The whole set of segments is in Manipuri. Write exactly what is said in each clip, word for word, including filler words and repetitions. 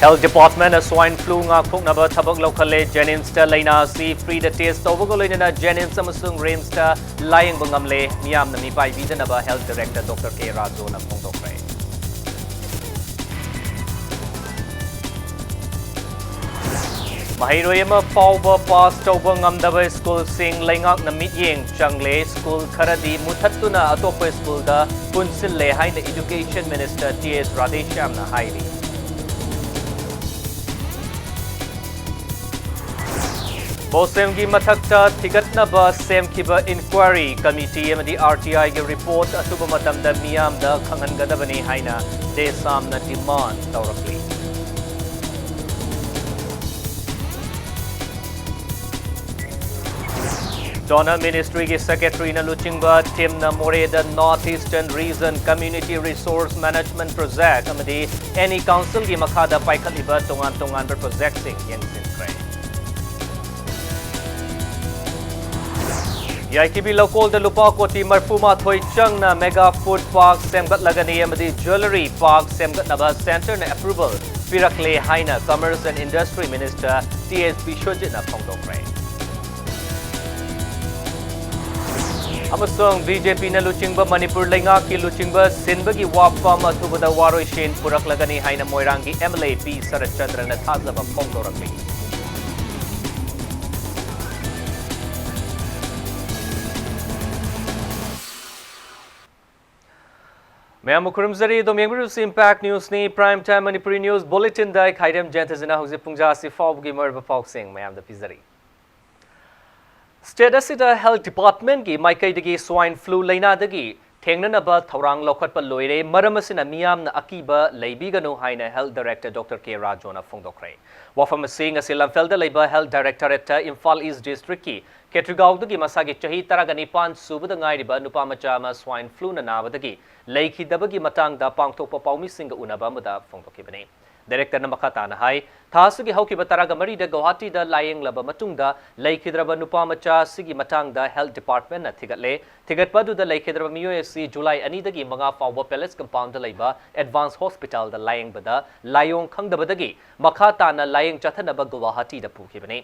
Health Department ꯅ swine flu ꯉꯥꯛꯊꯣꯛꯅꯕ ꯊꯕꯛ ꯂꯧꯈꯠꯂꯦ꯫ JNIMS ꯇ ꯂꯥꯏꯅꯥ ꯑꯁꯤ free ꯗ test ꯇꯧꯕꯒ ꯂꯣꯏꯅꯅ JNIMS ꯑꯃꯁꯨꯡ RIMS ꯇ ꯂꯥꯌꯦꯡꯕ ꯉꯝꯂꯦ꯫ ꯃꯤꯌꯥꯝꯅ ꯃꯤꯄꯥꯏꯕꯤꯗꯅꯕ Health Director Doctor K ꯔꯥꯖꯨꯅ ꯐꯣꯡꯗꯣꯛꯈ꯭ꯔꯦ꯫ ꯃꯍꯩꯔꯣꯏ ꯑꯃ ꯐꯥꯎꯕ pass ꯇꯧꯕ ꯉꯝꯗꯕ ꯁ꯭ꯀꯨꯜꯁꯤꯡ ꯂꯩꯉꯥꯛꯅ ꯃꯤꯠꯌꯦꯡ ꯆꯪꯂꯦ꯫ ꯁ꯭ꯀꯨꯜ ꯈꯔꯗꯤ ꯃꯨꯊꯠꯇꯨꯅ ꯑꯇꯣꯞꯄ ꯁ꯭ꯀꯨꯜꯗ ꯄꯨꯟꯁꯤꯜꯂꯦ ꯍꯥꯏꯅ Education Minister T S ꯔꯥꯙꯦꯁ꯭ꯌꯥꯝꯅ ꯍꯥꯏꯔꯤ꯫ ꯕꯣꯁꯦꯝꯒꯤ ꯃꯊꯛꯇ ꯊꯤꯒꯠꯅꯕ ꯁꯦꯝꯈꯤꯕ inquiry committee ꯑꯃꯗꯤ RTI ꯒꯤ report ꯑꯊꯨꯕ ꯃꯇꯝꯗ ꯃꯤꯌꯥꯝꯗ ꯈꯪꯍꯟꯒꯗꯕꯅꯤ ꯍꯥꯏꯅ ꯗꯦꯁꯥꯝꯅ demand ꯇꯧꯔꯛꯂꯤ꯫ Donor Ministry ꯒꯤ Secretary ꯅ ꯂꯨꯆꯤꯡꯕ team ꯅ ꯃꯣꯔꯦꯗ North Eastern Region Community Resource Management Project ꯑꯃꯗꯤ any council ꯒꯤ ꯃꯈꯥꯗ ꯄꯥꯏꯈꯠꯂꯤꯕ ꯇꯣꯉꯥꯟ ꯇꯣꯉꯥꯟꯕ project ꯁꯤꯡ ꯌꯦꯡꯁꯤꯟꯈ꯭ꯔꯦ꯫ ꯌꯥꯏꯊꯤꯕꯤ ꯂꯧꯀꯣꯜꯗ ꯂꯨꯄꯥ ꯀꯣꯇꯤ ꯃꯔꯤꯐꯨ ꯃꯥꯊꯣꯏ ꯆꯪꯅ mega food park ꯁꯦꯝꯒꯠꯂꯒꯅꯤ ꯑꯃꯗꯤ jewellery park ꯁꯦꯝꯒꯠꯅꯕ centre ꯅ approval ꯄꯤꯔꯛꯂꯦ ꯍꯥꯏꯅ Commerce and Industry Minister T S ꯕꯤꯁ꯭ꯋꯖꯤꯠꯅ ꯐꯣꯡꯗꯣꯛꯈ꯭ꯔꯦ꯫ ꯑꯃꯁꯨꯡ BJP ꯅ ꯂꯨꯆꯤꯡꯕ ꯃꯅꯤꯄꯨꯔ ꯂꯩꯉꯥꯛꯀꯤ ꯂꯨꯆꯤꯡꯕ ꯁꯤꯟꯕꯒꯤ ꯋꯥꯐꯝ ꯑꯊꯨꯕꯗ ꯋꯥꯔꯣꯏꯁꯤꯟ ꯄꯨꯔꯛꯂꯒꯅꯤ ꯍꯥꯏꯅ ꯃꯣꯏꯔꯥꯡꯒꯤ MLA ꯄꯤ ꯁꯔꯠꯆꯟꯗ꯭ꯔꯅ ꯊꯥꯖꯕ ꯐꯣꯡꯗꯣꯔꯛꯂꯤ꯫ ꯃꯌꯥꯝꯕꯨ ꯈꯨꯔꯨꯝꯖꯔꯤ꯫ ꯑꯗꯣꯝ ꯌꯦꯡꯕꯤꯔꯤꯕꯁꯤ Impact News ꯅꯤ꯫ Prime Time Manipuri News Bulletin ꯗ ꯑꯩ ꯈꯥꯏꯔꯦꯝ ꯖꯌꯟꯇꯖꯤꯅ ꯍꯧꯖꯤꯛ ꯄꯨꯡꯖꯥ ꯑꯁꯤ ꯐꯥꯎꯕꯒꯤ ꯃꯔꯨꯑꯣꯏꯕ ꯄꯥꯎꯁꯤꯡ ꯃꯌꯥꯝꯗ ꯄꯤꯖꯔꯤ꯫ State ꯑꯁꯤꯗ Health Department ꯀꯤ ꯃꯥꯏꯀꯩꯗꯒꯤ swine flu ꯂꯩꯅꯥꯗꯒꯤ ꯊꯦꯡꯅꯅꯕ ꯊꯧꯔꯥꯡ ꯂꯧꯈꯠꯄ ꯂꯣꯏꯔꯦ꯫ ꯃꯔꯝ ꯑꯁꯤꯅ ꯃꯤꯌꯥꯝꯅ ꯑꯀꯤꯕ ꯂꯩꯕꯤꯒꯅꯨ ꯍꯥꯏꯅ Health Director Doctor K ꯔꯥꯖꯨꯅ ꯐꯣꯡꯗꯣꯛꯈ꯭ꯔꯦ꯫ ꯋꯥꯐꯝ ꯑꯁꯤ ꯉꯁꯤ ꯂꯝꯐꯦꯜꯗ ꯂꯩꯕ Health Directorate ꯇ Imphal East District ꯀꯤ ꯈꯦꯇ꯭ꯔꯤꯒꯥꯎꯗꯒꯤ ꯃꯁꯥꯒꯤ ꯆꯍꯤ ꯇꯔꯥꯒ ꯅꯤꯄꯥꯟ ꯁꯨꯕꯗ ꯉꯥꯏꯔꯤꯕ ꯅꯨꯄꯥ ꯃꯆꯥ ꯑꯃ swine flu ꯅ ꯅꯥꯕꯗꯒꯤ ꯂꯩꯈꯤꯗꯕꯒꯤ ꯃꯇꯥꯡꯗ ꯄꯥꯡꯊꯣꯛꯄ ꯄꯥꯎꯃꯤꯁꯤꯡꯒ ꯎꯅꯕ ꯑꯃꯗ ꯐꯣꯡꯗꯣꯛꯈꯤꯕꯅꯤ꯫ ꯗꯥꯏꯔꯦꯛꯇꯔꯅ ꯃꯈꯥ ꯇꯥꯅ ꯍꯥꯏ, ꯊꯥ ꯑꯁꯤꯒꯤ ꯍꯧꯈꯤꯕ ꯇꯔꯥꯒ ꯃꯔꯤꯗ ꯒꯧꯍꯥꯇꯤꯗ ꯂꯥꯌꯦꯡꯂꯕ ꯃꯇꯨꯡꯗ ꯂꯩꯈꯤꯗ꯭ꯔꯕ ꯅꯨꯄꯥ ꯃꯆꯥ ꯑꯁꯤꯒꯤ ꯃꯇꯥꯡꯗ ꯍꯦꯜꯊ ꯗꯤꯄꯥꯔꯠꯃꯦꯟꯠꯅ ꯊꯤꯒꯠꯂꯦ꯫ ꯊꯤꯒꯠꯄ ꯑꯗꯨꯗ ꯂꯩꯈꯤꯗ꯭ꯔꯕ ꯃꯤꯑꯣꯏ ꯑꯁꯤ ꯖꯨꯂꯥꯏ ꯑꯅꯤꯗꯒꯤ ꯃꯉꯥ ꯐꯥꯎꯕ ꯄꯦꯂꯦꯁ ꯀꯝꯄꯥꯎꯟꯗ ꯂꯩꯕ ꯑꯦꯗꯚꯥꯟꯁ ꯍꯣꯁꯄꯤꯇꯥꯜꯗ ꯂꯥꯌꯦꯡꯕꯗ ꯂꯥꯏꯑꯣꯡ ꯈꯪꯗꯕꯗꯒꯤ ꯃꯈꯥ ꯇꯥꯅ ꯂꯥꯌꯦꯡ ꯆꯠꯊꯅꯕ ꯒꯧꯍꯥꯇꯤꯗ ꯄꯨꯈꯤꯕꯅꯤ꯫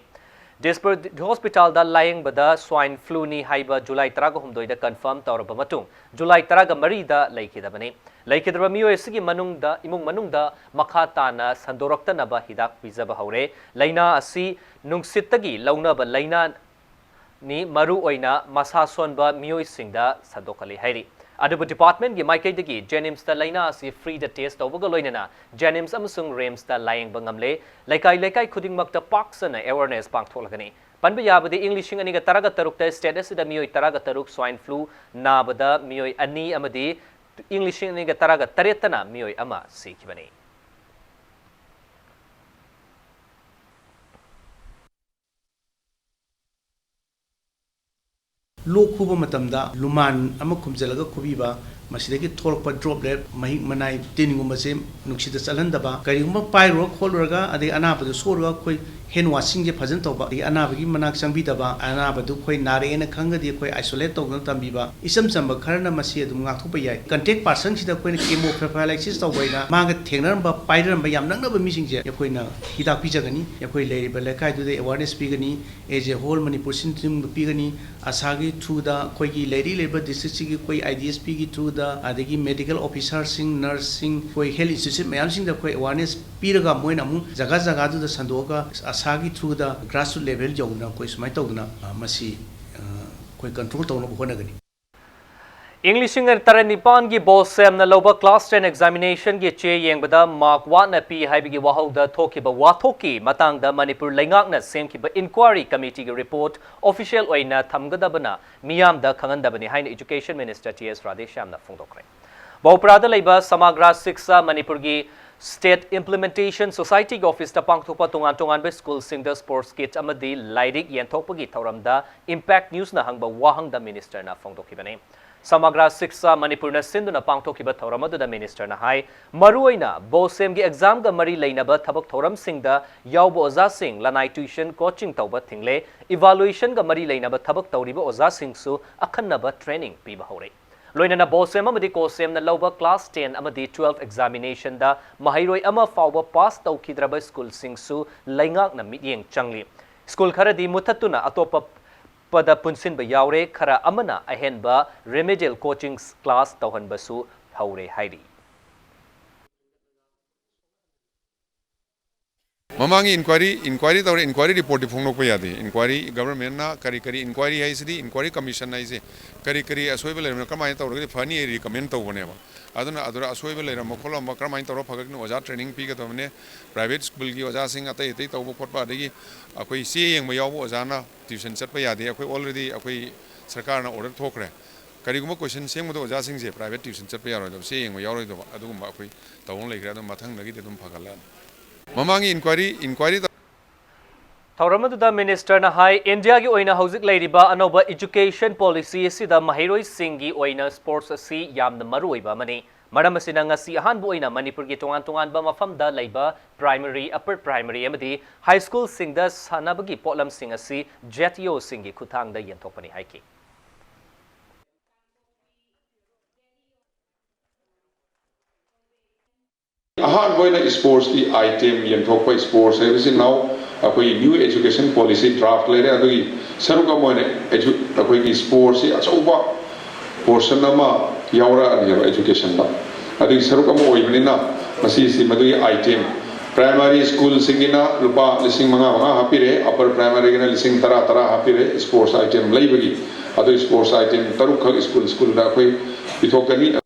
ꯗꯤꯁꯄꯔ ꯍꯣꯁꯄꯤꯇꯥꯜꯗ ꯂꯥꯌꯦꯡꯕꯗ ꯁ꯭ꯋꯥꯏꯟ ꯐ꯭ꯂꯨꯅꯤ ꯍꯥꯏꯕ ꯖꯨꯂꯥꯏ ꯇꯔꯥꯒ ꯍꯨꯝꯗꯣꯏꯗ ꯀꯟꯐꯥꯔꯝ ꯇꯧꯔꯕ ꯃꯇꯨꯡ, ꯖꯨꯂꯥꯏ ꯇꯔꯥꯒ ꯃꯔꯤꯗ ꯂꯩꯈꯤꯗꯕꯅꯤ꯫ ꯂꯩꯈꯤꯗ꯭ꯔꯕ ꯃꯤꯑꯣꯏ ꯑꯁꯤꯒꯤ ꯃꯅꯨꯡꯗ, ꯏꯃꯨꯡ ꯃꯅꯨꯡꯗ ꯃꯈꯥ ꯇꯥꯅ ꯁꯟꯗꯣꯔꯛꯇꯅꯕ ꯍꯤꯗꯥꯛ ꯄꯤꯖꯕ ꯍꯧꯔꯦ꯫ ꯂꯥꯏꯅꯥ ꯑꯁꯤ ꯅꯨꯡꯁꯤꯠꯇꯒꯤ ꯂꯧꯅꯕ ꯂꯥꯏꯅꯥꯅꯤ, ꯃꯔꯨ ꯑꯣꯏꯅ ꯃꯁꯥ ꯁꯣꯟꯕ ꯃꯤꯑꯣꯏꯁꯤꯡꯗ ꯁꯟꯗꯣꯛꯍꯜꯂꯤ ꯍꯥꯏꯔꯤ꯫ ꯑꯗꯨꯕꯨ ꯗꯤꯄꯥꯔꯠꯃꯦꯟꯒꯤ ꯃꯥꯏꯀꯩꯗꯒꯤ ꯖꯦꯅꯤꯝꯁꯇ ꯂꯥꯏꯅꯥ ꯑꯁꯤ ꯐ꯭ꯔꯤꯗ ꯇꯦꯁ ꯇꯧꯕꯒ ꯂꯣꯏꯅꯅ ꯖꯦꯅꯤꯝꯁ ꯑꯃꯁꯨꯡ ꯔꯤꯝꯁꯇ ꯂꯥꯌꯦꯡꯕ ꯉꯝꯂꯦ꯫ ꯂꯩꯀꯥꯏ ꯂꯩꯀꯥꯏ ꯈꯨꯗꯤꯡꯃꯛꯇ ꯄꯥꯛ ꯁꯟꯅ ꯑꯦꯋꯥꯔꯅꯦꯁ ꯄꯥꯡꯊꯣꯛꯂꯒꯅꯤ꯫ ꯄꯟꯕ ꯌꯥꯕꯗꯤ, ꯏꯪ ꯂꯤꯁꯤꯡ ꯑꯅꯤꯒ ꯇꯔꯥꯒ ꯇꯔꯨꯛꯇ ꯁ꯭ꯇꯦꯠ ꯑꯁꯤꯗ ꯃꯤꯑꯣꯏ ꯇꯔꯥꯒ ꯇꯔꯨꯛ ꯁ꯭ꯋꯥꯏꯟ ꯐ꯭ꯂꯨ ꯅꯥꯕꯗ ꯃꯤꯑꯣꯏ ꯑꯅꯤ ꯑꯃꯗꯤ ꯏꯪ ꯂꯤꯁꯤꯡ ꯑꯅꯤꯒ ꯇꯔꯥꯒ ꯇꯔꯦꯠꯇꯅ ꯃꯤꯑꯣꯏ ꯑꯃ ꯁꯤꯈꯤꯕꯅꯤ꯫ ꯂꯣꯛ ꯈꯨꯕ ꯃꯇꯝꯗ ꯂꯨꯃꯥꯟ ꯑꯃ ꯈꯨꯝꯖꯤꯜꯂꯒ ꯈꯨꯕꯤꯕ, ꯃꯁꯤꯗꯒꯤ ꯊꯣꯛꯂꯛꯄ ꯗ꯭ꯔꯣꯞꯂꯦꯠ, ꯃꯍꯤꯛ ꯃꯅꯥꯏ, ꯇꯤꯟꯒꯨꯝꯕꯁꯦ ꯅꯨꯡꯁꯤꯠꯇ ꯆꯠꯍꯟꯗꯕ, ꯀꯔꯤꯒꯨꯝꯕ ꯄꯥꯏꯔꯨꯔ ꯈꯣꯠꯂꯨꯔꯒ ꯑꯗꯩ ꯑꯅꯥꯕꯗꯨ ꯁꯣꯛꯎꯔꯒ ꯑꯩꯈꯣꯏ ꯍꯦꯟ ꯋꯥꯁꯤꯡꯁꯦ ꯐꯖꯅ ꯇꯧꯕ, ꯑꯗꯒꯤ ꯑꯅꯥꯕꯒꯤ ꯃꯅꯥꯛ ꯆꯪꯕꯤꯗꯕ, ꯑꯅꯥꯕꯗꯨ ꯑꯩꯈꯣꯏ ꯅꯥꯔꯛꯑꯦꯅ ꯈꯪꯒꯗꯤ ꯑꯩꯈꯣꯏ ꯑꯥꯏꯁꯣꯂꯦꯠ ꯇꯧꯗꯨꯅ ꯊꯝꯕꯤꯕ, ꯏꯆꯝ ꯆꯝꯕ ꯈꯔꯅ ꯃꯁꯤ ꯑꯗꯨꯝ ꯉꯥꯛꯊꯣꯛꯄ ꯌꯥꯏ꯫ ꯀꯟꯇꯦꯛ ꯄꯥꯔꯁꯟꯁꯤꯗ ꯑꯩꯈꯣꯏꯅ ꯀꯦꯃꯣ ꯄ꯭ꯔꯣꯐꯥꯏꯂꯥꯏꯁꯤꯁ ꯇꯧꯕ ꯍꯥꯏꯅ ꯃꯥꯒ ꯊꯦꯡꯅꯔꯝꯕ, ꯄꯥꯏꯅꯔꯝꯕ ꯌꯥꯝ ꯅꯛꯅꯕ ꯃꯤꯁꯤꯡꯁꯦ ꯑꯩꯈꯣꯏꯅ ꯍꯤꯗꯥꯛ ꯄꯤꯖꯒꯅꯤ꯫ ꯑꯩꯈꯣꯏ ꯂꯩꯔꯤꯕ ꯂꯩꯀꯥꯏꯗꯨꯗ ꯑꯦꯋꯥꯔꯅꯦꯁ ꯄꯤꯒꯅꯤ꯫ ꯑꯦꯖ ꯑꯦ ꯍꯣꯜ ꯃꯅꯤꯄꯨꯔ ꯁꯤꯟ ꯊꯨꯡꯕ ꯄꯤꯒꯅꯤ꯫ ꯑꯁꯥꯒꯤ ꯊ꯭ꯔꯨꯗ ꯑꯩꯈꯣꯏꯒꯤ ꯂꯩꯔꯤ ꯂꯩꯔꯤꯕ ꯗꯤꯁꯇ꯭ꯔꯤꯛꯁꯤꯒꯤ ꯑꯩꯈꯣꯏ ꯑꯥꯏ ꯗꯤ ꯑꯦꯁ ꯄꯤꯒꯤ ꯊ꯭ꯔꯨꯗ, ꯑꯗꯒꯤ ꯃꯦꯗꯤꯀꯦꯜ ꯑꯣꯐꯤꯁꯥꯔꯁꯤꯡ, ꯅꯔꯁꯁꯤꯡ, ꯑꯩꯈꯣꯏ ꯍꯦꯜꯊ ꯏꯟꯁꯇꯤꯇ꯭ꯌꯨꯁꯟ ꯃꯌꯥꯝꯁꯤꯡꯗ ꯑꯩꯈꯣꯏ ꯑꯦꯋꯥꯔꯅꯦꯁ ꯄꯤꯔꯒ ꯃꯣꯏꯅ ꯑꯃꯨꯛ ꯖꯒꯥ ꯖꯒꯥꯗꯨꯗ ꯁꯟꯗꯣꯛꯑꯒ ꯑꯁꯥꯒꯤ ꯊ꯭ꯔꯨꯗ ꯒ꯭ꯔꯥꯁꯔꯨꯠ ꯂꯦꯚꯦꯜ ꯌꯧꯗꯅ ꯑꯩꯈꯣꯏ ꯁꯨꯃꯥꯏꯅ ꯇꯧꯗꯅ, ꯑ, ꯃꯁꯤ, ꯑ, ꯑꯩꯈꯣꯏ ꯀꯟꯇ꯭ꯔꯣꯜ ꯇꯧꯅꯕ ꯍꯣꯠꯅꯒꯅꯤ꯫ ꯏꯪ ꯂꯤꯁꯤꯡ ꯇꯔꯦꯠ ꯅꯤꯄꯥꯟꯒꯤ ꯕꯣꯁꯦꯝꯅ ꯂꯧꯕ ꯀ꯭ꯂꯥꯁ ꯇꯦꯟ ꯑꯦꯛꯖꯥꯃꯤꯅꯦꯁꯟꯒꯤ ꯆꯦ ꯌꯦꯡꯕꯗ ꯃꯥꯔꯛ ꯋꯥꯠꯅ ꯄꯤ ꯍꯥꯏꯕꯒꯤ ꯋꯥꯍꯧꯗ ꯊꯣꯛꯈꯤꯕ ꯋꯥꯊꯣꯛꯀꯤ ꯃꯇꯥꯡꯗ ꯃꯅꯤꯄꯨꯔ ꯂꯩꯉꯥꯛꯅ ꯁꯦꯝꯈꯤꯕ ꯏꯟꯀ꯭ꯋꯥꯏꯔꯤ ꯀꯃꯤꯇꯤꯒꯤ ꯔꯤꯄꯣꯔꯠ ꯑꯣꯐꯤꯁꯤꯌꯦꯜ ꯑꯣꯏꯅ ꯊꯝꯒꯗꯕꯅ ꯃꯤꯌꯥꯝꯗ ꯈꯪꯍꯟꯗꯕꯅꯤ ꯍꯥꯏꯅ ꯏꯖꯨꯀꯦꯁꯟ ꯃꯤꯅꯤꯁꯇꯔ ꯇꯤ ꯑꯦꯁ ꯔꯥꯙꯦꯁ꯭ꯌꯥꯝꯅ ꯐꯣꯡꯗꯣꯛꯈ꯭ꯔꯦ꯫ ꯕꯧꯄ꯭ꯔꯥꯗ ꯂꯩꯕ ꯁꯃꯥꯒ꯭ꯔꯥ ꯁꯤꯛꯁꯥ ꯃꯅꯤꯄꯨꯔꯒꯤ ꯁ꯭ꯇꯦꯠ ꯏꯝꯄ꯭ꯂꯤꯃꯦꯟꯇꯦꯁꯟ ꯁꯣꯁꯥꯏꯇꯤꯒꯤ ꯑꯣꯐꯤꯁꯇ ꯄꯥꯡꯊꯣꯛꯄ ꯇꯣꯉꯥꯟ ꯇꯣꯉꯥꯟꯕ ꯁ꯭ꯀꯨꯜꯁꯤꯡꯗ ꯁ꯭ꯄꯣꯔꯠꯁ ꯀꯤꯠ ꯑꯃꯗꯤ ꯂꯥꯏꯔꯤꯛ ꯌꯦꯟꯊꯣꯛꯄꯒꯤ ꯊꯧꯔꯝꯗ ꯏꯝꯄꯦꯛ ꯅ꯭ꯌꯨꯁꯅ ꯍꯪꯕ ꯋꯥꯍꯪꯗ ꯃꯤꯅꯤꯁꯇꯔꯅ ꯐꯣꯡꯗꯣꯛꯈꯤꯕꯅꯤ꯫ ꯁꯃꯒ꯭ꯔꯥ ꯁꯤꯛꯁꯥ ꯃꯅꯤꯄꯨꯔꯅ ꯁꯤꯟꯗꯨꯅ ꯄꯥꯡꯊꯣꯛꯈꯤꯕ ꯊꯧꯔꯝ ꯑꯗꯨꯗ ꯃꯤꯅꯤꯁꯇꯔꯅ ꯍꯥꯏ, ꯃꯔꯨꯑꯣꯏꯅ ꯕꯣꯁꯦꯝꯒꯤ ꯑꯦꯛꯖꯥꯝꯒ ꯃꯔꯤ ꯂꯩꯅꯕ ꯊꯕꯛ ꯊꯧꯔꯝꯁꯤꯡꯗ ꯌꯥꯎꯕ ꯑꯣꯖꯥꯁꯤꯡ, ꯂꯅꯥꯏ tuition coaching ꯇꯧꯕ ꯊꯤꯡꯂꯦ, evaluationꯒ ꯃꯔꯤ ꯂꯩꯅꯕ ꯊꯕꯛ ꯇꯧꯔꯤꯕ ꯑꯣꯖꯥꯁꯤꯡꯁꯨ ꯑꯈꯟꯅꯕ training ꯄꯤꯕ ꯍꯧꯔꯦ꯫ ꯂꯣꯏꯅꯅ ꯕꯣꯁꯦꯝ ꯑꯃꯗꯤ ꯀꯣꯁꯦꯝꯅ ꯂꯧꯕ class ten ꯑꯃꯗꯤ twelve examinationꯗ ꯃꯍꯩꯔꯣꯏ ꯑꯃ ꯐꯥꯎꯕ pass ꯇꯧꯈꯤꯗ꯭ꯔꯕ ꯁ꯭ꯀꯨꯜꯁꯤꯡꯁꯨ ꯂꯩꯉꯥꯛꯅ ꯃꯤꯠꯌꯦꯡ ꯆꯪꯂꯤ꯫ ꯁ꯭ꯀꯨꯜ ꯈꯔꯗꯤ ꯃꯨꯊꯠꯇꯨꯅ ꯑꯇꯣꯞꯄ ꯄꯗ ꯄꯨꯟꯁꯤꯟꯕ ꯌꯥꯎꯔꯦ, ꯈꯔ ꯑꯃꯅ ꯑꯍꯦꯟꯕ remedial coaching class ꯇꯧꯍꯟꯕꯁꯨ ꯍꯧꯔꯦ ꯍꯥꯏꯔꯤ꯫ ꯃꯃꯥꯡꯒꯤ inquiry, inquiry ꯇꯧꯔꯦ, inquiry reportꯇꯤ ꯐꯣꯡꯗꯣꯛꯄ ꯌꯥꯗꯦ꯫ Inquiry, governmentꯅ ꯀꯔꯤ ꯀꯔꯤ inquiry ꯍꯥꯏꯁꯤꯗꯤ, inquiry commission ꯍꯥꯏꯁꯦ ꯀꯔꯤ ꯀꯔꯤ ꯑꯁꯣꯏꯕ ꯂꯩꯔꯝꯃꯤꯅ ꯀꯃꯥꯏꯅ ꯇꯧꯔꯒꯗꯤ ꯐꯅꯤ ꯑꯩ recommend ꯇꯧꯕꯅꯦꯕ꯫ ꯑꯗꯨꯅ ꯑꯗꯨꯗ ꯑꯁꯣꯏꯕ ꯂꯩꯔꯝꯕ ꯈꯣꯠꯂꯝꯕ ꯀꯔꯝꯍꯥꯏꯅ ꯇꯧꯔ ꯐꯒꯠꯀꯅꯤ, ꯑꯣꯖꯥ training ꯄꯤꯒꯗꯕꯅꯦ꯫ Private ꯁ꯭ꯀꯨꯜꯒꯤ ꯑꯣꯖꯥꯁꯤꯡ ꯑꯇꯩ ꯑꯇꯩ ꯇꯧꯕ ꯈꯣꯠꯄ, ꯑꯗꯒꯤ ꯑꯩꯈꯣꯏ ꯆꯦ ꯌꯦꯡꯕ ꯌꯥꯎꯕ ꯑꯣꯖꯥꯅ tuition ꯆꯠꯄ ꯌꯥꯗꯦ꯫ ꯑꯩꯈꯣꯏ already ꯑꯩꯈꯣꯏ ꯁꯔꯀꯥꯔꯅ order ꯊꯣꯛꯈ꯭ꯔꯦ꯫ ꯀꯔꯤꯒꯨꯝꯕ question ꯁꯦꯝꯒꯗꯕ ꯑꯣꯖꯥꯁꯤꯡꯁꯦ private tuition ꯆꯠꯄ ꯌꯥꯔꯣꯏꯗꯕ, ꯆꯦ ꯌꯦꯡꯕ ꯌꯥꯎꯔꯣꯏꯗꯕ ꯑꯗꯨꯒꯨꯝꯕ ꯑꯩꯈꯣꯏ ꯇꯧꯐꯝ ꯂꯩꯈ꯭ꯔꯦ꯫ ꯑꯗꯨꯝ ꯃꯊꯪꯗꯒꯤꯗꯤ ꯑꯗꯨꯝ ꯐꯒꯠꯂꯛꯑꯅꯤ꯫ ꯃꯃꯥꯡꯒꯤ inquiry, inquiry ꯇꯧ- ꯊꯧꯔꯝ ꯑꯗꯨꯗ ꯃꯤꯅꯤꯁꯇꯔꯅ ꯍꯥꯏ, ꯏꯟꯗꯤꯌꯥꯒꯤ ꯑꯣꯏꯅ ꯍꯧꯖꯤꯛ ꯂꯩꯔꯤꯕ ꯑꯅꯧꯕ education policy ꯑꯁꯤꯗ ꯃꯍꯩꯔꯣꯏꯁꯤꯡꯒꯤ ꯑꯣꯏꯅ sports ꯑꯁꯤ ꯌꯥꯝꯅ ꯃꯔꯨꯑꯣꯏꯕ ꯑꯃꯅꯤ꯫ ꯃꯔꯝ ꯑꯁꯤꯅ ꯉꯁꯤ ꯑꯍꯥꯟꯕ ꯑꯣꯏꯅ ꯃꯅꯤꯄꯨꯔꯒꯤ ꯇꯣꯉꯥꯟ ꯇꯣꯉꯥꯟꯕ ꯃꯐꯝꯗ ꯂꯩꯕ primary, upper primary ꯑꯃꯗꯤ high schoolꯁꯤꯡꯗ ꯁꯥꯟꯅꯕꯒꯤ ꯄꯣꯠꯂꯝꯁꯤꯡ ꯑꯁꯤ ZEOꯁꯤꯡꯒꯤ ꯈꯨꯠꯊꯥꯡꯗ ꯌꯦꯟꯊꯣꯛꯄꯅꯤ ꯍꯥꯏꯈꯤ꯫ ꯑꯍꯥꯟꯕ ꯑꯣꯏꯅ sportsꯀꯤ item ꯌꯦꯟꯊꯣꯛꯄ꯫ Sports ꯍꯥꯏꯕꯁꯤ now ꯑꯩꯈꯣꯏ new education policy draft ꯂꯩꯔꯦ, ꯑꯗꯨꯒꯤ ꯁꯔꯨꯛ ꯑꯃ ꯑꯣꯏꯅ edu- ꯑꯩꯈꯣꯏꯒꯤ sportsꯁꯤ ꯑꯆꯧꯕ portion ꯑꯃ ꯌꯥꯎꯔꯛꯑꯅꯦꯕ educationꯗ꯫ ꯑꯗꯨꯒꯤ ꯁꯔꯨꯛ ꯑꯃ ꯑꯣꯏꯕꯅꯤꯅ ꯃꯁꯤꯁꯤ ꯃꯗꯨꯒꯤ item primary schoolꯁꯤꯡꯒꯤꯅ ꯂꯨꯄꯥ ꯂꯤꯁꯤꯡ ꯃꯉꯥ ꯃꯉꯥ ꯍꯥꯞꯄꯤꯔꯦ, upper primaryꯒꯤꯅ ꯂꯤꯁꯤꯡ ꯇꯔꯥ ꯇꯔꯥ ꯍꯥꯞꯄꯤꯔꯦ sports item ꯂꯩꯕꯒꯤ꯫ ꯑꯗꯨ sports item ꯇꯔꯨꯛꯈꯛ school schoolꯗ ꯑꯩꯈꯣꯏ ꯄꯤꯊꯣꯛꯀꯅꯤ꯫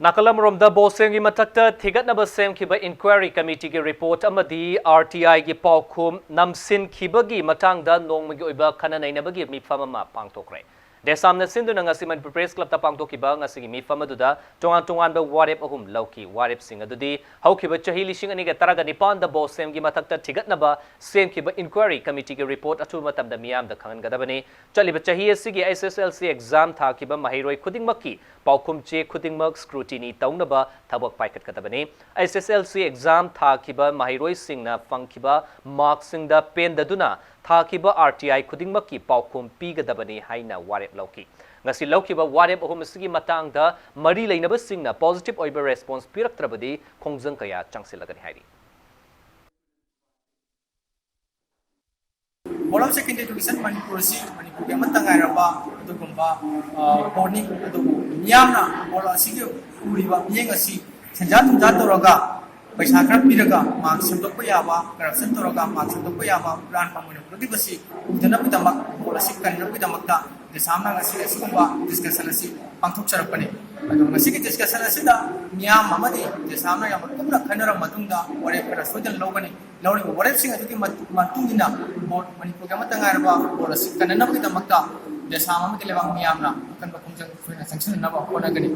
ꯅꯥꯀꯜ ꯑꯃꯔꯣꯝꯗ, ꯕꯣꯁꯦꯝꯒꯤ ꯃꯊꯛꯇ ꯊꯤꯒꯠꯅꯕ ꯁꯦꯝꯈꯤꯕ inquiry committeeꯒꯤ report ꯑꯃꯗꯤ RTIꯒꯤ ꯄꯥꯎꯈꯨꯝ ꯅꯝꯁꯤꯟꯈꯤꯕꯒꯤ ꯃꯇꯥꯡꯗ ꯅꯣꯡꯃꯒꯤ ꯑꯣꯏꯕ ꯈꯟꯅ ꯅꯩꯅꯕꯒꯤ ꯃꯤꯐꯝ ꯑꯃ ꯄꯥꯡꯊꯣꯛꯈ꯭ꯔꯦ꯫ ꯗꯦꯁꯥꯝꯅ ꯁꯤꯟꯗꯨꯅ ꯉꯁꯤ ꯃꯅꯤꯄꯨꯔ ꯄ꯭ꯔꯦꯁ ꯀ꯭ꯂꯕꯇ ꯄꯥꯡꯊꯣꯛꯈꯤꯕ ꯉꯁꯤꯒꯤ ꯃꯤꯐꯝ ꯑꯗꯨꯗ ꯇꯣꯉꯥꯟ ꯇꯣꯉꯥꯟꯕ ꯋꯥꯔꯦꯞ ꯑꯍꯨꯝ ꯂꯧꯈꯤ꯫ ꯋꯥꯔꯦꯞꯁꯤꯡ ꯑꯗꯨꯗꯤ ꯍꯧꯈꯤꯕ ꯆꯍꯤ ꯂꯤꯁꯤꯡ ꯑꯅꯤꯒ ꯇꯔꯥꯒ ꯅꯤꯄꯥꯟꯗ ꯕꯣꯁꯦꯝꯒꯤ ꯃꯊꯛꯇ ꯊꯤꯒꯠꯅꯕ ꯁꯦꯝꯈꯤꯕ ꯏꯟꯀ꯭ꯋꯥꯏꯔꯤ ꯀꯃꯤꯇꯤꯒꯤ ꯔꯤꯄꯣꯔꯠ ꯑꯊꯨꯕ ꯃꯇꯝꯗ ꯃꯤꯌꯥꯝꯗ ꯈꯪꯍꯟꯒꯗꯕꯅꯤ꯫ ꯆꯠꯂꯤꯕ ꯆꯍꯤ ꯑꯁꯤꯒꯤ H S L C exam ꯊꯥꯈꯤꯕ ꯃꯍꯩꯔꯣꯏ ꯈꯨꯗꯤꯡꯃꯛꯀꯤ ꯄꯥꯎꯈꯨꯝ ꯆꯦ ꯈꯨꯗꯤꯡꯃꯛ scrutiny ꯇꯧꯅꯕ ꯊꯕꯛ ꯄꯥꯏꯈꯠꯀꯗꯕꯅꯤ꯫ H S L C exam ꯊꯥꯈꯤꯕ ꯃꯍꯩꯔꯣꯏꯁꯤꯡꯅ ꯐꯪꯈꯤꯕ ꯃꯥꯔꯛꯁꯤꯡꯗ ꯄꯦꯟꯗꯗꯨꯅ ꯊꯥꯈꯤꯕ R T I ꯈꯨꯗꯤꯡꯃꯛꯀꯤ ꯄꯥꯎꯈꯨꯝ ꯄꯤꯒꯗꯕꯅꯤ ꯍꯥꯏꯅ ꯋꯥꯔꯦꯞ ꯂꯧꯈꯤ꯫ ꯉꯁꯤ ꯂꯧꯈꯤꯕ ꯋꯥꯔꯦꯞ ꯑꯍꯨꯝ ꯑꯁꯤꯒꯤ ꯃꯇꯥꯡꯗ ꯃꯔꯤ ꯂꯩꯅꯕꯁꯤꯡꯅ positive ꯑꯣꯏꯕ response ꯄꯤꯔꯛꯇ꯭ꯔꯕꯗꯤ ꯈꯣꯡꯖꯪ ꯀꯌꯥ ꯆꯪꯁꯤꯜꯂꯒꯅꯤ ꯍꯥꯏꯔꯤ꯫ Board of Secondary Education Manipur ꯑꯁꯤ ꯃꯅꯤꯄꯨꯔꯒꯤ ꯑꯃꯠꯇ ꯉꯥꯏꯔꯕ ꯑꯗꯨꯒꯨꯝꯕ, ꯑ, boardꯅꯤ꯫ ꯑꯗꯨꯕꯨ ꯃꯤꯌꯥꯝꯅ board ꯑꯁꯤꯒꯤ ꯎꯔꯤꯕ ꯃꯤꯠꯌꯦꯡ ꯑꯁꯤ ꯁꯦꯟꯖꯥ ꯊꯨꯝꯖꯥ ꯇꯧꯔꯒ, ꯄꯩꯁꯥ ꯈꯔ ꯄꯤꯔꯒ mark ꯁꯦꯝꯗꯣꯛꯄ ꯌꯥꯕ, corruption ꯇꯧꯔꯒ mark ꯁꯦꯝꯗꯣꯛꯄ ꯌꯥꯕ ꯍꯨꯔꯥꯟꯕ ꯃꯣꯏꯅ ꯎꯔꯛꯂꯤꯕꯁꯤ ꯎꯗꯅꯕꯒꯤꯗꯃꯛ, board ꯑꯁꯤ ꯀꯟꯅꯕꯒꯤꯗꯃꯛꯇ ꯗꯦꯁꯥꯝꯅ ꯉꯁꯤ ꯑꯁꯤꯒꯨꯝꯕ discussion ꯑꯁꯤ ꯄꯥꯡꯊꯣꯛꯆꯔꯛꯄꯅꯤ꯫ ꯑꯗꯣ ꯉꯁꯤꯒꯤ discussion ꯑꯁꯤꯗ ꯃꯤꯌꯥꯝ ꯑꯃꯗꯤ ꯗꯦꯁꯥꯝꯅ ꯌꯥꯝꯅ ꯀꯨꯞꯅ ꯈꯟꯅꯔꯕ ꯃꯇꯨꯡꯗ ꯋꯥꯔꯦꯞ ꯈꯔ ꯁꯣꯏꯗꯅ ꯂꯧꯒꯅꯤ꯫ ꯂꯧꯔꯤꯕ ꯋꯥꯔꯦꯞꯁꯤꯡ ꯑꯗꯨꯒꯤ ꯃꯇꯨꯡ ꯏꯟꯅ board, ꯃꯅꯤꯄꯨꯔꯒꯤ ꯑꯃꯠꯇ ꯉꯥꯏꯔꯕ board ꯑꯁꯤ ꯀꯟꯅꯅꯕꯒꯤꯗꯃꯛꯇ ꯗꯦꯁꯥꯝ ꯑꯃꯗꯤ ꯂꯩꯕꯥꯛ ꯃꯤꯌꯥꯝꯅ ꯑꯀꯟꯕ ꯈꯣꯡꯖꯪ ꯑꯩꯈꯣꯏꯅ ꯆꯪꯁꯤꯟꯅꯅꯕ ꯍꯣꯠꯅꯒꯅꯤ꯫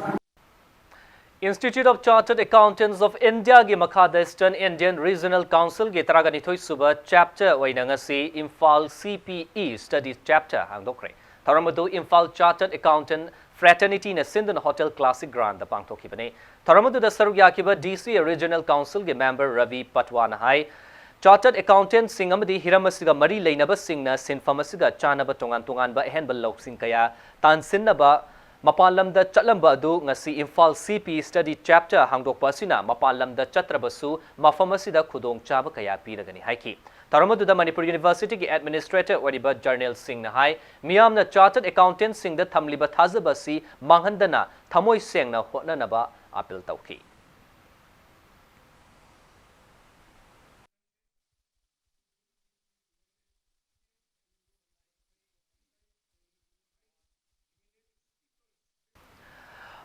Institute of Chartered Accountants of Indiaꯒꯤ ꯃꯈꯥꯗ Eastern Indian Regional Councilꯒꯤ ꯇꯔꯥꯒ ꯅꯤꯊꯣꯏ ꯁꯨꯕ chapter ꯑꯣꯏꯅ ꯉꯁꯤ Imphal C P E study chapter ꯍꯥꯡꯗꯣꯛꯈ꯭ꯔꯦ꯫ ꯊꯧꯔꯝ ꯑꯗꯨ ꯏꯝꯐꯥꯜ Chartered Accountant Fraternityꯅ ꯁꯤꯟꯗꯨꯅ Hotel Classic Grandꯗ ꯄꯥꯡꯊꯣꯛꯈꯤꯕꯅꯤ꯫ ꯊꯧꯔꯝ ꯑꯗꯨꯗ ꯁꯔꯨꯛ ꯌꯥꯈꯤꯕ D C A Regional Councilꯒꯤ member Ravi ꯄꯠꯋꯥꯅ high, Chartered Accountantꯁꯤꯡ ꯑꯃꯗꯤ ꯍꯤꯔꯝ ꯑꯁꯤꯒ ꯃꯔꯤ ꯂꯩꯅꯕꯁꯤꯡꯅ ꯁꯤꯟꯐꯝ ꯑꯁꯤꯒ ꯆꯥꯟꯅꯕ ꯇꯣꯉꯥꯟ ꯇꯣꯉꯥꯟꯕ ꯑꯍꯦꯟꯕ ꯂꯧꯁꯤꯡ ꯀꯌꯥ ꯇꯥꯟꯁꯤꯟꯅꯕ ꯃꯄꯥꯟ ꯂꯝꯗ ꯆꯠꯂꯝꯕ ꯑꯗꯨ ꯉꯁꯤ Imphal C P E study chapter ꯍꯥꯡꯗꯣꯛꯄ ꯑꯁꯤꯅ ꯃꯄꯥꯟ ꯂꯝꯗ ꯆꯠꯇ꯭ꯔꯕꯁꯨ ꯃꯐꯝ ꯑꯁꯤꯗ ꯈꯨꯗꯣꯡꯆꯥꯕ ꯀꯌꯥ ꯄꯤꯔꯒꯅꯤ ꯍꯥꯏꯈꯤ꯫ ꯊꯧꯔꯝ ꯑꯗꯨꯗ ꯃꯅꯤꯄꯨꯔ Universityꯒꯤ administrator ꯑꯣꯏꯔꯤꯕ Journal ꯁꯤꯡꯅ ꯍꯥꯏ, ꯃꯤꯌꯥꯝꯅ Chartered Accountantꯁꯤꯡꯗ ꯊꯝꯂꯤꯕ ꯊꯥꯖꯕ ꯑꯁꯤ ꯃꯥꯡꯍꯟꯗꯅ ꯊꯃꯣꯏ ꯁꯦꯡꯅ ꯍꯣꯠꯅꯅꯕ appeal ꯇꯧꯈꯤ꯫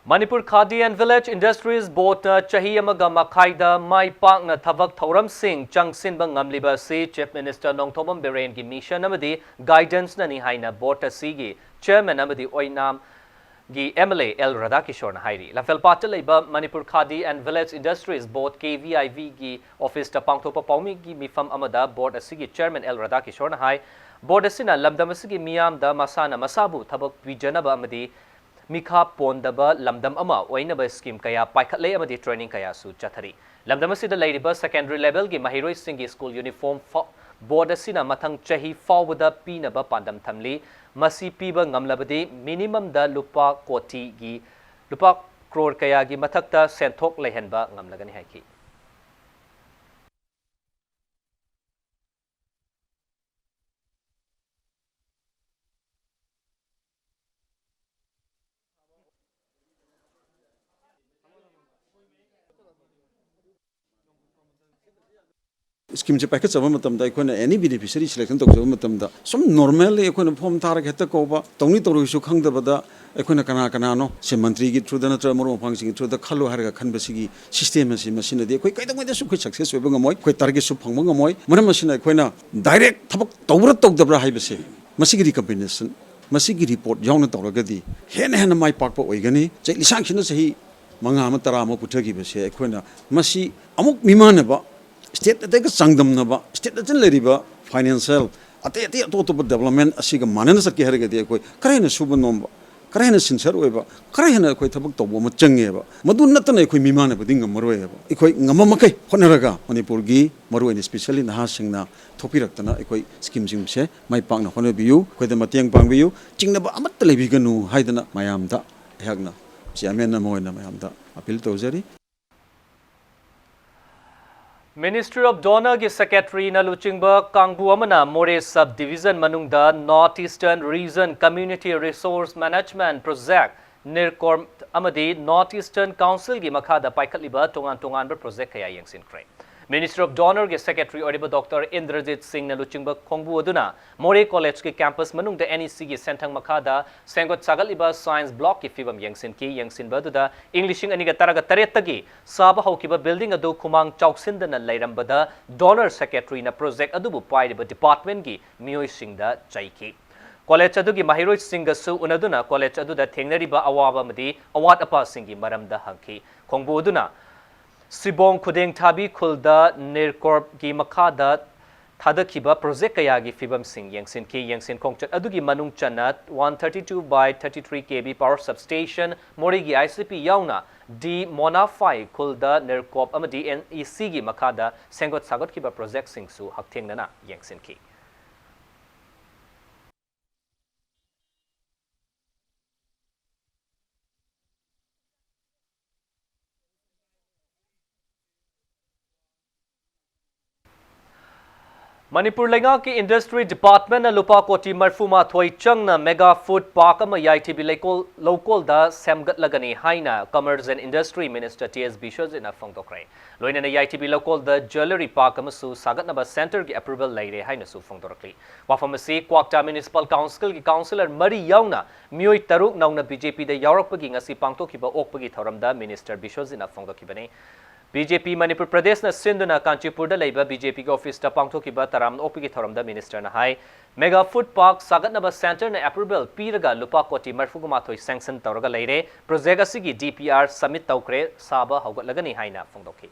Manipur Khadi and Village Industries Boardꯅ ꯆꯍꯤ ꯑꯃꯒ ꯃꯈꯥꯏꯗ ꯃꯥꯏ ꯄꯥꯛꯅ ꯊꯕꯛ ꯊꯧꯔꯝꯁꯤꯡ ꯆꯪꯁꯤꯟꯕ ꯉꯝꯂꯤꯕ ꯑꯁꯤ Chief Minister ꯅꯣꯡꯊꯣꯝꯕꯝ ꯕꯤꯔꯦꯟꯒꯤ mission ꯑꯃꯗꯤ guidanceꯅꯅꯤ ꯍꯥꯏꯅ board ꯑꯁꯤꯒꯤ ꯆꯤꯌꯔꯃꯦꯟ ꯑꯃꯗꯤ ꯑꯣꯏꯅꯥꯝꯒꯤ ꯑꯦꯝ ꯑꯦꯜ ꯑꯦ ꯑꯦꯜ ꯔꯥꯙꯥꯀꯤꯁꯣꯔꯅ ꯍꯥꯏꯔꯤ꯫ ꯂꯝꯐꯦꯜꯄꯥꯠꯇ ꯂꯩꯕ Manipur khadi and village industries board, K V I ꯚꯤꯒꯤ ꯑꯣꯐꯤꯁꯇ ꯄꯥꯡꯊꯣꯛꯄ ꯄꯥꯎꯃꯤꯒꯤ ꯃꯤꯐꯝ ꯑꯃꯗ ꯕꯣꯔꯗ ꯑꯁꯤꯒꯤ ꯆꯤꯌꯔꯃꯦꯟ ꯑꯦꯜ ꯔꯥꯙꯥꯀꯤꯁꯣꯔꯅ ꯍꯥꯏ, ꯕꯣꯔꯗ ꯑꯁꯤꯅ ꯂꯝꯗꯝ ꯑꯁꯤꯒꯤ ꯃꯤꯌꯥꯝꯗ ꯃꯁꯥꯅ ꯃꯁꯥꯕꯨ ꯊꯕꯛ ꯄꯤꯖꯅꯕ ꯑꯃꯗꯤ ꯃꯤꯈꯥ ꯄꯣꯟꯗꯕ ꯂꯝꯗꯝ ꯑꯃ ꯑꯣꯏꯅꯕ ꯁ꯭ꯀꯤꯝ ꯀꯌꯥ ꯄꯥꯏꯈꯠꯂꯦ ꯑꯃꯗꯤ ꯇ꯭ꯔꯦꯅꯤꯡ ꯀꯌꯥꯁꯨ ꯆꯠꯊꯔꯤ꯫ ꯂꯝꯗꯝ ꯑꯁꯤꯗ ꯂꯩꯔꯤꯕ ꯁꯦꯀꯦꯟꯗꯔꯤ ꯂꯦꯚꯦꯜꯒꯤ ꯃꯍꯩꯔꯣꯏꯁꯤꯡꯒꯤ ꯁ꯭ꯀꯨꯜ ꯌꯨꯅꯤꯐꯣꯔꯝ ꯐꯥꯎ ꯕꯣꯔꯗ ꯑꯁꯤꯅ ꯃꯊꯪ ꯆꯍꯤ ꯐꯥꯎꯕꯗ ꯄꯤꯅꯕ ꯄꯥꯟꯗꯝ ꯊꯝꯂꯤ꯫ ꯃꯁꯤ ꯄꯤꯕ ꯉꯝꯂꯕꯗꯤ ꯃꯤꯅꯤꯃꯝꯗ ꯂꯨꯄꯥ ꯀꯣꯇꯤꯒꯤ, ꯂꯨꯄꯥ ꯀ꯭ꯔꯣꯔ ꯀꯌꯥꯒꯤ ꯃꯊꯛꯇ ꯁꯦꯟꯊꯣꯛ ꯂꯩꯍꯟꯕ ꯉꯝꯂꯒꯅꯤ ꯍꯥꯏꯈꯤ꯫ ꯁ꯭ꯀꯤꯝꯁꯦ ꯄꯥꯏꯈꯠꯆꯕ ꯃꯇꯝꯗ ꯑꯩꯈꯣꯏꯅ ꯑꯦꯅꯤ ꯕꯦꯅꯤꯐꯤꯁꯔꯤ ꯁꯦꯂꯦꯛꯁꯟ ꯇꯧꯖꯕ ꯃꯇꯝꯗ ꯁꯨꯝ ꯅꯣꯔꯃꯦꯜꯂꯤ ꯑꯩꯈꯣꯏꯅ ꯐꯣꯔꯝ ꯊꯥꯔꯒ ꯍꯦꯛꯇ ꯀꯧꯕ, ꯇꯧꯅꯤ ꯇꯧꯔꯣꯏꯁꯨ ꯈꯪꯗꯕꯗ ꯑꯩꯈꯣꯏꯅ ꯀꯅꯥ ꯀꯅꯥꯅꯣ ꯁꯦ ꯃꯟꯇ꯭ꯔꯤꯒꯤ ꯊ꯭ꯔꯨꯗ ꯅꯠꯇ꯭ꯔꯒ ꯃꯔꯨꯞ ꯃꯄꯥꯡꯁꯤꯡꯒꯤ ꯊ꯭ꯔꯨꯗ ꯈꯜꯂꯣ ꯍꯥꯏꯔꯒ ꯈꯟꯕꯁꯤꯒꯤ ꯁꯤꯁꯇꯦꯝ ꯑꯁꯤ ꯃꯁꯤꯅꯗꯤ ꯑꯩꯈꯣꯏ ꯀꯩꯗꯧꯉꯩꯗꯁꯨ ꯑꯩꯈꯣꯏ ꯁꯛꯁꯦꯁ ꯑꯣꯏꯕ ꯉꯝꯃꯣꯏ, ꯑꯩꯈꯣꯏ ꯇꯥꯔꯒꯦꯠꯁꯨ ꯐꯪꯕ ꯉꯝꯃꯣꯏ꯫ ꯃꯔꯝ ꯑꯁꯤꯅ ꯑꯩꯈꯣꯏꯅ ꯗꯥꯏꯔꯦꯛ ꯊꯕꯛ ꯇꯧꯕ꯭ꯔꯥ ꯇꯧꯗꯕ꯭ꯔꯥ ꯍꯥꯏꯕꯁꯦ ꯃꯁꯤꯒꯤ ꯔꯤꯀꯝꯕꯤꯅꯦꯁꯟ, ꯃꯁꯤꯒꯤ ꯔꯤꯄꯣꯔꯠ ꯌꯥꯎꯅ ꯇꯧꯔꯒꯗꯤ ꯍꯦꯟꯅ ꯍꯦꯟꯅ ꯃꯥꯏ ꯄꯥꯛꯄ ꯑꯣꯏꯒꯅꯤ꯫ ꯆꯍꯤ ꯂꯤꯁꯥꯡꯁꯤꯠꯅ ꯆꯍꯤ ꯃꯉꯥ ꯑꯃ ꯇꯔꯥ ꯑꯃ ꯄꯨꯊꯈꯤꯕꯁꯦ ꯑꯩꯈꯣꯏꯅ ꯃꯁꯤ ꯑꯃꯨꯛ ꯃꯤꯃꯥꯟꯅꯕ, ꯁ꯭ꯇꯦꯠ ꯑꯇꯩꯒ ꯆꯥꯡꯗꯝꯅꯕ, ꯁ꯭ꯇꯦꯠ ꯑꯇꯩ ꯂꯩꯔꯤꯕ ꯐꯥꯏꯅꯥꯟꯁꯤꯌꯦꯜ ꯑꯇꯩ ꯑꯇꯩ ꯑꯇꯣꯞ ꯑꯇꯣꯞꯄ ꯗꯦꯕꯂꯞꯃꯦꯟ ꯑꯁꯤꯒ ꯃꯥꯟꯅꯅ ꯆꯠꯀꯦ ꯍꯥꯏꯔꯒꯗꯤ ꯑꯩꯈꯣꯏ ꯈꯔ ꯍꯦꯟꯅ ꯁꯨꯕ ꯅꯣꯝꯕ, ꯈꯔ ꯍꯦꯟꯅ ꯁꯤꯟꯁꯔ ꯑꯣꯏꯕ, ꯈꯔ ꯍꯦꯟꯅ ꯑꯩꯈꯣꯏ ꯊꯕꯛ ꯇꯧꯕ ꯑꯃ ꯆꯪꯉꯦꯕ꯫ ꯃꯗꯨ ꯅꯠꯇꯅ ꯑꯩꯈꯣꯏ ꯃꯤꯃꯥꯟꯅꯕꯗꯤ ꯉꯝꯃꯔꯣꯏꯕ꯫ ꯑꯩꯈꯣꯏ ꯉꯝꯕ ꯃꯈꯩ ꯍꯣꯠꯅꯔꯒ ꯃꯅꯤꯄꯨꯔꯒꯤ ꯃꯔꯨꯑꯣꯏꯅ ꯏꯁꯄꯤꯁꯦꯜꯂꯤ ꯅꯍꯥꯁꯤꯡꯅ ꯊꯣꯛꯄꯤꯔꯛꯇꯅ ꯑꯩꯈꯣꯏ ꯁ꯭ꯀꯤꯝꯁꯤꯡꯁꯦ ꯃꯥꯏ ꯄꯥꯛꯅ ꯍꯣꯠꯅꯕꯤꯌꯨ, ꯑꯩꯈꯣꯏꯗ ꯃꯇꯦꯡ ꯄꯥꯡꯕꯤꯌꯨ, ꯆꯤꯡꯅꯕ ꯑꯃꯠꯇ ꯂꯩꯕꯤꯒꯅꯨ ꯍꯥꯏꯗꯅ ꯃꯌꯥꯝꯗ ꯑꯩꯍꯥꯛꯅ ꯆꯤꯌꯔꯃꯦꯟ ꯑꯃ ꯑꯣꯏꯅ ꯃꯌꯥꯝꯗ ꯑꯄꯤꯜ ꯇꯧꯖꯔꯤ꯫ Ministry of DoNERꯒꯤ ꯁꯦꯀ꯭ꯔꯦꯇꯔꯤꯅ ꯂꯨꯆꯤꯡꯕ ꯀꯥꯡꯕꯨ ꯑꯃꯅ ꯃꯣꯔꯦ ꯁꯕ ꯗꯤꯕꯤꯖꯟ ꯃꯅꯨꯡꯗ North Eastern Region Community Resource Management Project, NERCOM, ꯑꯃꯗꯤ North Eastern Councilꯒꯤ ꯃꯈꯥꯗ ꯄꯥꯏꯈꯠꯂꯤꯕ ꯇꯣꯉꯥꯟ ꯇꯣꯉꯥꯟꯕ ꯄ꯭ꯔꯣꯖꯦꯛ ꯀꯌꯥ ꯌꯦꯡꯁꯤꯟꯈ꯭ꯔꯦ꯫ Ministry of DoNERꯒꯤ ꯁꯦꯀ꯭ꯔꯦꯇꯔꯤ ꯑꯣꯏꯔꯤꯕ ꯗꯣꯛꯇꯔ ꯏꯟꯗ꯭ꯔꯖꯤꯠ ꯁꯤꯡꯅ ꯂꯨꯆꯤꯡꯕ ꯈꯣꯡꯕꯨ ꯑꯗꯨꯅ ꯃꯣꯔꯦ ꯀꯣꯂꯦꯖꯀꯤ ꯀꯦꯝꯄꯁ ꯃꯅꯨꯡꯗ NECꯒꯤ ꯁꯦꯟꯊꯪ ꯃꯈꯥꯗ ꯁꯦꯝꯒꯠ ꯁꯥꯒꯠꯂꯤꯕ ꯁꯥꯏꯟꯁ ꯕ꯭ꯂꯣꯛꯀꯤ ꯐꯤꯕꯝ ꯌꯦꯡꯁꯤꯟꯈꯤ꯫ ꯌꯦꯡꯁꯤꯟꯕ ꯑꯗꯨꯗ ꯏꯪ ꯂꯤꯁꯤꯡ ꯑꯅꯤꯒ ꯇꯔꯥꯒ ꯇꯔꯦꯠꯇꯒꯤ ꯁꯥꯕ ꯍꯧꯈꯤꯕ ꯕꯤꯜꯗꯤꯡ ꯑꯗꯨ ꯈꯨꯃꯥꯡ ꯆꯥꯎꯁꯤꯟꯗꯅ ꯂꯩꯔꯝꯕꯗ DoNER ꯁꯦꯀ꯭ꯔꯦꯇꯔꯤꯅ ꯄ꯭ꯔꯣꯖꯦꯛ ꯑꯗꯨꯕꯨ ꯄꯥꯏꯔꯤꯕ ꯗꯤꯄꯥꯔꯠꯃꯦꯟꯒꯤ ꯃꯤꯑꯣꯏꯁꯤꯡꯗ ꯆꯩꯈꯤ꯫ ꯀꯣꯂꯦꯖ ꯑꯗꯨꯒꯤ ꯃꯍꯩꯔꯣꯏꯁꯤꯡꯒꯁꯨ ꯎꯅꯗꯨꯅ ꯀꯣꯂꯦꯖ ꯑꯗꯨꯗ ꯊꯦꯡꯅꯔꯤꯕ ꯑꯋꯥꯕ ꯑꯃꯗꯤ ꯑꯋꯥꯠ ꯑꯄꯥꯁꯤꯡꯒꯤ ꯃꯔꯝꯗ ꯍꯪꯈꯤ꯫ ꯈꯣꯡꯕꯨ ꯑꯗꯨꯅ ꯁꯤꯕꯣꯡ ꯈꯨꯗꯦꯡꯊꯥꯕꯤ ꯈꯨꯜꯗ ꯅꯤꯔꯀꯣꯔꯞꯀꯤ ꯃꯈꯥꯗ ꯊꯥꯗꯈꯤꯕ ꯄ꯭ꯔꯣꯖꯦꯛ ꯀꯌꯥꯒꯤ ꯐꯤꯕꯝꯁꯤꯡ ꯌꯦꯡꯁꯤꯟꯈꯤ꯫ ꯌꯦꯡꯁꯤꯟ ꯈꯣꯡꯆꯠ ꯑꯗꯨꯒꯤ ꯃꯅꯨꯡ ꯆꯟꯅ one thirty-two by thirty-three K V power substation, ꯃꯣꯔꯦꯒꯤ I C P ꯌꯥꯎꯅ ꯗꯤ ꯃꯣꯅꯥꯐꯥꯏ ꯈꯨꯜꯗ ꯅꯤꯔꯀꯣꯞ ꯑꯃꯗꯤ N E C ꯒꯤ ꯃꯈꯥꯗ ꯁꯦꯝꯒꯠ ꯁꯥꯒꯠꯈꯤꯕ ꯄ꯭ꯔꯣꯖꯦꯛꯁꯤꯡꯁꯨ ꯍꯛꯊꯦꯡꯅꯅ ꯌꯦꯡꯁꯤꯟꯈꯤ꯫ ꯃꯅꯤꯄꯨꯔ ꯂꯩꯉꯥꯛꯀꯤ Industry Department ꯅ ꯂꯨꯄꯥ ꯀꯣꯇꯤ ꯃꯔꯤꯐꯨ ꯃꯥꯊꯣꯏ ꯆꯪꯅ mega food park ꯑꯃ ꯌꯥꯏꯊꯤꯕꯤ ꯂꯩꯀꯣꯜ, ꯂꯧꯀꯣꯜꯗ ꯁꯦꯝꯒꯠꯂꯒꯅꯤ ꯍꯥꯏꯅ Commerce and Industry Minister T S ꯕꯤꯁ꯭ꯋꯖꯤꯠꯅ ꯐꯣꯡꯗꯣꯛꯈ꯭ꯔꯦ꯫ ꯂꯣꯏꯅꯅ ꯌꯥꯏꯊꯤꯕꯤ ꯂꯧꯀꯣꯜꯗ jewellery park ꯑꯃꯁꯨ ꯁꯥꯒꯠꯅꯕ centre ꯒꯤ approval ꯂꯩꯔꯦ ꯍꯥꯏꯅꯁꯨ ꯐꯣꯡꯗꯣꯔꯛꯂꯤ꯫ ꯋꯥꯐꯝ ꯑꯁꯤ ꯀ꯭ꯋꯥꯛꯇꯥ Municipal Council ꯒꯤ councillor ꯃꯔꯤ ꯌꯥꯎꯅ ꯃꯤꯑꯣꯏ ꯇꯔꯨꯛ ꯅꯧꯅ B J P ꯗ ꯌꯥꯎꯔꯛꯄꯒꯤ ꯉꯁꯤ ꯄꯥꯡꯊꯣꯛꯈꯤꯕ ꯑꯣꯛꯄꯒꯤ ꯊꯧꯔꯝꯗ Minister ꯕꯤꯁ꯭ꯋꯖꯤꯠꯅ ꯐꯣꯡꯗꯣꯛꯈꯤꯕꯅꯤ꯫ B J P Manipur ꯄ꯭ꯔꯗꯦꯁꯅ ꯁꯤꯟꯗꯨꯅ ꯀꯥꯟꯆꯤꯄꯨꯔꯗ ꯂꯩꯕ B J P ꯒꯤ office ꯇ ꯄꯥꯡꯊꯣꯛꯈꯤꯕ ꯇꯔꯥꯝꯅ ꯑꯣꯛꯄꯒꯤ ꯊꯧꯔꯝꯗ Minister ꯅ ꯍꯥꯏ, mega food park ꯁꯥꯒꯠꯅꯕ centre ꯅ approval ꯄꯤꯔꯒ ꯂꯨꯄꯥ ꯀꯣꯇꯤ ꯃꯔꯤꯐꯨ ꯃꯥꯊꯣꯏ sanction ꯇꯧꯔꯒ ꯂꯩꯔꯦ꯫ Project ꯑꯁꯤꯒꯤ D P R submit ꯇꯧꯈ꯭ꯔꯦ, ꯁꯥꯕ ꯍꯧꯒꯠꯂꯒꯅꯤ ꯍꯥꯏꯅ ꯐꯣꯡꯗꯣꯛꯈꯤ꯫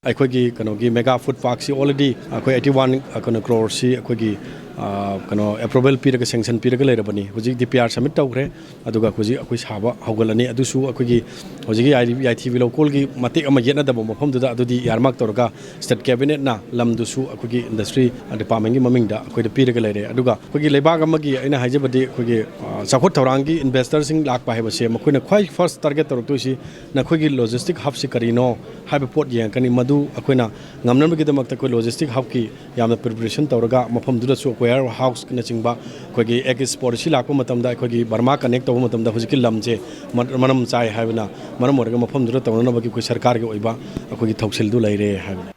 ꯑꯩꯈꯣꯏꯒꯤ ꯀꯩꯅꯣꯒꯤ mega food park ꯁꯤ already ꯑꯩꯈꯣꯏ eighty one, ꯑ, ꯀꯩꯅꯣ, crore ꯁꯤ ꯑꯩꯈꯣꯏꯒꯤ, ꯑ, ꯀꯩꯅꯣ, approval ꯄꯤꯔꯒ, sanction ꯄꯤꯔꯒ ꯂꯩꯔꯕꯅꯤ꯫ ꯍꯧꯖꯤꯛ D P R submit ꯇꯧꯈ꯭ꯔꯦ꯫ ꯑꯗꯨꯒ ꯍꯧꯖꯤꯛ ꯑꯩꯈꯣꯏ ꯁꯥꯕ ꯍꯧꯒꯠꯂꯅꯤ꯫ ꯑꯗꯨꯁꯨ ꯑꯩꯈꯣꯏꯒꯤ ꯍꯧꯖꯤꯛꯀꯤ ꯌꯥꯏ-, ꯌꯥꯏꯊꯤꯕꯤ ꯂꯧꯀꯣꯜꯒꯤ ꯃꯇꯦꯛ ꯑꯃ ꯌꯦꯠꯅꯗꯕ ꯃꯐꯝꯗꯨꯗ ꯑꯗꯨꯗꯤ earmark ꯇꯧꯔꯒ State Cabinet ꯅ ꯂꯝꯗꯨꯁꯨ ꯑꯩꯈꯣꯏꯒꯤ Industry Department ꯀꯤ ꯃꯃꯤꯡꯗ ꯑꯩꯈꯣꯏꯗ ꯄꯤꯔꯒ ꯂꯩꯔꯦ꯫ ꯑꯗꯨꯒ ꯑꯩꯈꯣꯏꯒꯤ ꯂꯩꯕꯥꯛ ꯑꯃꯒꯤ, ꯑꯩꯅ ꯍꯥꯏꯖꯕꯗꯤ, ꯑꯩꯈꯣꯏꯒꯤ, ꯑ, ꯆꯥꯎꯈꯠ ꯊꯧꯔꯥꯡꯒꯤ investor ꯁꯤꯡ ꯂꯥꯛꯄ ꯍꯥꯏꯕꯁꯦ ꯃꯈꯣꯏꯅ ꯈ꯭ꯋꯥꯏ first target ꯇꯧꯔꯛꯇꯣꯏꯁꯤ ꯅꯈꯣꯏꯒꯤ logistic hub ꯁꯤ ꯀꯔꯤꯅꯣ ꯍꯥꯏꯕ ꯄꯣꯠ ꯌꯦꯡꯉꯛꯀꯅꯤ꯫ ꯃꯗꯨ ꯑꯩꯈꯣꯏꯅ ꯉꯝꯅꯕꯒꯤꯗꯃꯛꯇ ꯑꯩꯈꯣꯏ logistic hub ꯀꯤ ꯌꯥꯝꯅ preparation ꯇꯧꯔꯒ ꯃꯐꯝꯗꯨꯗꯁꯨ warehouse ꯅꯆꯤꯡꯕ ꯑꯩꯈꯣꯏꯒꯤ Act East Policy ꯂꯥꯛꯄ ꯃꯇꯝꯗ ꯑꯩꯈꯣꯏꯒꯤ Burma Connect ꯇꯧꯕ ꯃꯇꯝꯗ ꯍꯧꯖꯤꯛꯀꯤ ꯂꯝꯁꯦ ꯃ-, ꯃꯔꯝ ꯆꯥꯏ ꯍꯥꯏꯕꯅ ꯃꯔꯝ ꯑꯣꯏꯔꯒ ꯃꯐꯝꯗꯨꯗ ꯇꯧꯅꯅꯕꯒꯤ ꯑꯩꯈꯣꯏ ꯁꯔꯀꯥꯔꯒꯤ ꯑꯣꯏꯕ ꯑꯩꯈꯣꯏꯒꯤ ꯊꯧꯁꯤꯜꯗꯨ ꯂꯩꯔꯦ ꯍꯥꯏꯕꯅꯤ꯫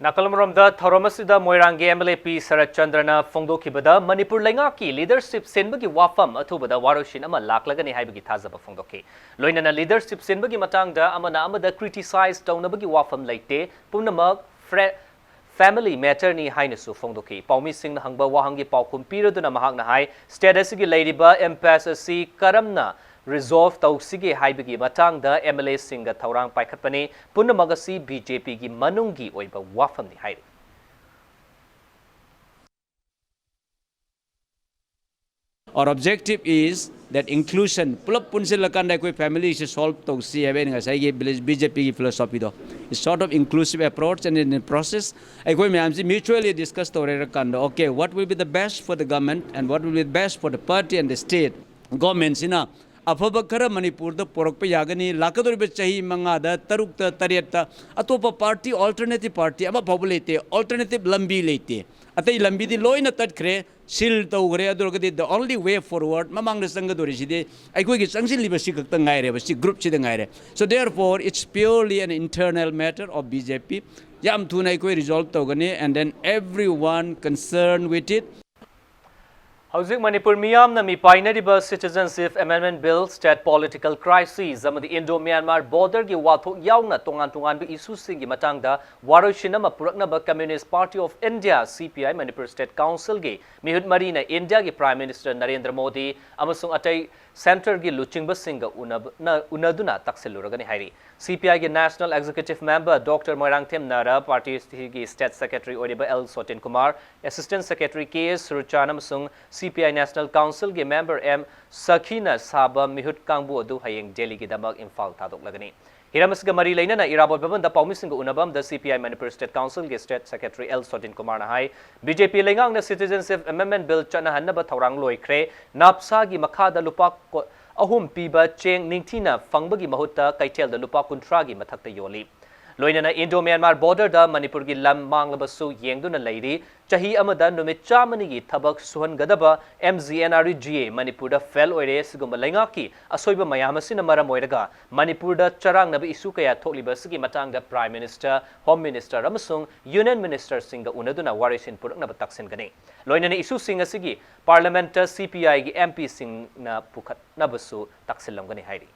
ꯅꯥꯀꯜ ꯑꯃꯔꯣꯝꯗ ꯊꯧꯔꯝ ꯑꯁꯤꯗ ꯃꯣꯏꯔꯥꯡꯒꯤ MLA P ꯁꯔꯠ ꯆꯟꯗ꯭ꯔꯅ ꯐꯣꯡꯗꯣꯛꯈꯤꯕꯗ ꯃꯅꯤꯄꯨꯔ ꯂꯩꯉꯥꯛꯀꯤ leadership ꯁꯤꯟꯕꯒꯤ ꯋꯥꯐꯝ ꯑꯊꯨꯕꯗ ꯋꯥꯔꯣꯏꯁꯤꯟ ꯑꯃ ꯂꯥꯛꯂꯒꯅꯤ ꯍꯥꯏꯕꯒꯤ ꯊꯥꯖꯕ ꯐꯣꯡꯗꯣꯛꯈꯤ꯫ ꯂꯣꯏꯅꯅ leadership ꯁꯤꯟꯕꯒꯤ ꯃꯇꯥꯡꯗ ꯑꯃꯅ ꯑꯃꯗ criticize ꯇꯧꯅꯕꯒꯤ ꯋꯥꯐꯝ ꯂꯩꯇꯦ, ꯄꯨꯝꯅꯃꯛ ꯐ꯭ꯔꯦ-, family matterꯅꯤ ꯍꯥꯏꯅꯁꯨ ꯐꯣꯡꯗꯣꯛꯈꯤ꯫ ꯄꯥꯎꯃꯤꯁꯤꯡꯅ ꯍꯪꯕ ꯋꯥꯍꯪꯒꯤ ꯄꯥꯎꯈꯨꯝ ꯄꯤꯔꯗꯨꯅ ꯃꯍꯥꯛꯅ ꯍꯥꯏ, state ꯑꯁꯤꯒꯤ ꯂꯩꯔꯤꯕ impasse ꯑꯁꯤ ꯀꯔꯝꯅ resolve ꯇꯧꯁꯤꯒꯦ ꯍꯥꯏꯕꯒꯤ ꯃꯇꯥꯡꯗ MLAꯁꯤꯡꯒ ꯊꯧꯔꯥꯡ ꯄꯥꯏꯈꯠꯄꯅꯤ꯫ ꯄꯨꯝꯅꯃꯛ ꯑꯁꯤ BJPꯒꯤ ꯃꯅꯨꯡꯒꯤ ꯑꯣꯏꯕ ꯋꯥꯐꯝꯅꯤ ꯍꯥꯏꯔꯤ꯫ Our objective is that inclusion, ꯄꯨꯂꯞ ꯄꯨꯟꯁꯤꯜꯂꯀꯥꯟꯗ ꯑꯩꯈꯣꯏ familyꯁꯦ solve ꯇꯧꯁꯤ ꯍꯥꯏꯕ ꯑꯩꯅ ꯉꯁꯥꯏꯒꯤ ꯕꯤ ꯖꯦ ꯄꯤꯒꯤ philosophyꯗꯣ, sort of inclusive approach, and in the process ꯑꯩꯈꯣꯏ ꯃꯌꯥꯝꯁꯤ mutually discuss ꯇꯧꯔꯦꯔꯀꯥꯟꯗ, okay, what will be the best for the government and what will be the best for the party and the state? Governmentꯁꯤꯅ ꯑꯐꯕ ꯈꯔ ꯃꯅꯤꯄꯨꯔꯗ ꯄꯨꯔꯛꯄ ꯌꯥꯒꯅꯤ꯫ ꯂꯥꯛꯀꯗꯧꯔꯤꯕ ꯆꯍꯤ ꯃꯉꯥꯗ, ꯇꯔꯨꯛꯇ, ꯇꯔꯦꯠꯇ ꯑꯇꯣꯞꯄ party, alternative party ꯑꯃ ꯐꯥꯎꯕ ꯂꯩꯇꯦ, alternative ꯂꯝꯕꯤ ꯂꯩꯇꯦ꯫ ꯑꯇꯩ ꯂꯝꯕꯤꯗꯤ ꯂꯣꯏꯅ ꯇꯠꯈ꯭ꯔꯦ, seal ꯇꯧꯈ꯭ꯔꯦ꯫ ꯑꯗꯨ ꯑꯣꯏꯔꯒꯗꯤ the only way forward, ꯃꯃꯥꯡꯗ ꯆꯪꯒꯗꯧꯔꯤꯁꯤꯗꯤ ꯑꯩꯈꯣꯏꯒꯤ ꯆꯪꯁꯤꯜꯂꯤꯕ ꯁꯤ ꯈꯛꯇ ꯉꯥꯏꯔꯦꯕ, ꯁꯤ groupꯁꯤꯗ ꯉꯥꯏꯔꯦ꯫ So therefore, it's purely an internal matter of B J P. ꯌꯥꯝ ꯊꯨꯅ ꯑꯩꯈꯣꯏ resolve ꯇꯧꯒꯅꯤ, and then everyone concerned with it. ꯍꯧꯖꯤꯛ ꯃꯅꯤꯄꯨꯔ ꯃꯤꯌꯥꯝꯅ ꯃꯤꯄꯥꯏꯅꯔꯤꯕ Citizenship Amendment Bill, state political crisis ꯑꯃꯗꯤ Indo-Myanmar borderꯒꯤ ꯋꯥꯊꯣꯛ ꯌꯥꯎꯅ ꯇꯣꯉꯥꯟ ꯇꯣꯉꯥꯟꯕ issueꯁꯤꯡꯒꯤ ꯃꯇꯥꯡꯗ ꯋꯥꯔꯣꯏꯁꯤꯟ ꯑꯃ ꯄꯨꯔꯛꯅꯕ Communist Party of India, C P I, Manipur State Councilꯒꯤ ꯃꯤꯍꯨꯠ ꯃꯔꯤꯅ ꯏꯟꯗꯤꯌꯥꯒꯤ Prime Minister ꯅꯔꯦꯟꯗ꯭ꯔ ꯃꯣꯗꯤ ꯑꯃꯁꯨꯡ ꯑꯇꯩ centreꯒꯤ ꯂꯨꯆꯤꯡꯕꯁꯤꯡꯒ ꯎꯅꯕ-, ꯅ-, ꯎꯅꯗꯨꯅ ꯇꯛꯁꯤꯜꯂꯨꯔꯒꯅꯤ ꯍꯥꯏꯔꯤ꯫ C P Iꯒꯤ National Executive Member Doctor Moirangthem ꯅꯥꯔꯥ, partyꯒꯤ State Secretary ꯑꯣꯏꯔꯤꯕ L ꯁꯣꯇꯤꯟ Kumar, Assistant Secretary K S ꯁꯨꯔꯆꯥꯟ ꯑꯃꯁꯨꯡ C P I National Councilꯒꯤ member M ꯁꯈꯤꯅ ꯁꯥꯕ ꯃꯤꯍꯨꯠ ꯀꯥꯡꯕꯨ ꯑꯗꯨ ꯍꯌꯦꯡ ꯗꯦꯜꯂꯤꯒꯤꯗꯃꯛ ꯏꯝꯐꯥꯜ ꯊꯥꯗꯣꯛꯂꯒꯅꯤ꯫ ꯍꯤꯔꯝ ꯑꯁꯤꯒ ꯃꯔꯤ ꯂꯩꯅꯅ ꯏꯔꯥꯕꯣꯠ ꯚꯕꯟꯗ ꯄꯥꯎꯃꯤꯁꯤꯡꯒ ꯎꯅꯕ ꯑꯃꯗ C P I Manipur State Councilꯒꯤ State Secretary L ꯁꯣꯇꯤꯟ ꯀꯨꯃꯥꯔꯅ ꯍꯥꯏ, B J P ꯂꯩꯉꯥꯛꯅ Citizenship Amendment Bill ꯆꯠꯅꯍꯟꯅꯕ ꯊꯧꯔꯥꯡ ꯂꯣꯏꯈ꯭ꯔꯦ꯫ ꯅꯥꯞꯁꯥꯒꯤ ꯃꯈꯥꯗ ꯂꯨꯄꯥ ꯀꯣ-, ꯑꯍꯨꯝ ꯄꯤꯕ ꯆꯦꯡ ꯅꯤꯡꯊꯤꯅ ꯐꯪꯕꯒꯤ ꯃꯍꯨꯠꯇ ꯀꯩꯊꯦꯜꯗ ꯂꯨꯄꯥ ꯀꯨꯟꯊ꯭ꯔꯥꯒꯤ ꯃꯊꯛꯇ ꯌꯣꯜꯂꯤ꯫ ꯂꯣꯏꯅꯅ ꯏꯟꯗꯣ ꯃ꯭ꯌꯥꯟꯃꯥꯔ ꯕꯣꯔꯗꯔꯗ ꯃꯅꯤꯄꯨꯔꯒꯤ ꯂꯝ ꯃꯥꯡꯂꯕꯁꯨ ꯌꯦꯡꯗꯨꯅ ꯂꯩꯔꯤ꯫ ꯆꯍꯤ ꯑꯃꯗ ꯅꯨꯃꯤꯠ ꯆꯥꯝꯃꯅꯤꯒꯤ ꯊꯕꯛ ꯁꯨꯍꯟꯒꯗꯕ M G N R E G A ꯃꯅꯤꯄꯨꯔꯗ ꯐꯦꯜ ꯑꯣꯏꯔꯦ꯫ ꯁꯤꯒꯨꯝꯕ ꯂꯩꯉꯥꯛꯀꯤ ꯑꯁꯣꯏꯕ ꯃꯌꯥꯝ ꯑꯁꯤꯅ ꯃꯔꯝ ꯑꯣꯏꯔꯒ ꯃꯅꯤꯄꯨꯔꯗ ꯆꯔꯥꯡꯅꯕ ꯏꯁꯨ ꯀꯌꯥ ꯊꯣꯛꯂꯤꯕ ꯑꯁꯤꯒꯤ ꯃꯇꯥꯡꯗ Prime Minister, Home Minister ꯑꯃꯁꯨꯡ Union Ministerꯁꯤꯡꯒ ꯎꯅꯗꯨꯅ ꯋꯥꯔꯣꯏꯁꯤꯟ ꯄꯨꯔꯛꯅꯕ ꯇꯛꯁꯤꯟꯒꯅꯤ꯫ ꯂꯣꯏꯅꯅ ꯏꯁꯨꯁꯤꯡ ꯑꯁꯤꯒꯤ ꯄꯥꯔꯂꯤꯌꯥꯃꯦꯟꯠꯇ C P Iꯒꯤ M Pꯁꯤꯡꯅ ꯄꯨꯈꯠꯅꯕꯁꯨ ꯇꯛꯁꯤꯜꯂꯝꯒꯅꯤ ꯍꯥꯏꯔꯤ꯫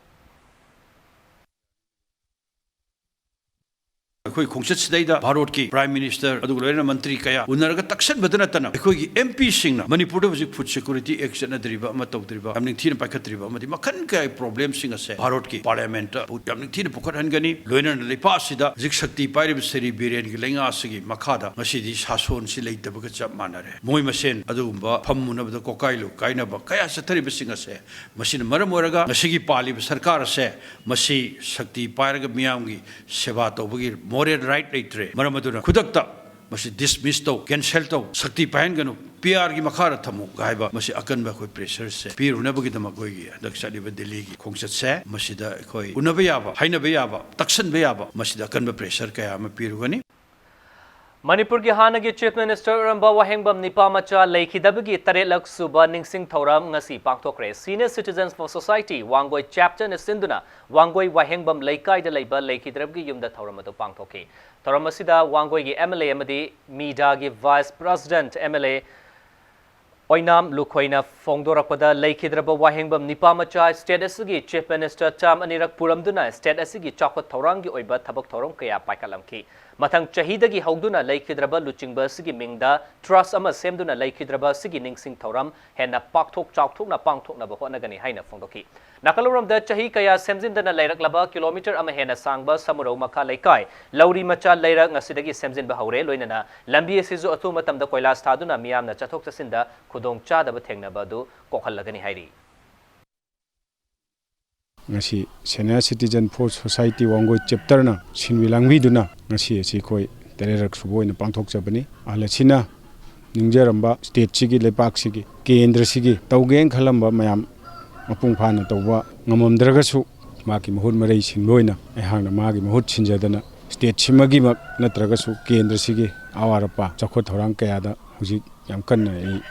ꯑꯩꯈꯣꯏ ꯈꯣꯡꯆꯠꯁꯤꯗꯩꯗ ꯚꯥꯔꯠꯀꯤ Prime Minister ꯑꯗꯨꯒ ꯂꯣꯏꯅꯅ ꯃꯟꯇ꯭ꯔꯤ ꯀꯌꯥ ꯎꯅꯔꯒ ꯇꯛꯁꯟꯕꯗ ꯅꯠꯇꯅ ꯑꯩꯈꯣꯏꯒꯤ M Pꯁꯤꯡꯅ ꯃꯅꯤꯄꯨꯔꯗ ꯍꯧꯖꯤꯛ Food Security Act ꯆꯠꯅꯗ꯭ꯔꯤꯕ ꯑꯃ ꯇꯧꯗ꯭ꯔꯤꯕ, ꯌꯥꯝ ꯅꯤꯡꯊꯤꯅ ꯄꯥꯏꯈꯠꯇ꯭ꯔꯤꯕ ꯑꯃꯗꯤ ꯃꯈꯜ ꯀꯌꯥꯒꯤ problemꯁꯤꯡ ꯑꯁꯦ ꯚꯥꯔꯠꯀꯤ ꯄꯥꯔꯂꯤꯌꯥꯃꯦꯟꯠꯇ ꯌꯥꯝ ꯅꯤꯡꯊꯤꯅ ꯄꯨꯈꯠꯍꯟꯒꯅꯤ꯫ ꯂꯣꯏꯅꯅ ꯂꯩꯄꯥꯛ ꯑꯁꯤꯗ ꯍꯧꯖꯤꯛ ꯁꯛꯇꯤ ꯄꯥꯏꯔꯤꯕ ꯁ꯭ꯔꯤ ꯕꯤꯔꯦꯟꯒꯤ ꯂꯩꯉꯥꯛ ꯑꯁꯤꯒꯤ ꯃꯈꯥꯗ ꯉꯁꯤꯗꯤ ꯁꯥꯁꯣꯟꯁꯤ ꯂꯩꯇꯕꯒ ꯆꯞ ꯃꯥꯟꯅꯔꯦ꯫ ꯃꯣꯏ ꯃꯁꯦꯟ ꯑꯗꯨꯒꯨꯝꯕ ꯐꯝꯃꯨꯅꯕꯗ ꯀꯣꯀꯥꯏ ꯂꯨꯀꯥꯏꯅꯕ ꯀꯌꯥ ꯆꯠꯊꯔꯤꯕꯁꯤꯡ ꯑꯁꯦ ꯃꯁꯤꯅ ꯃꯔꯝ ꯑꯣꯏꯔꯒ ꯉꯁꯤꯒꯤ ꯄꯥꯜꯂꯤꯕ ꯁꯔꯀꯥꯔ ꯑꯁꯦ ꯃꯁꯤ ꯁꯛꯇꯤ ꯄꯥꯏꯔꯒ ꯃꯤꯌꯥꯝꯒꯤ ꯁꯦꯕꯥ ꯇꯧꯕꯒꯤ moral right ꯂꯩꯇ꯭ꯔꯦ꯫ ꯃꯔꯝ ꯑꯗꯨꯅ ꯈꯨꯗꯛꯇ ꯃꯁꯤ dismiss ꯇꯧ, cancel ꯇꯧ, ꯁꯛꯇꯤ ꯄꯥꯏꯍꯟꯒꯅꯨ, P R ꯒꯤ ꯃꯈꯥꯗ ꯊꯝꯃꯨ ꯍꯥꯏꯕ ꯃꯁꯤ ꯑꯀꯟꯕ ꯑꯩꯈꯣꯏ pressureꯁꯦ ꯄꯤꯔꯨꯅꯕꯒꯤꯗꯃꯛ ꯑꯩꯈꯣꯏꯒꯤ ꯍꯟꯗꯛ ꯆꯠꯂꯤꯕ ꯗꯤꯜꯂꯤꯒꯤ ꯈꯣꯡꯆꯠꯁꯦ ꯃꯁꯤꯗ ꯑꯩꯈꯣꯏ ꯎꯅꯕ ꯌꯥꯕ, ꯍꯥꯏꯅꯕ ꯌꯥꯕ, ꯇꯛꯁꯟꯕ ꯌꯥꯕ ꯃꯁꯤꯗ ꯑꯀꯟꯕ pressure ꯀꯌꯥ ꯑꯃ ꯄꯤꯔꯨꯒꯅꯤ꯫ ꯃꯅꯤꯄꯨꯔꯒꯤ ꯍꯥꯟꯅꯒꯤ Chief Minister ꯑꯣꯏꯔꯝꯕ ꯋꯥꯍꯦꯡꯕꯝ ꯅꯤꯄꯥꯃꯆꯥ ꯂꯩꯈꯤꯗꯕꯒꯤ ꯇꯔꯦꯠꯂꯛ ꯁꯨꯕ ꯅꯤꯡꯁꯤꯡ ꯊꯧꯔꯝ ꯉꯁꯤ ꯄꯥꯡꯊꯣꯛꯈ꯭ꯔꯦ꯫ Senior Citizens for Society Wangoi chapterꯅ ꯁꯤꯟꯗꯨꯅ ꯋꯥꯡꯒꯣꯏ ꯋꯥꯍꯦꯡꯕꯝ ꯂꯩꯀꯥꯏꯗ ꯂꯩꯕ ꯂꯩꯈꯤꯗ꯭ꯔꯕꯒꯤ ꯌꯨꯝꯗ ꯊꯧꯔꯝ ꯑꯗꯨ ꯄꯥꯡꯊꯣꯛꯈꯤ꯫ ꯊꯧꯔꯝ ꯑꯁꯤꯗ ꯋꯥꯡꯒꯣꯏꯒꯤ M L A ꯑꯃꯗꯤ ꯃꯤꯗꯥꯒꯤ Vice President M L A ꯑꯣꯏꯅꯥꯝ ꯂꯨꯈꯣꯏꯅ ꯐꯣꯡꯗꯣꯔꯛꯄꯗ, ꯂꯩꯈꯤꯗ꯭ꯔꯕ ꯋꯥꯍꯦꯡꯕꯝ ꯅꯤꯄꯥꯃꯆꯥ state ꯑꯁꯤꯒꯤ Chief Minister term ꯑꯅꯤꯔꯛ ꯄꯨꯔꯝꯗꯨꯅ state ꯑꯁꯤꯒꯤ ꯆꯥꯎꯈꯠ ꯊꯧꯔꯥꯡꯒꯤ ꯑꯣꯏꯕ ꯊꯕꯛ ꯊꯧꯔꯝ ꯀꯌꯥ ꯄꯥꯏꯈꯠꯂꯝꯈꯤ꯫ ꯃꯊꯪ ꯆꯍꯤꯗꯒꯤ ꯍꯧꯗꯨꯅ ꯂꯩꯈꯤꯗ꯭ꯔꯕ ꯂꯨꯆꯤꯡꯕ ꯑꯁꯤꯒꯤ ꯃꯤꯡꯗ trust ꯑꯃ ꯁꯦꯝꯗꯨꯅ ꯂꯩꯈꯤꯗ꯭ꯔꯕ ꯑꯁꯤꯒꯤ ꯅꯤꯡꯁꯤꯡ ꯊꯧꯔꯝ ꯍꯦꯟꯅ ꯄꯥꯛꯊꯣꯛ ꯆꯥꯎꯊꯣꯛꯅ ꯄꯥꯡꯊꯣꯛꯅꯕ ꯍꯣꯠꯅꯒꯅꯤ ꯍꯥꯏꯅ ꯐꯣꯡꯗꯣꯛꯈꯤ꯫ ꯅꯥꯀꯜꯂꯣꯝꯗ ꯆꯍꯤ ꯀꯌꯥ ꯁꯦꯝꯖꯤꯟꯗꯅ ꯂꯩꯔꯛꯂꯕ kilometre ꯑꯃ ꯍꯦꯟꯅ ꯁꯥꯡꯕ ꯁꯃꯨꯔꯧ ꯃꯈꯥ ꯂꯩꯀꯥꯏ ꯂꯧꯔꯤ ꯃꯆꯥ ꯂꯩꯔꯛ ꯉꯁꯤꯗꯒꯤ ꯁꯦꯝꯖꯤꯟꯕ ꯍꯧꯔꯦ꯫ ꯂꯣꯏꯅꯅ ꯂꯝꯕꯤ ꯑꯁꯤꯁꯨ ꯑꯊꯨꯕ ꯃꯇꯝꯗ ꯀꯣꯏꯂꯥꯁ ꯊꯥꯗꯨꯅ ꯃꯤꯌꯥꯝꯅ ꯆꯠꯊꯣꯛ ꯆꯠꯁꯤꯟꯗ ꯈꯨꯗꯣꯡ ꯆꯥꯗꯕ ꯊꯦꯡꯅꯕ ꯑꯗꯨ ꯀꯣꯛꯍꯜꯂꯒꯅꯤ ꯍꯥꯏꯔꯤ꯫ ꯉꯁꯤ Senior Citizen for Society Wangoi chapterꯅ ꯁꯤꯟꯕꯤ ꯂꯥꯡꯕꯤꯗꯨꯅ ꯉꯁꯤ ꯑꯁꯤ ꯑꯩꯈꯣꯏ ꯇꯔꯦꯠꯔꯛ ꯁꯨꯕ ꯑꯣꯏꯅ ꯄꯥꯡꯊꯣꯛꯆꯕꯅꯤ꯫ ꯑꯍꯜ ꯑꯁꯤꯅ ꯅꯤꯡꯖꯔꯝꯕ stateꯁꯤꯒꯤ, ꯂꯩꯄꯥꯛꯁꯤꯒꯤ, ꯀꯦꯟꯗ꯭ꯔꯁꯤꯒꯤ ꯇꯧꯒꯦꯅ ꯈꯜꯂꯝꯕ ꯃꯌꯥꯝ ꯃꯄꯨꯡ ꯐꯥꯅ ꯇꯧꯕ ꯉꯝꯃꯝꯗ꯭ꯔꯒꯁꯨ, ꯃꯥꯒꯤ ꯃꯍꯨꯠ ꯃꯔꯩ ꯁꯤꯟꯕ ꯑꯣꯏꯅ ꯑꯩꯍꯥꯛꯅ ꯃꯥꯒꯤ ꯃꯍꯨꯠ ꯁꯤꯟꯖꯗꯅ ꯁ꯭ꯇꯦꯠꯁꯤꯃꯒꯤꯃꯛ ꯅꯠꯇ꯭ꯔꯒꯁꯨ ꯀꯦꯟꯗ꯭ꯔꯁꯤꯒꯤ ꯑꯋꯥꯠ ꯑꯄꯥ ꯆꯥꯎꯈꯠ ꯊꯧꯔꯥꯡ ꯀꯌꯥꯗ ꯍꯧꯖꯤꯛ ꯌꯥꯝ ꯀꯟꯅ ꯑꯩ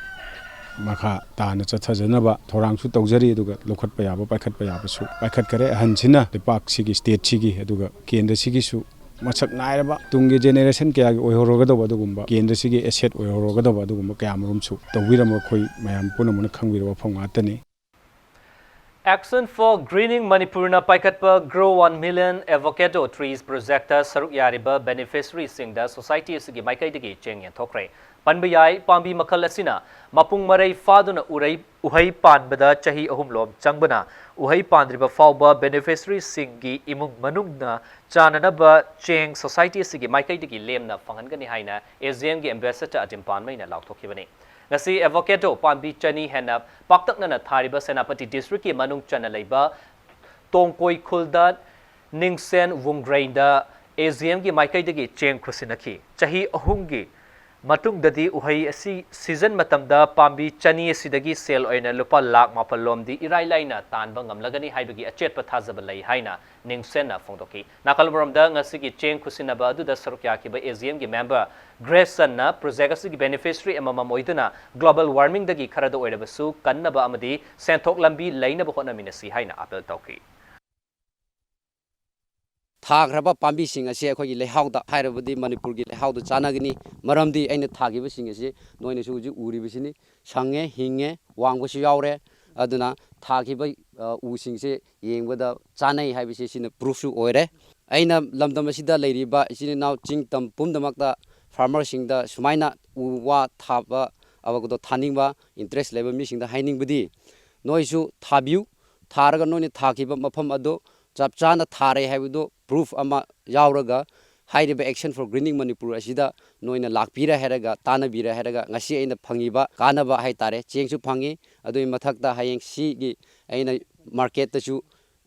ꯃꯈꯥ ꯇꯥꯅ ꯆꯠꯊꯖꯅꯕ ꯊꯧꯔꯥꯡꯁꯨ ꯇꯧꯖꯔꯤ꯫ ꯑꯗꯨꯒ ꯂꯧꯈꯠꯄ ꯌꯥꯕ, ꯄꯥꯏꯈꯠꯄ ꯌꯥꯕꯁꯨ ꯄꯥꯏꯈꯠꯈꯔꯦ꯫ ꯑꯍꯟꯁꯤꯅ ꯂꯩꯄꯥꯛꯁꯤꯒꯤ, ꯁ꯭ꯇꯦꯠꯁꯤꯒꯤ, ꯑꯗꯨꯒ ꯀꯦꯟꯗ꯭ꯔꯁꯤꯒꯤꯁꯨ ꯃꯁꯛ ꯅꯥꯏꯔꯕ ꯇꯨꯡꯒꯤ ꯖꯦꯅꯦꯔꯦꯁꯟ ꯀꯌꯥꯒꯤ ꯑꯣꯏꯍꯧꯔꯒꯗꯧꯕ ꯑꯗꯨꯒꯨꯝꯕ, ꯀꯦꯟꯗ꯭ꯔꯁꯤꯒꯤ ꯑꯦꯁꯦꯠ ꯑꯣꯏꯍꯧꯔꯒꯗꯧꯕ ꯑꯗꯨꯒꯨꯝꯕ ꯀꯌꯥ ꯃꯔꯨꯝꯁꯨ ꯇꯧꯕꯤꯔꯝꯕ ꯑꯩꯈꯣꯏ ꯃꯌꯥꯝ ꯄꯨꯝꯅꯃꯛꯅ ꯈꯪꯕꯤꯔꯕ ꯋꯥꯐꯝ ꯉꯥꯛꯇꯅꯤ꯫ Action for Greening Munipureꯅ ꯄꯥꯏꯈꯠꯄ Grow One Million Avocado Trees Projectꯇ ꯁꯔꯨꯛ ꯌꯥꯔꯤꯕ beneficiaryꯁꯤꯡꯗ society ꯑꯁꯤꯒꯤ ꯃꯥꯏꯀꯩꯗꯒꯤ ꯆꯦꯡ ꯌꯦꯟꯊꯣꯛꯈ꯭ꯔꯦ꯫ ꯄꯟꯕ ꯌꯥꯏ, ꯄꯥꯝꯕꯤ ꯃꯈꯜ ꯑꯁꯤꯅ ꯃꯄꯨꯡ ꯃꯔꯩ ꯐꯥꯗꯨꯅ ꯎꯔꯩ, ꯎꯍꯩ ꯄꯥꯟꯕꯗ ꯆꯍꯤ ꯑꯍꯨꯝ ꯂꯣꯝ ꯆꯪꯕꯅ, ꯎꯍꯩ ꯄꯥꯟꯗ꯭ꯔꯤꯕ ꯐꯥꯎꯕ beneficiaryꯁꯤꯡꯒꯤ ꯏꯃꯨꯡ ꯃꯅꯨꯡꯅ ꯆꯥꯅꯅꯕ ꯆꯦꯡ society ꯑꯁꯤꯒꯤ ꯃꯥꯏꯀꯩꯗꯒꯤ ꯂꯦꯝꯅ ꯐꯪꯍꯟꯒꯅꯤ ꯍꯥꯏꯅ AGMꯒꯤ ambassador ꯑꯖꯤꯝ ꯄꯥꯟꯃꯩꯅ ꯂꯥꯎꯊꯣꯛꯈꯤꯕꯅꯤ꯫ ꯉꯁꯤ avocado ꯄꯥꯝꯕꯤ ꯆꯅꯤ ꯍꯦꯟꯅ ꯄꯥꯛꯇꯛꯅꯅ ꯊꯥꯔꯤꯕ ꯁꯦꯅꯥꯄꯇꯤ districtꯀꯤ ꯃꯅꯨꯡ ꯆꯟꯅ ꯂꯩꯕ ꯇꯣꯡꯀꯣꯏ ꯈꯨꯜꯗ ꯅꯤꯡꯁꯦꯟ ꯋꯨꯡꯒ꯭ꯔꯩꯗ AGMꯒꯤ ꯃꯥꯏꯀꯩꯗꯒꯤ ꯆꯦꯡ ꯈꯨꯠꯁꯤꯟꯅꯈꯤ꯫ ꯆꯍꯤ ꯑꯍꯨꯝꯒꯤ ꯃꯇꯨꯡꯗꯗꯤ ꯎꯍꯩ ꯑꯁꯤ season ꯃꯇꯝꯗ ꯄꯥꯝꯕꯤ ꯆꯅꯤ ꯑꯁꯤꯗꯒꯤ ꯁꯦꯜ ꯑꯣꯏꯅ ꯂꯨꯄꯥ ꯂꯥꯈ ꯃꯥꯄꯜ ꯂꯣꯝꯗꯤ ꯏꯔꯥꯏ ꯂꯥꯏꯅ ꯇꯥꯟꯕ ꯉꯝꯂꯒꯅꯤ ꯍꯥꯏꯕꯒꯤ ꯑꯆꯦꯠꯄ ꯊꯥꯖꯕ ꯂꯩ ꯍꯥꯏꯅ ꯅꯤꯡꯁꯦꯟꯅ ꯐꯣꯡꯗꯣꯛꯈꯤ꯫ ꯅꯥꯀꯜ ꯑꯃꯔꯣꯝꯗ ꯉꯁꯤꯒꯤ ꯆꯦꯡ ꯈꯨꯠꯁꯤꯟꯅꯕ ꯑꯗꯨꯗ ꯁꯔꯨꯛ ꯌꯥꯈꯤꯕ AGMꯒꯤ member ꯒ꯭ꯔꯦꯁꯟꯅ project ꯑꯁꯤꯒꯤ beneficiary ꯑꯃꯃꯝ ꯑꯣꯏꯗꯨꯅ global warmingꯗꯒꯤ ꯈꯔꯗ ꯑꯣꯏꯔꯕꯁꯨ ꯀꯟꯅꯕ ꯑꯃꯗꯤ ꯁꯦꯟꯊꯣꯛ ꯂꯝꯕꯤ ꯂꯩꯅꯕ ꯍꯣꯠꯅꯃꯤꯟꯅꯁꯤ ꯍꯥꯏꯅ appeal ꯇꯧꯈꯤ꯫ ꯊꯥꯈ꯭ꯔꯕ ꯄꯥꯝꯕꯤꯁꯤꯡ ꯑꯁꯤ ꯑꯩꯈꯣꯏꯒꯤ ꯂꯩꯍꯥꯎꯗ, ꯍꯥꯏꯔꯕꯗꯤ ꯃꯅꯤꯄꯨꯔꯒꯤ ꯂꯩꯍꯥꯎꯗ ꯆꯥꯟꯅꯒꯅꯤ꯫ ꯃꯔꯝꯗꯤ ꯑꯩꯅ ꯊꯥꯈꯤꯕꯁꯤꯡ ꯑꯁꯤ ꯅꯣꯏꯅꯁꯨ ꯍꯧꯖꯤꯛ ꯎꯔꯤꯕꯁꯤꯅꯤ, ꯁꯪꯉꯦ, ꯍꯤꯡꯉꯦ, ꯋꯥꯡꯕꯁꯨ ꯌꯥꯎꯔꯦ꯫ ꯑꯗꯨꯅ ꯊꯥꯈꯤꯕ, ꯑ, ꯎꯁꯤꯡꯁꯦ ꯌꯦꯡꯕꯗ ꯆꯥꯟꯅꯩ ꯍꯥꯏꯕꯁꯤ ꯁꯤꯅ proofꯁꯨ ꯑꯣꯏꯔꯦ꯫ ꯑꯩꯅ ꯂꯝꯗꯝ ꯑꯁꯤꯗ ꯂꯩꯔꯤꯕ ꯏꯆꯤꯟ ꯏꯅꯥꯎ ꯆꯤꯡ ꯇꯝ ꯄꯨꯝꯅꯃꯛꯇ farmerꯁꯤꯡꯗ ꯁꯨꯃꯥꯏꯅ ꯎ ꯋꯥ ꯊꯥꯕ, avocado ꯊꯥꯅꯤꯡꯕ interest ꯂꯩꯕ ꯃꯤꯁꯤꯡꯗ ꯍꯥꯏꯅꯤꯡꯕꯗꯤ, ꯅꯣꯏꯁꯨ ꯊꯥꯕꯤꯌꯨ꯫ ꯊꯥꯔꯒ ꯅꯣꯏꯅ ꯊꯥꯈꯤꯕ ꯃꯐꯝ ꯑꯗꯨ ꯆꯞ ꯆꯥꯅ ꯊꯥꯔꯦ ꯍꯥꯏꯕꯗꯨ proof ꯑꯃ ꯌꯥꯎꯔꯒ, ꯍꯥꯏꯔꯤꯕ Action for Greening Manipur ꯑꯁꯤꯗ ꯅꯣꯏꯅ ꯂꯥꯛꯄꯤꯔꯦ ꯍꯥꯏꯔꯒ, ꯇꯥꯟꯅꯕꯤꯔꯦ ꯍꯥꯏꯔꯒ, ꯉꯁꯤ ꯑꯩꯅ ꯐꯪꯉꯤꯕ ꯀꯥꯟꯅꯕ ꯍꯥꯏꯇꯥꯔꯦ, ꯆꯦꯡꯁꯨ ꯐꯪꯉꯤ꯫ ꯑꯗꯨꯒꯤ ꯃꯊꯛꯇ ꯍꯌꯦꯡ ꯁꯤꯒꯤ ꯑꯩꯅ marketꯇꯁꯨ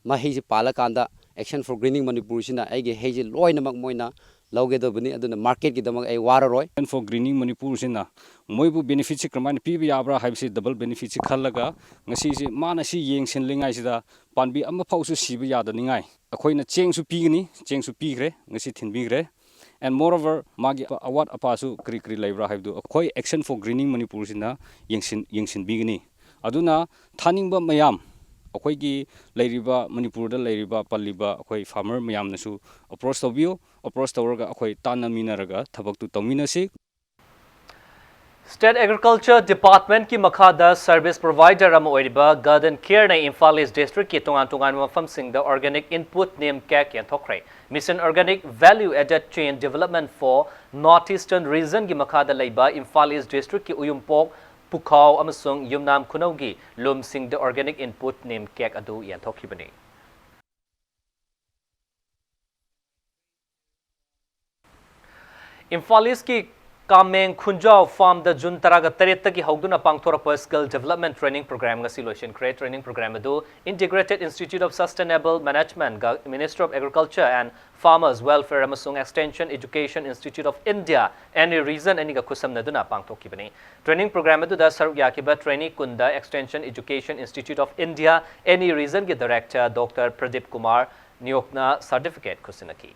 ꯃꯍꯩꯁꯤ ꯄꯥꯜꯂꯀꯥꯟꯗ Action for Greening Manipurꯁꯤꯅ ꯑꯩꯒꯤ ꯍꯩꯁꯤ ꯂꯣꯏꯅꯃꯛ ꯃꯣꯏꯅ ꯂꯧꯒꯗꯕꯅꯤ꯫ ꯑꯗꯨꯅ ꯃꯥꯔꯀꯦꯠꯀꯤꯗꯃꯛ ꯑꯩ ꯋꯥꯔꯔꯣꯏ꯫ Action for Greening ꯃꯅꯤꯄꯨꯔꯁꯤꯅ ꯃꯣꯏꯕꯨ ꯕꯦꯅꯤꯐꯤꯠꯁꯤ ꯀꯔꯝꯍꯥꯏꯅ ꯄꯤꯕ ꯌꯥꯕ꯭ꯔꯥ ꯍꯥꯏꯕꯁꯤ, ꯗꯕꯜ ꯕꯦꯅꯤꯐꯤꯠꯁꯤ ꯈꯜꯂꯒ ꯉꯁꯤꯁꯤ ꯃꯥꯅ ꯁꯤ ꯌꯦꯡꯁꯤꯟꯂꯤꯉꯩꯁꯤꯗ ꯄꯥꯝꯕꯤ ꯑꯃꯐꯥꯎꯁꯨ ꯁꯤꯕ ꯌꯥꯗꯅꯤꯡꯉꯥꯏ ꯑꯩꯈꯣꯏꯅ ꯆꯦꯡꯁꯨ ꯄꯤꯒꯅꯤ, ꯆꯦꯡꯁꯨ ꯄꯤꯈ꯭ꯔꯦ, ꯉꯁꯤ ꯊꯤꯟꯕꯤꯈ꯭ꯔꯦ꯫ And moreover, ꯃꯥꯒꯤ ꯑꯋꯥꯠ ꯑꯄꯥꯁꯨ ꯀꯔꯤ ꯀꯔꯤ ꯂꯩꯕ꯭ꯔꯥ ꯍꯥꯏꯕꯗꯨ ꯑꯩꯈꯣꯏ Action for Greening ꯃꯅꯤꯄꯨꯔꯁꯤꯅ ꯌꯦꯡꯁꯤꯟ ꯌꯦꯡꯁꯤꯟꯕꯤꯒꯅꯤ꯫ ꯑꯗꯨꯅ ꯊꯥꯅꯤꯡꯕ ꯃꯌꯥꯝ, ꯑꯩꯈꯣꯏꯒꯤ ꯂꯩꯔꯤꯕ, ꯃꯅꯤꯄꯨꯔꯗ ꯂꯩꯔꯤꯕ, ꯄꯜꯂꯤꯕ ꯑꯩꯈꯣꯏ ꯐꯥꯔꯃꯔ ꯃꯌꯥꯝꯅꯁꯨ ꯑꯦꯄ꯭ꯔꯣꯆ ꯇꯧꯕꯤꯌꯨ꯫ ꯑꯦꯄ꯭ꯔꯣꯆ ꯇꯧꯔꯒ ꯑꯩꯈꯣꯏ ꯇꯥꯟꯅꯃꯤꯟꯅꯔꯒ ꯊꯕꯛꯇꯨ ꯇꯧꯃꯤꯟꯅꯁꯤ꯫ State Agriculture Department ꯀꯤ ꯃꯈꯥꯗ service provider ꯑꯃ ꯑꯣꯏꯔꯤꯕ Garden Care ꯅ ꯏꯝꯐꯥꯜ ꯏꯁ ꯗꯤꯁꯇ꯭ꯔꯤꯛꯀꯤ ꯇꯣꯉꯥꯟ ꯇꯣꯉꯥꯟꯕ ꯃꯐꯝꯁꯤꯡꯗ organic input name cake ꯌꯦꯟꯊꯣꯛꯈ꯭ꯔꯦ꯫ Mission Organic Value Added Chain Development for North Eastern Region ꯒꯤ ꯃꯈꯥꯗ ꯂꯩꯕ ꯏꯝꯐꯥꯜ ꯏꯁ ꯗꯤꯁꯇ꯭ꯔꯤꯛꯀꯤ ꯎꯌꯨꯝꯄꯣꯛ, ꯄꯨꯈꯥꯎ ꯑꯃꯁꯨꯡ ꯌꯨꯝꯅꯥꯝ ꯈꯨꯅꯧꯒꯤ ꯂꯨꯝꯁꯤꯡꯗ organic input name cake ꯑꯗꯨ ꯌꯦꯟꯊꯣꯛꯈꯤꯕꯅꯤ꯫ ꯏꯝꯐꯥꯜ ꯏꯁꯀꯤ ꯀꯥꯃꯦꯡ ꯈꯨꯟꯖꯥꯎ ꯐꯥꯔꯝꯗ ꯖꯨꯟ ꯇꯔꯥꯒ ꯇꯔꯦꯠꯇꯒꯤ ꯍꯧꯗꯨꯅ ꯄꯥꯡꯊꯣꯔꯛꯄ Skill Development Training Program ꯉꯁꯤ ꯂꯣꯏꯁꯤꯟꯈ꯭ꯔꯦ꯫ Training program ꯑꯗꯨ Integrated Institute of Sustainable Management ꯒ Ministry of Agriculture and Farmers Welfare ꯑꯃꯁꯨꯡ Extension Education Institute of India, any region ꯑꯅꯤꯒ ꯈꯨꯠꯁꯝꯅꯗꯨꯅ ꯄꯥꯡꯊꯣꯛꯈꯤꯕꯅꯤ꯫ Training program ꯑꯗꯨꯗ ꯁꯔꯨꯛ ꯌꯥꯈꯤꯕ trainee ꯀꯨꯟꯗ Extension Education Institute of India, any region ꯒꯤ director Doctor Pradeep Kumar ꯅꯤꯌꯣꯛꯅ certificate ꯈꯨꯠꯁꯤꯟꯅꯈꯤ꯫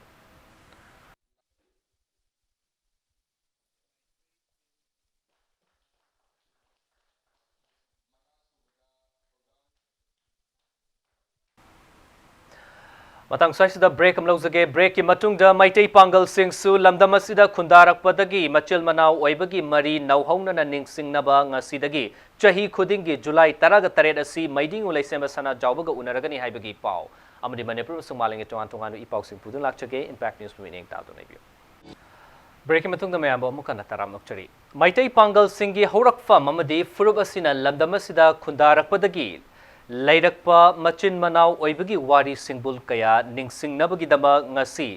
ꯃꯇꯥꯡ ꯁ꯭ꯋꯥꯏꯁꯤꯗ break ꯑꯃ ꯂꯧꯖꯒꯦ꯫ Break ꯀꯤ ꯃꯇꯨꯡꯗ ꯃꯩꯇꯩ ꯄꯥꯡꯒꯜꯁꯤꯡꯁꯨ ꯂꯝꯗꯝ ꯑꯁꯤꯗ ꯈꯨꯟꯗꯥꯔꯛꯄꯗꯒꯤ ꯃꯆꯤꯜ ꯃꯅꯥꯎ ꯑꯣꯏꯕꯒꯤ ꯃꯔꯤ ꯅꯧꯍꯧꯅꯅ ꯅꯤꯡꯁꯤꯡꯅꯕ ꯉꯁꯤꯗꯒꯤ ꯆꯍꯤ ꯈꯨꯗꯤꯡꯒꯤ ꯖꯨꯂꯥꯏ ꯇꯔꯥꯒ ꯇꯔꯦꯠ ꯑꯁꯤ ꯃꯩꯗꯤꯡꯉꯨ ꯂꯩꯁꯦꯝꯕ ꯁꯅꯥꯖꯥꯎꯕꯒ ꯎꯅꯔꯒꯅꯤ ꯍꯥꯏꯕꯒꯤ ꯄꯥꯎ꯫ ꯑꯃꯗꯤ ꯃꯅꯤꯄꯨꯔ ꯑꯃꯁꯨꯡ ꯃꯥꯂꯦꯝꯒꯤ ꯇꯣꯉꯥꯟ ꯇꯣꯉꯥꯟꯕ ꯏ ꯄꯥꯎꯁꯤꯡ ꯄꯨꯗꯨꯅ ꯂꯥꯛꯆꯒꯦ꯫ Impact News ꯄꯨ ꯃꯤꯠꯌꯦꯡ ꯇꯥꯗꯨꯅ ꯏꯕꯤꯌꯨ꯫ Break ꯀꯤ ꯃꯇꯨꯡꯗ ꯃꯌꯥꯝꯕꯨ ꯑꯃꯨꯛ ꯍꯟꯅ ꯇꯔꯥꯝꯅ ꯑꯣꯛꯆꯔꯤ꯫ ꯃꯩꯇꯩ ꯄꯥꯡꯒꯜꯁꯤꯡꯒꯤ ꯍꯧꯔꯛꯐꯝ ꯑꯃꯗꯤ ꯐꯨꯔꯨꯞ ꯑꯁꯤꯅ ꯂꯝꯗꯝ ꯑꯁꯤꯗ ꯈꯨꯟꯗꯥꯔꯛꯄꯗꯒꯤ ꯂꯩꯔꯛꯄ ꯃꯆꯤꯟ ꯃꯅꯥꯎ ꯑꯣꯏꯕꯒꯤ ꯋꯥꯔꯤ ꯁꯤꯡꯕꯨꯜ ꯀꯌꯥ ꯅꯤꯡꯁꯤꯡꯅꯕꯒꯤꯗꯃꯛ ꯉꯁꯤ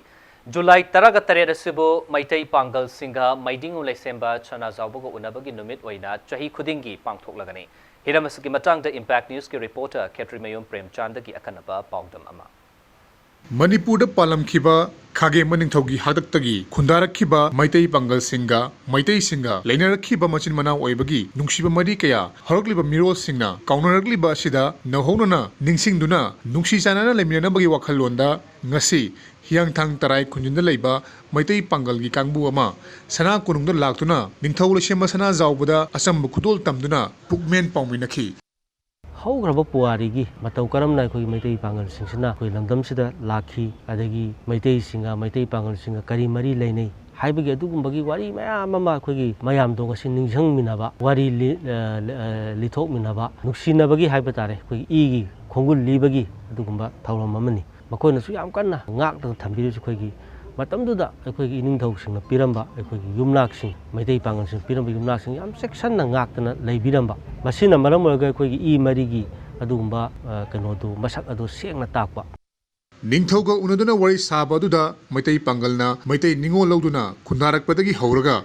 ꯖꯨꯂꯥꯏ ꯇꯔꯥꯒ ꯇꯔꯦꯠ ꯑꯁꯤꯕꯨ ꯃꯩꯇꯩ ꯄꯥꯡꯒꯜꯁꯤꯡꯒ ꯃꯩꯗꯤꯡꯉꯨ ꯂꯩꯁꯦꯝꯕ ꯁꯅꯥꯖꯥꯎꯕꯒ ꯎꯅꯕꯒꯤ ꯅꯨꯃꯤꯠ ꯑꯣꯏꯅ ꯆꯍꯤ ꯈꯨꯗꯤꯡꯒꯤ ꯄꯥꯡꯊꯣꯛꯂꯒꯅꯤ꯫ ꯍꯤꯔꯝ ꯑꯁꯤꯒꯤ ꯃꯇꯥꯡꯗ Impact News ꯀꯤ reporter ꯈꯦꯇ꯭ꯔꯤꯃꯌꯨꯝ ꯄ꯭ꯔꯦꯝꯆꯥꯟꯗꯒꯤ ꯑꯈꯟꯅꯕ ꯄꯥꯎꯗꯝ ꯑꯃ꯫ ꯃꯅꯤꯄꯨꯔꯗ ꯄꯥꯜꯂꯝꯈꯤꯕ ꯈꯥꯒꯦꯝꯕ ꯅꯤꯡꯊꯧꯒꯤ ꯍꯥꯛꯇꯛꯇꯒꯤ ꯈꯨꯟꯗꯥꯔꯛꯈꯤꯕ ꯃꯩꯇꯩ ꯄꯥꯡꯒꯜꯁꯤꯡꯒ ꯃꯩꯇꯩꯁꯤꯡꯒ ꯂꯩꯅꯔꯛꯈꯤꯕ ꯃꯆꯤꯟ ꯃꯅꯥꯎ ꯑꯣꯏꯕꯒꯤ ꯅꯨꯡꯁꯤꯕ ꯃꯔꯤ ꯀꯌꯥ ꯍꯧꯔꯛꯂꯤꯕ ꯃꯤꯔꯣꯜꯁꯤꯡꯅ ꯀꯥꯎꯅꯔꯛꯂꯤꯕ ꯑꯁꯤꯗ ꯅꯧꯍꯧꯅꯅ ꯅꯤꯡꯁꯤꯡꯗꯨꯅ ꯅꯨꯡꯁꯤ ꯆꯥꯟꯅꯅ ꯂꯩꯃꯤꯟꯅꯅꯕꯒꯤ ꯋꯥꯈꯜꯂꯣꯟꯗ ꯉꯁꯤ ꯍꯤꯌꯥꯡꯊꯥꯡ ꯇꯔꯥꯏ ꯈꯨꯟꯖꯤꯟꯗ ꯂꯩꯕ ꯃꯩꯇꯩ ꯄꯥꯡꯒꯜꯒꯤ ꯀꯥꯡꯕꯨ ꯑꯃ ꯁꯅꯥ ꯀꯣꯅꯨꯡꯗ ꯂꯥꯛꯇꯨꯅ ꯅꯤꯡꯊꯧ ꯂꯩꯁꯦꯝꯕ ꯁꯅꯥꯖꯥꯎꯕꯗ ꯑꯆꯝꯕ ꯈꯨꯗꯣꯜ ꯇꯝꯗꯨꯅ ꯄꯨꯛꯃꯦꯟ ꯄꯥꯎꯃꯤꯟꯅꯈꯤ꯫ ꯍꯧꯈ꯭ꯔꯕ ꯄꯨꯋꯥꯔꯤꯒꯤ ꯃꯇꯧ ꯀꯔꯝꯅ ꯑꯩꯈꯣꯏꯒꯤ ꯃꯩꯇꯩ ꯄꯥꯡꯒꯜꯁꯤꯡꯁꯤꯅ ꯑꯩꯈꯣꯏ ꯂꯝꯗꯝꯁꯤꯗ ꯂꯥꯛꯈꯤ, ꯑꯗꯒꯤ ꯃꯩꯇꯩꯁꯤꯡꯒ ꯃꯩꯇꯩ ꯄꯥꯡꯒꯜꯁꯤꯡꯒ ꯀꯔꯤ ꯃꯔꯤ ꯂꯩꯅꯩ ꯍꯥꯏꯕꯒꯤ ꯑꯗꯨꯒꯨꯝꯕꯒꯤ ꯋꯥꯔꯤ ꯃꯌꯥꯝ ꯑꯃ ꯑꯩꯈꯣꯏꯒꯤ ꯃꯌꯥꯝꯗꯣ ꯉꯁꯤ ꯅꯤꯡꯁꯤꯡꯃꯤꯟꯅꯕ, ꯋꯥꯔꯤ ꯂꯤ-, ꯑ, ꯑ, ꯂꯤꯊꯣꯛꯃꯤꯟꯅꯕ, ꯅꯨꯡꯁꯤꯅꯕꯒꯤ ꯍꯥꯏꯕ ꯇꯥꯔꯦ, ꯑꯩꯈꯣꯏꯒꯤ ꯏꯒꯤ ꯈꯣꯡꯒꯨꯜ ꯂꯤꯕꯒꯤ ꯑꯗꯨꯒꯨꯝꯕ ꯊꯧꯔꯝ ꯑꯃꯅꯤ꯫ ꯃꯈꯣꯏꯅꯁꯨ ꯌꯥꯝ ꯀꯟꯅ ꯉꯥꯛꯇꯅ ꯊꯝꯕꯤꯔꯤꯕꯁꯤ ꯑꯩꯈꯣꯏꯒꯤ ꯃꯇꯝꯗꯨꯗ ꯑꯩꯈꯣꯏꯒꯤ ꯏꯅꯤꯡꯊꯧꯁꯤꯡꯅ ꯄꯤꯔꯝꯕ ꯑꯩꯈꯣꯏꯒꯤ ꯌꯨꯝꯅꯥꯛꯁꯤꯡ, ꯃꯩꯇꯩ ꯄꯥꯡꯒꯜꯁꯤꯡꯅ ꯄꯤꯔꯝꯕ ꯌꯨꯝꯅꯥꯛꯁꯤꯡ ꯌꯥꯝ ꯆꯦꯛꯁꯤꯟꯅ ꯉꯥꯛꯇꯅ ꯂꯩꯕꯤꯔꯝꯕ, ꯃꯁꯤꯅ ꯃꯔꯝ ꯑꯣꯏꯔꯒ ꯑꯩꯈꯣꯏꯒꯤ ꯏ ꯃꯔꯤꯒꯤ ꯑꯗꯨꯒꯨꯝꯕ, ꯑ, ꯀꯩꯅꯣꯗꯨ, ꯃꯁꯛ ꯑꯗꯨ ꯁꯦꯡꯅ ꯇꯥꯛꯄ꯫ ꯅꯤꯡꯊꯧꯒ ꯎꯅꯗꯨꯅ ꯋꯥꯔꯤ ꯁꯥꯕ ꯑꯗꯨꯗ ꯃꯩꯇꯩ ꯄꯥꯡꯒꯜꯅ ꯃꯩꯇꯩ ꯅꯤꯉꯣꯜ ꯂꯧꯗꯨꯅ ꯈꯨꯟꯗꯥꯔꯛꯄꯗꯒꯤ ꯍꯧꯔꯒ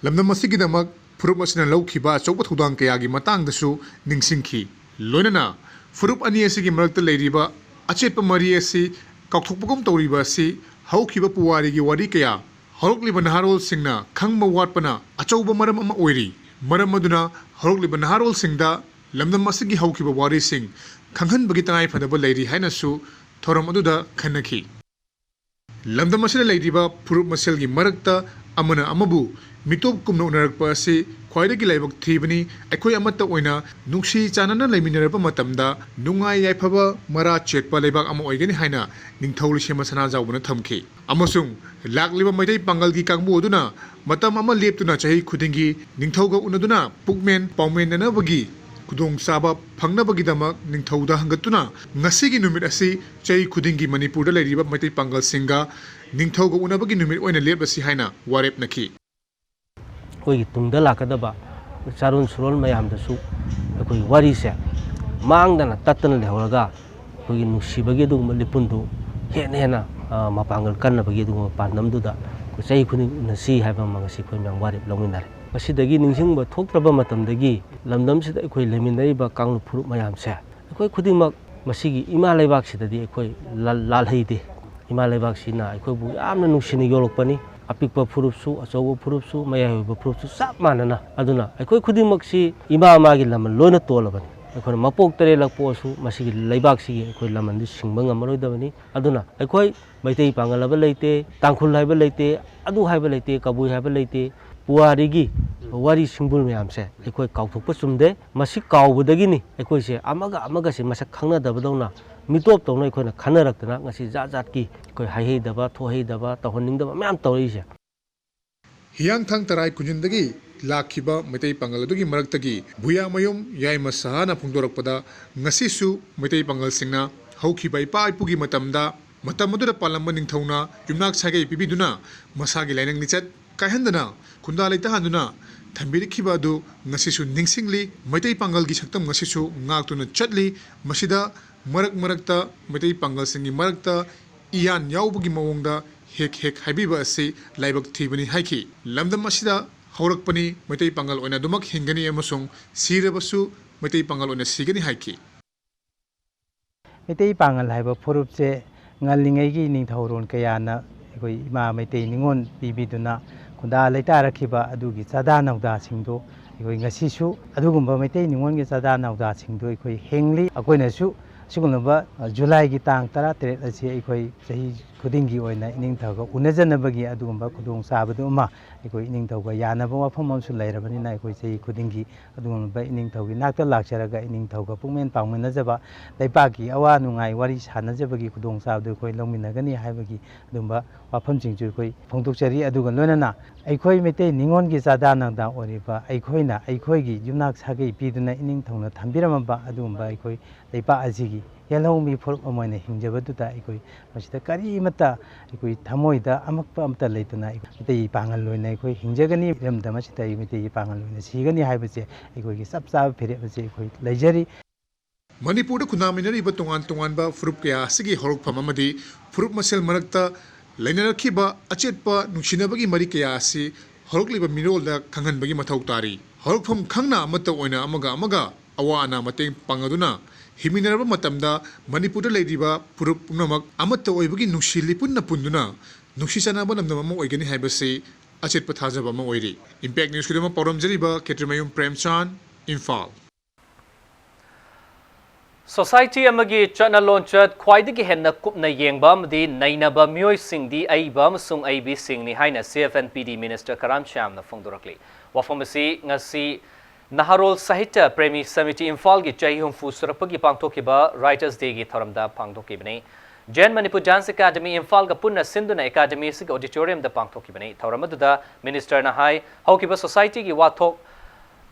ꯂꯝꯗꯝ ꯑꯁꯤꯒꯤꯗꯃꯛ ꯐꯨꯔꯨꯞ ꯑꯁꯤꯅ ꯂꯧꯈꯤꯕ ꯑꯆꯧꯕ ꯊꯧꯗꯥꯡ ꯀꯌꯥꯒꯤ ꯃꯇꯥꯡꯗꯁꯨ ꯅꯤꯡꯁꯤꯡꯈꯤ꯫ ꯂꯣꯏꯅꯅ ꯐꯨꯔꯨꯞ ꯑꯅꯤ ꯑꯁꯤꯒꯤ ꯃꯔꯛꯇ ꯂꯩꯔꯤꯕ ꯑꯆꯦꯠꯄ ꯃꯔꯤ ꯑꯁꯤ ꯀꯥꯎꯊꯣꯛꯄꯒꯨꯝ ꯇꯧꯔꯤꯕ ꯑꯁꯤ ꯍꯧꯈꯤꯕ ꯄꯨꯋꯥꯔꯤꯒꯤ ꯋꯥꯔꯤ ꯀꯌꯥ ꯍꯧꯔꯛꯂꯤꯕ ꯅꯍꯥꯔꯣꯜꯁꯤꯡꯅ ꯈꯪꯕ ꯋꯥꯠꯄꯅ ꯑꯆꯧꯕ ꯃꯔꯝ ꯑꯃ ꯑꯣꯏꯔꯤ꯫ ꯃꯔꯝ ꯑꯗꯨꯅ ꯍꯧꯔꯛꯂꯤꯕ ꯅꯍꯥꯔꯣꯜꯁꯤꯡꯗ ꯂꯝꯗꯝ ꯑꯁꯤꯒꯤ ꯍꯧꯈꯤꯕ ꯋꯥꯔꯤꯁꯤꯡ ꯈꯪꯍꯟꯕꯒꯤ ꯇꯉꯥꯏꯐꯗꯕ ꯂꯩꯔꯤ ꯍꯥꯏꯅꯁꯨ ꯊꯧꯔꯝ ꯑꯗꯨꯗ ꯈꯟꯅꯈꯤ꯫ ꯂꯝꯗꯝ ꯑꯁꯤꯗ ꯂꯩꯔꯤꯕ ꯐꯨꯔꯨꯞ ꯃꯁꯦꯜꯒꯤ ꯃꯔꯛꯇ ꯑꯃꯅ ꯑꯃꯕꯨ ꯃꯤꯇꯣꯞ ꯀꯨꯝꯅ ꯎꯅꯔꯛꯄ ꯑꯁꯤ ꯈ꯭ꯋꯥꯏꯗꯒꯤ ꯂꯥꯏꯕꯛ ꯊꯤꯕꯅꯤ꯫ ꯑꯩꯈꯣꯏ ꯑꯃꯠꯇ ꯑꯣꯏꯅ ꯅꯨꯡꯁꯤ ꯆꯥꯟꯅꯅ ꯂꯩꯃꯤꯟꯅꯔꯛꯄ ꯃꯇꯝꯗ ꯅꯨꯡꯉꯥꯏ ꯌꯥꯏꯐꯕ ꯃꯔꯥ ꯆꯦꯠꯄ ꯂꯩꯕꯥꯛ ꯑꯃ ꯑꯣꯏꯒꯅꯤ ꯍꯥꯏꯅ ꯅꯤꯡꯊꯧ ꯂꯩꯁꯦꯝꯕ ꯁꯅꯥꯖꯥꯎꯕꯅ ꯊꯝꯈꯤ꯫ ꯑꯃꯁꯨꯡ ꯂꯥꯛꯂꯤꯕ ꯃꯩꯇꯩ ꯄꯥꯡꯒꯜꯒꯤ ꯀꯥꯡꯕꯨ ꯑꯗꯨꯅ ꯃꯇꯝ ꯑꯃ ꯂꯦꯞꯇꯨꯅ ꯆꯍꯤ ꯈꯨꯗꯤꯡꯒꯤ ꯅꯤꯡꯊꯧꯒ ꯎꯅꯗꯨꯅ ꯄꯨꯛꯃꯦꯟ ꯄꯥꯎꯃꯦꯟꯅꯅꯕꯒꯤ ꯈꯨꯗꯣꯡꯆꯥꯕ ꯐꯪꯅꯕꯒꯤꯗꯃꯛ ꯅꯤꯡꯊꯧꯗ ꯍꯪꯒꯠꯇꯨꯅ ꯉꯁꯤꯒꯤ ꯅꯨꯃꯤꯠ ꯑꯁꯤ ꯆꯍꯤ ꯈꯨꯗꯤꯡꯒꯤ ꯃꯅꯤꯄꯨꯔꯗ ꯂꯩꯔꯤꯕ ꯃꯩꯇꯩ ꯄꯥꯡꯒꯜꯁꯤꯡꯒ ꯅꯤꯡꯊꯧꯒ ꯎꯅꯕꯒꯤ ꯅꯨꯃꯤꯠ ꯑꯣꯏꯅ ꯂꯦꯞꯂꯁꯤ ꯍꯥꯏꯅ ꯋꯥꯔꯦꯞꯅꯈꯤ꯫ ꯑꯩꯈꯣꯏꯒꯤ ꯇꯨꯡꯗ ꯂꯥꯛꯀꯗꯕ ꯆꯥꯔꯣꯟ ꯁꯨꯔꯣꯟ ꯃꯌꯥꯝꯗꯁꯨ ꯑꯩꯈꯣꯏꯒꯤ ꯋꯥꯔꯤꯁꯦ ꯃꯥꯡꯗꯅ ꯇꯠꯇꯅ ꯂꯩꯍꯧꯔꯒ ꯑꯩꯈꯣꯏꯒꯤ ꯅꯨꯡꯁꯤꯕꯒꯤ ꯑꯗꯨꯒꯨꯝꯕ ꯂꯤꯄꯨꯟꯗꯨ ꯍꯦꯟꯅ ꯍꯦꯟꯅ, ꯑ, ꯃꯄꯥꯡꯒꯜ ꯀꯟꯅꯕꯒꯤ ꯑꯗꯨꯒꯨꯝꯕ ꯄꯥꯟꯗꯝꯗꯨꯗ ꯑꯩꯈꯣꯏ ꯆꯍꯤ ꯈꯨꯗꯤꯡ ꯎꯅꯁꯤ ꯍꯥꯏꯕ ꯑꯃ ꯉꯁꯤ ꯑꯩꯈꯣꯏ ꯃꯌꯥꯝ ꯋꯥꯔꯦꯞ ꯂꯧꯃꯤꯟꯅꯔꯦ꯫ ꯃꯁꯤꯗꯒꯤ ꯅꯤꯡꯁꯤꯡꯕ ꯊꯣꯛꯇ꯭ꯔꯕ ꯃꯇꯝꯗꯒꯤ ꯂꯝꯗꯝꯁꯤꯗ ꯑꯩꯈꯣꯏ ꯂꯩꯃꯤꯟꯅꯔꯤꯕ ꯀꯥꯡꯂꯨꯞ ꯐꯨꯔꯨꯞ ꯃꯌꯥꯝꯁꯦ ꯑꯩꯈꯣꯏ ꯈꯨꯗꯤꯡꯃꯛ ꯃꯁꯤꯒꯤ ꯏꯃꯥ ꯂꯩꯕꯥꯛꯁꯤꯗꯗꯤ ꯑꯩꯈꯣꯏ ꯂꯥꯜ-, ꯂꯥꯜꯍꯩꯗꯦ꯫ ꯏꯃꯥ ꯂꯩꯕꯥꯛꯁꯤꯅ ꯑꯩꯈꯣꯏꯕꯨ ꯌꯥꯝꯅ ꯅꯨꯡꯁꯤꯅ ꯌꯣꯛꯂꯛꯄꯅꯤ꯫ ꯑꯄꯤꯛꯄ ꯐꯨꯔꯨꯞꯁꯨ, ꯑꯆꯧꯕ ꯐꯨꯔꯨꯞꯁꯨ, ꯃꯌꯥꯏ ꯑꯣꯏꯕ ꯐꯨꯔꯨꯞꯁꯨ ꯆꯞ ꯃꯥꯟꯅꯅ꯫ ꯑꯗꯨꯅ ꯑꯩꯈꯣꯏ ꯈꯨꯗꯤꯡꯃꯛꯁꯤ ꯏꯃꯥ ꯃꯥꯒꯤ ꯂꯃꯟ ꯂꯣꯏꯅ ꯇꯣꯜꯂꯕꯅꯤ꯫ ꯑꯩꯈꯣꯏꯅ ꯃꯄꯣꯛ ꯇꯔꯦꯠꯂꯛ ꯄꯣꯛꯑꯁꯨ ꯃꯁꯤꯒꯤ ꯂꯩꯕꯥꯛꯁꯤꯒꯤ ꯑꯩꯈꯣꯏ ꯂꯃꯟꯗꯤ ꯁꯤꯡꯕ ꯉꯝꯃꯔꯣꯏꯗꯕꯅꯤ꯫ ꯑꯗꯨꯅ ꯑꯩꯈꯣꯏ ꯃꯩꯇꯩ ꯄꯥꯡꯒꯜ ꯍꯥꯏꯕ ꯂꯩꯇꯦ, ꯇꯥꯡꯈꯨꯜ ꯍꯥꯏꯕ ꯂꯩꯇꯦ, ꯑꯗꯨ ꯍꯥꯏꯕ ꯂꯩꯇꯦ, ꯀꯕꯨꯏ ꯍꯥꯏꯕ ꯂꯩꯇꯦ꯫ ꯄꯨꯋꯥꯔꯤꯒꯤ ꯋꯥꯔꯤ ꯁꯤꯡꯕꯨꯜ ꯃꯌꯥꯝꯁꯦ ꯑꯩꯈꯣꯏ ꯀꯥꯎꯊꯣꯛꯄ ꯆꯨꯝꯗꯦ꯫ ꯃꯁꯤ ꯀꯥꯎꯕꯗꯒꯤꯅꯤ ꯑꯩꯈꯣꯏꯁꯦ ꯑꯃꯒ ꯑꯃꯒꯁꯦ ꯃꯁꯛ ꯈꯪꯅꯗꯕꯗꯧꯅ, ꯃꯤꯇꯣꯞ ꯇꯧꯅ ꯑꯩꯈꯣꯏꯅ ꯈꯟꯅꯔꯛꯇꯅ ꯉꯁꯤ ꯖꯥꯠ ꯖꯥꯠꯀꯤ ꯑꯩꯈꯣꯏ ꯍꯥꯏꯍꯩꯗꯕ, ꯊꯣꯛꯍꯩꯗꯕ, ꯇꯧꯍꯟꯅꯤꯡꯗꯕ ꯃꯌꯥꯝ ꯇꯧꯔꯛꯏꯁꯦ꯫ ꯍꯤꯌꯥꯡꯊꯥꯡ ꯇꯔꯥꯏ ꯈꯨꯟꯖꯤꯟꯗꯒꯤ ꯂꯥꯛꯈꯤꯕ ꯃꯩꯇꯩ ꯄꯥꯡꯒꯜ ꯑꯗꯨꯒꯤ ꯃꯔꯛꯇꯒꯤ ꯚꯨꯌꯥꯃꯌꯨꯝ ꯌꯥꯏꯃ ꯁꯍꯥꯅ ꯐꯣꯡꯗꯣꯔꯛꯄꯗ, ꯉꯁꯤꯁꯨ ꯃꯩꯇꯩ ꯄꯥꯡꯒꯜꯁꯤꯡꯅ ꯍꯧꯈꯤꯕ ꯏꯄꯥ ꯏꯄꯨꯒꯤ ꯃꯇꯝꯗ, ꯃꯇꯝ ꯑꯗꯨꯗ ꯄꯥꯜꯂꯝꯕ ꯅꯤꯡꯊꯧꯅ ꯌꯨꯝꯅꯥꯛ ꯁꯥꯒꯩ ꯄꯤꯕꯤꯗꯨꯅ ꯃꯁꯥꯒꯤ ꯂꯥꯏꯅꯤꯡ ꯂꯤꯆꯠ ꯀꯥꯏꯍꯟꯗꯅ ꯈꯨꯟꯗꯥ ꯂꯩꯇꯥꯍꯟꯗꯨꯅ ꯊꯝꯕꯤꯔꯛꯈꯤꯕ ꯑꯗꯨ ꯉꯁꯤꯁꯨ ꯅꯤꯡꯁꯤꯡꯂꯤ꯫ ꯃꯩꯇꯩ ꯄꯥꯡꯒꯜꯒꯤ ꯁꯛꯇꯝ ꯉꯁꯤꯁꯨ ꯉꯥꯛꯇꯨꯅ ꯆꯠꯂꯤ꯫ ꯃꯁꯤꯗ ꯃꯔꯛ ꯃꯔꯛꯇ ꯃꯩꯇꯩ ꯄꯥꯡꯒꯜꯁꯤꯡꯒꯤ ꯃꯔꯛꯇ ꯏꯌꯥꯟ ꯌꯥꯎꯕꯒꯤ ꯃꯑꯣꯡꯗ ꯍꯦꯛ ꯍꯦꯛ ꯍꯥꯏꯕꯤꯕ ꯑꯁꯤ ꯂꯥꯏꯕꯛ ꯊꯤꯕꯅꯤ ꯍꯥꯏꯈꯤ꯫ ꯂꯝꯗꯝ ꯑꯁꯤꯗ ꯍꯧꯔꯛꯄꯅꯤ, ꯃꯩꯇꯩ ꯄꯥꯡꯒꯜ ꯑꯣꯏꯅ ꯑꯗꯨꯃꯛ ꯍꯤꯡꯒꯅꯤ ꯑꯃꯁꯨꯡ ꯁꯤꯔꯕꯁꯨ ꯃꯩꯇꯩ ꯄꯥꯡꯒꯜ ꯑꯣꯏꯅ ꯁꯤꯒꯅꯤ ꯍꯥꯏꯈꯤ꯫ ꯃꯩꯇꯩ ꯄꯥꯡꯒꯜ ꯍꯥꯏꯕ ꯐꯨꯔꯨꯞꯁꯦ ꯉꯜꯂꯤꯉꯩꯒꯤ ꯅꯤꯡꯊꯧꯔꯣꯟ ꯀꯌꯥꯅ ꯑꯩꯈꯣꯏ ꯏꯃꯥ ꯃꯩꯇꯩ ꯅꯤꯉꯣꯜ ꯄꯤꯕꯤꯗꯨꯅ ꯈꯨꯟꯗꯥ ꯂꯩꯇꯥꯔꯛꯈꯤꯕ ꯑꯗꯨꯒꯤ ꯆꯥꯗꯥ ꯅꯧꯗꯥꯁꯤꯡꯗꯣ ꯑꯩꯈꯣꯏ ꯉꯁꯤꯁꯨ ꯑꯗꯨꯒꯨꯝꯕ ꯃꯩꯇꯩ ꯅꯤꯉꯣꯜꯒꯤ ꯆꯥꯗꯥ ꯅꯧꯗꯥꯁꯤꯡꯗꯣ ꯑꯩꯈꯣꯏ ꯍꯤꯡꯂꯤ꯫ ꯑꯩꯈꯣꯏꯅꯁꯨ ꯑꯁꯤꯒꯨꯝꯂꯕ ꯖꯨꯂꯥꯏꯒꯤ ꯇꯥꯡ ꯇꯔꯥꯇꯔꯦꯠ ꯑꯁꯤ ꯑꯩꯈꯣꯏ ꯆꯍꯤ ꯈꯨꯗꯤꯡꯒꯤ ꯑꯣꯏꯅ ꯏꯅꯤꯡꯊꯧꯒ ꯎꯅꯖꯅꯕꯒꯤ ꯑꯗꯨꯒꯨꯝꯕ ꯈꯨꯗꯣꯡꯆꯥꯕꯗꯨ ꯑꯃ ꯑꯩꯈꯣꯏ ꯏꯅꯤꯡꯊꯧꯒ ꯌꯥꯅꯕ ꯋꯥꯐꯝ ꯑꯃꯁꯨ ꯂꯩꯔꯕꯅꯤꯅ ꯑꯩꯈꯣꯏ ꯆꯍꯤ ꯈꯨꯗꯤꯡꯒꯤ ꯑꯗꯨꯒꯨꯝꯂꯕ ꯏꯅꯤꯡꯊꯧꯒꯤ ꯅꯥꯛꯇ ꯂꯥꯛꯆꯔꯒ ꯏꯅꯤꯡꯊꯧꯒ ꯄꯨꯛꯃꯦꯟ ꯄꯥꯎꯃꯤꯟꯅꯖꯕ, ꯂꯩꯄꯥꯛꯀꯤ ꯑꯋꯥ ꯅꯨꯡꯉꯥꯏ ꯋꯥꯔꯤ ꯁꯥꯟꯅꯖꯕꯒꯤ ꯈꯨꯗꯣꯡꯆꯥꯕꯗꯨ ꯑꯩꯈꯣꯏ ꯂꯧꯃꯤꯟꯅꯒꯅꯤ ꯍꯥꯏꯕꯒꯤ ꯑꯗꯨꯝꯕ ꯋꯥꯐꯝꯁꯤꯡꯁꯨ ꯑꯩꯈꯣꯏ ꯐꯣꯡꯗꯣꯛꯆꯔꯤ꯫ ꯑꯗꯨꯒ ꯂꯣꯏꯅꯅ ꯑꯩꯈꯣꯏ ꯃꯩꯇꯩ ꯅꯤꯉꯣꯜꯒꯤ ꯆꯥꯗꯥ ꯅꯧꯗꯥ ꯑꯣꯏꯔꯤꯕ ꯑꯩꯈꯣꯏꯅ ꯑꯩꯈꯣꯏꯒꯤ ꯌꯨꯝꯅꯥꯛ ꯁꯥꯒꯩ ꯄꯤꯗꯨꯅ ꯏꯅꯤꯡꯊꯧꯅ ꯊꯝꯕꯤꯔꯝꯃꯕ ꯑꯗꯨꯒꯨꯝꯕ ꯑꯩꯈꯣꯏ ꯂꯩꯄꯥꯛ ꯑꯁꯤꯒꯤ ꯌꯦꯜꯍꯧꯃꯤ ꯐꯨꯔꯨꯞ ꯑꯃ ꯑꯣꯏꯅ ꯍꯤꯡꯖꯕꯗꯨꯗ ꯑꯩꯈꯣꯏ ꯃꯁꯤꯗ ꯀꯔꯤꯃꯠꯇ ꯑꯩꯈꯣꯏ ꯊꯃꯣꯏꯗ ꯑꯃꯛꯄ ꯑꯃꯠꯇ ꯂꯩꯇꯅ ꯃꯩꯇꯩ ꯄꯥꯡꯒꯜ ꯑꯣꯏꯅ ꯑꯩꯈꯣꯏ ꯍꯤꯡꯖꯒꯅꯤ꯫ ꯏꯔꯝꯗꯝ ꯑꯁꯤꯗ ꯑꯩ ꯃꯩꯇꯩꯒꯤ ꯄꯥꯡꯒꯜ ꯑꯣꯏꯅ ꯁꯤꯒꯅꯤ ꯍꯥꯏꯕꯁꯦ ꯑꯩꯈꯣꯏꯒꯤ ꯆꯞ ꯆꯥꯕ ꯐꯤꯔꯦꯞ ꯑꯁꯤ ꯑꯩꯈꯣꯏ ꯂꯩꯖꯔꯤ꯫ ꯃꯅꯤꯄꯨꯔꯗ ꯈꯨꯟꯗꯥꯃꯤꯟꯅꯔꯤꯕ ꯇꯣꯉꯥꯟ ꯇꯣꯉꯥꯟꯕ ꯐꯨꯔꯨꯞ ꯀꯌꯥ ꯑꯁꯤꯒꯤ ꯍꯧꯔꯛꯐꯝ ꯑꯃꯗꯤ ꯐꯨꯔꯨꯞ ꯃꯁꯦꯜ ꯃꯔꯛꯇ ꯂꯩꯅꯔꯛꯈꯤꯕ ꯑꯆꯦꯠꯄ ꯅꯨꯡꯁꯤꯅꯕꯒꯤ ꯃꯔꯤ ꯀꯌꯥ ꯑꯁꯤ ꯍꯧꯔꯛꯂꯤꯕ ꯃꯤꯔꯣꯜꯗ ꯈꯪꯍꯟꯕꯒꯤ ꯃꯊꯧ ꯇꯥꯔꯤ꯫ ꯍꯧꯔꯛꯐꯝ ꯈꯪꯅ ꯑꯃꯠꯇ ꯑꯣꯏꯅ ꯑꯃꯒ ꯑꯃꯒ ꯑꯋꯥ ꯑꯅꯥ ꯃꯇꯦꯡ ꯄꯥꯡꯅꯗꯨꯅ ꯍꯤꯡꯃꯤꯟꯅꯔꯕ ꯃꯇꯝꯗ ꯃꯅꯤꯄꯨꯔꯗ ꯂꯩꯔꯤꯕ ꯐꯨꯔꯨꯞ ꯄꯨꯝꯅꯃꯛ ꯑꯃꯠꯇ ꯑꯣꯏꯕꯒꯤ ꯅꯨꯡꯁꯤ ꯂꯤꯄꯨꯟꯅ ꯄꯨꯟꯗꯨꯅ ꯅꯨꯡꯁꯤ ꯆꯥꯟꯅꯕ ꯂꯝꯗꯝ ꯑꯃ ꯑꯣꯏꯒꯅꯤ ꯍꯥꯏꯕꯁꯤ ꯑꯆꯦꯠꯄ ꯊꯥꯖꯕ ꯑꯃ ꯑꯣꯏꯔꯤ꯫ Impact Newsꯀꯤꯗꯃꯛ ꯄꯥꯎꯔꯝꯖꯔꯤꯕ ꯈꯦꯇ꯭ꯔꯤꯃꯌꯨꯝ ꯄ꯭ꯔꯦꯝꯆꯥꯟ, ꯏꯝꯐꯥꯜ꯫ Society ꯑꯃꯒꯤ ꯆꯠꯅ ꯂꯣꯟꯆꯠ ꯈ꯭ꯋꯥꯏꯗꯒꯤ ꯍꯦꯟꯅ ꯀꯨꯞꯅ ꯌꯦꯡꯕ ꯑꯃꯗꯤ ꯅꯩꯅꯕ ꯃꯤꯑꯣꯏꯁꯤꯡꯗꯤ ꯑꯏꯕ ꯑꯃꯁꯨꯡ ꯑꯏꯕꯤꯁꯤꯡꯅꯤ ꯍꯥꯏꯅ C F N P D Minister ꯀꯔꯥꯝ ꯁ꯭ꯌꯥꯝꯅ ꯐꯣꯡꯗꯣꯔꯛꯂꯤ꯫ ꯋꯥꯐꯝ ꯑꯁꯤ ꯉꯁꯤ ꯅꯍꯥꯔꯣꯜ ꯁꯥꯍꯤꯇ꯭ꯌ ꯄ꯭ꯔꯦꯃꯤ ꯁꯃꯤꯇꯤ ꯏꯝꯐꯥꯜꯒꯤ ꯆꯍꯤ ꯍꯨꯝꯐꯨ ꯁꯨꯔꯛꯄꯒꯤ ꯄꯥꯡꯊꯣꯛꯈꯤꯕ Writers Dayꯒꯤ ꯊꯧꯔꯝꯗ ꯄꯥꯡꯊꯣꯛꯈꯤꯕꯅꯤ꯫ Jain Manipur Dance Academy ꯏꯝꯐꯥꯜꯒ ꯄꯨꯟꯅ ꯁꯤꯟꯗꯨꯅ academy ꯑꯁꯤꯒꯤ auditoriumꯗ ꯄꯥꯡꯊꯣꯛꯈꯤꯕꯅꯤ꯫ ꯊꯧꯔꯝ ꯑꯗꯨꯗ ministerꯅ ꯍꯥꯏ, ꯍꯧꯈꯤꯕ societyꯒꯤ ꯋꯥꯊꯣꯛ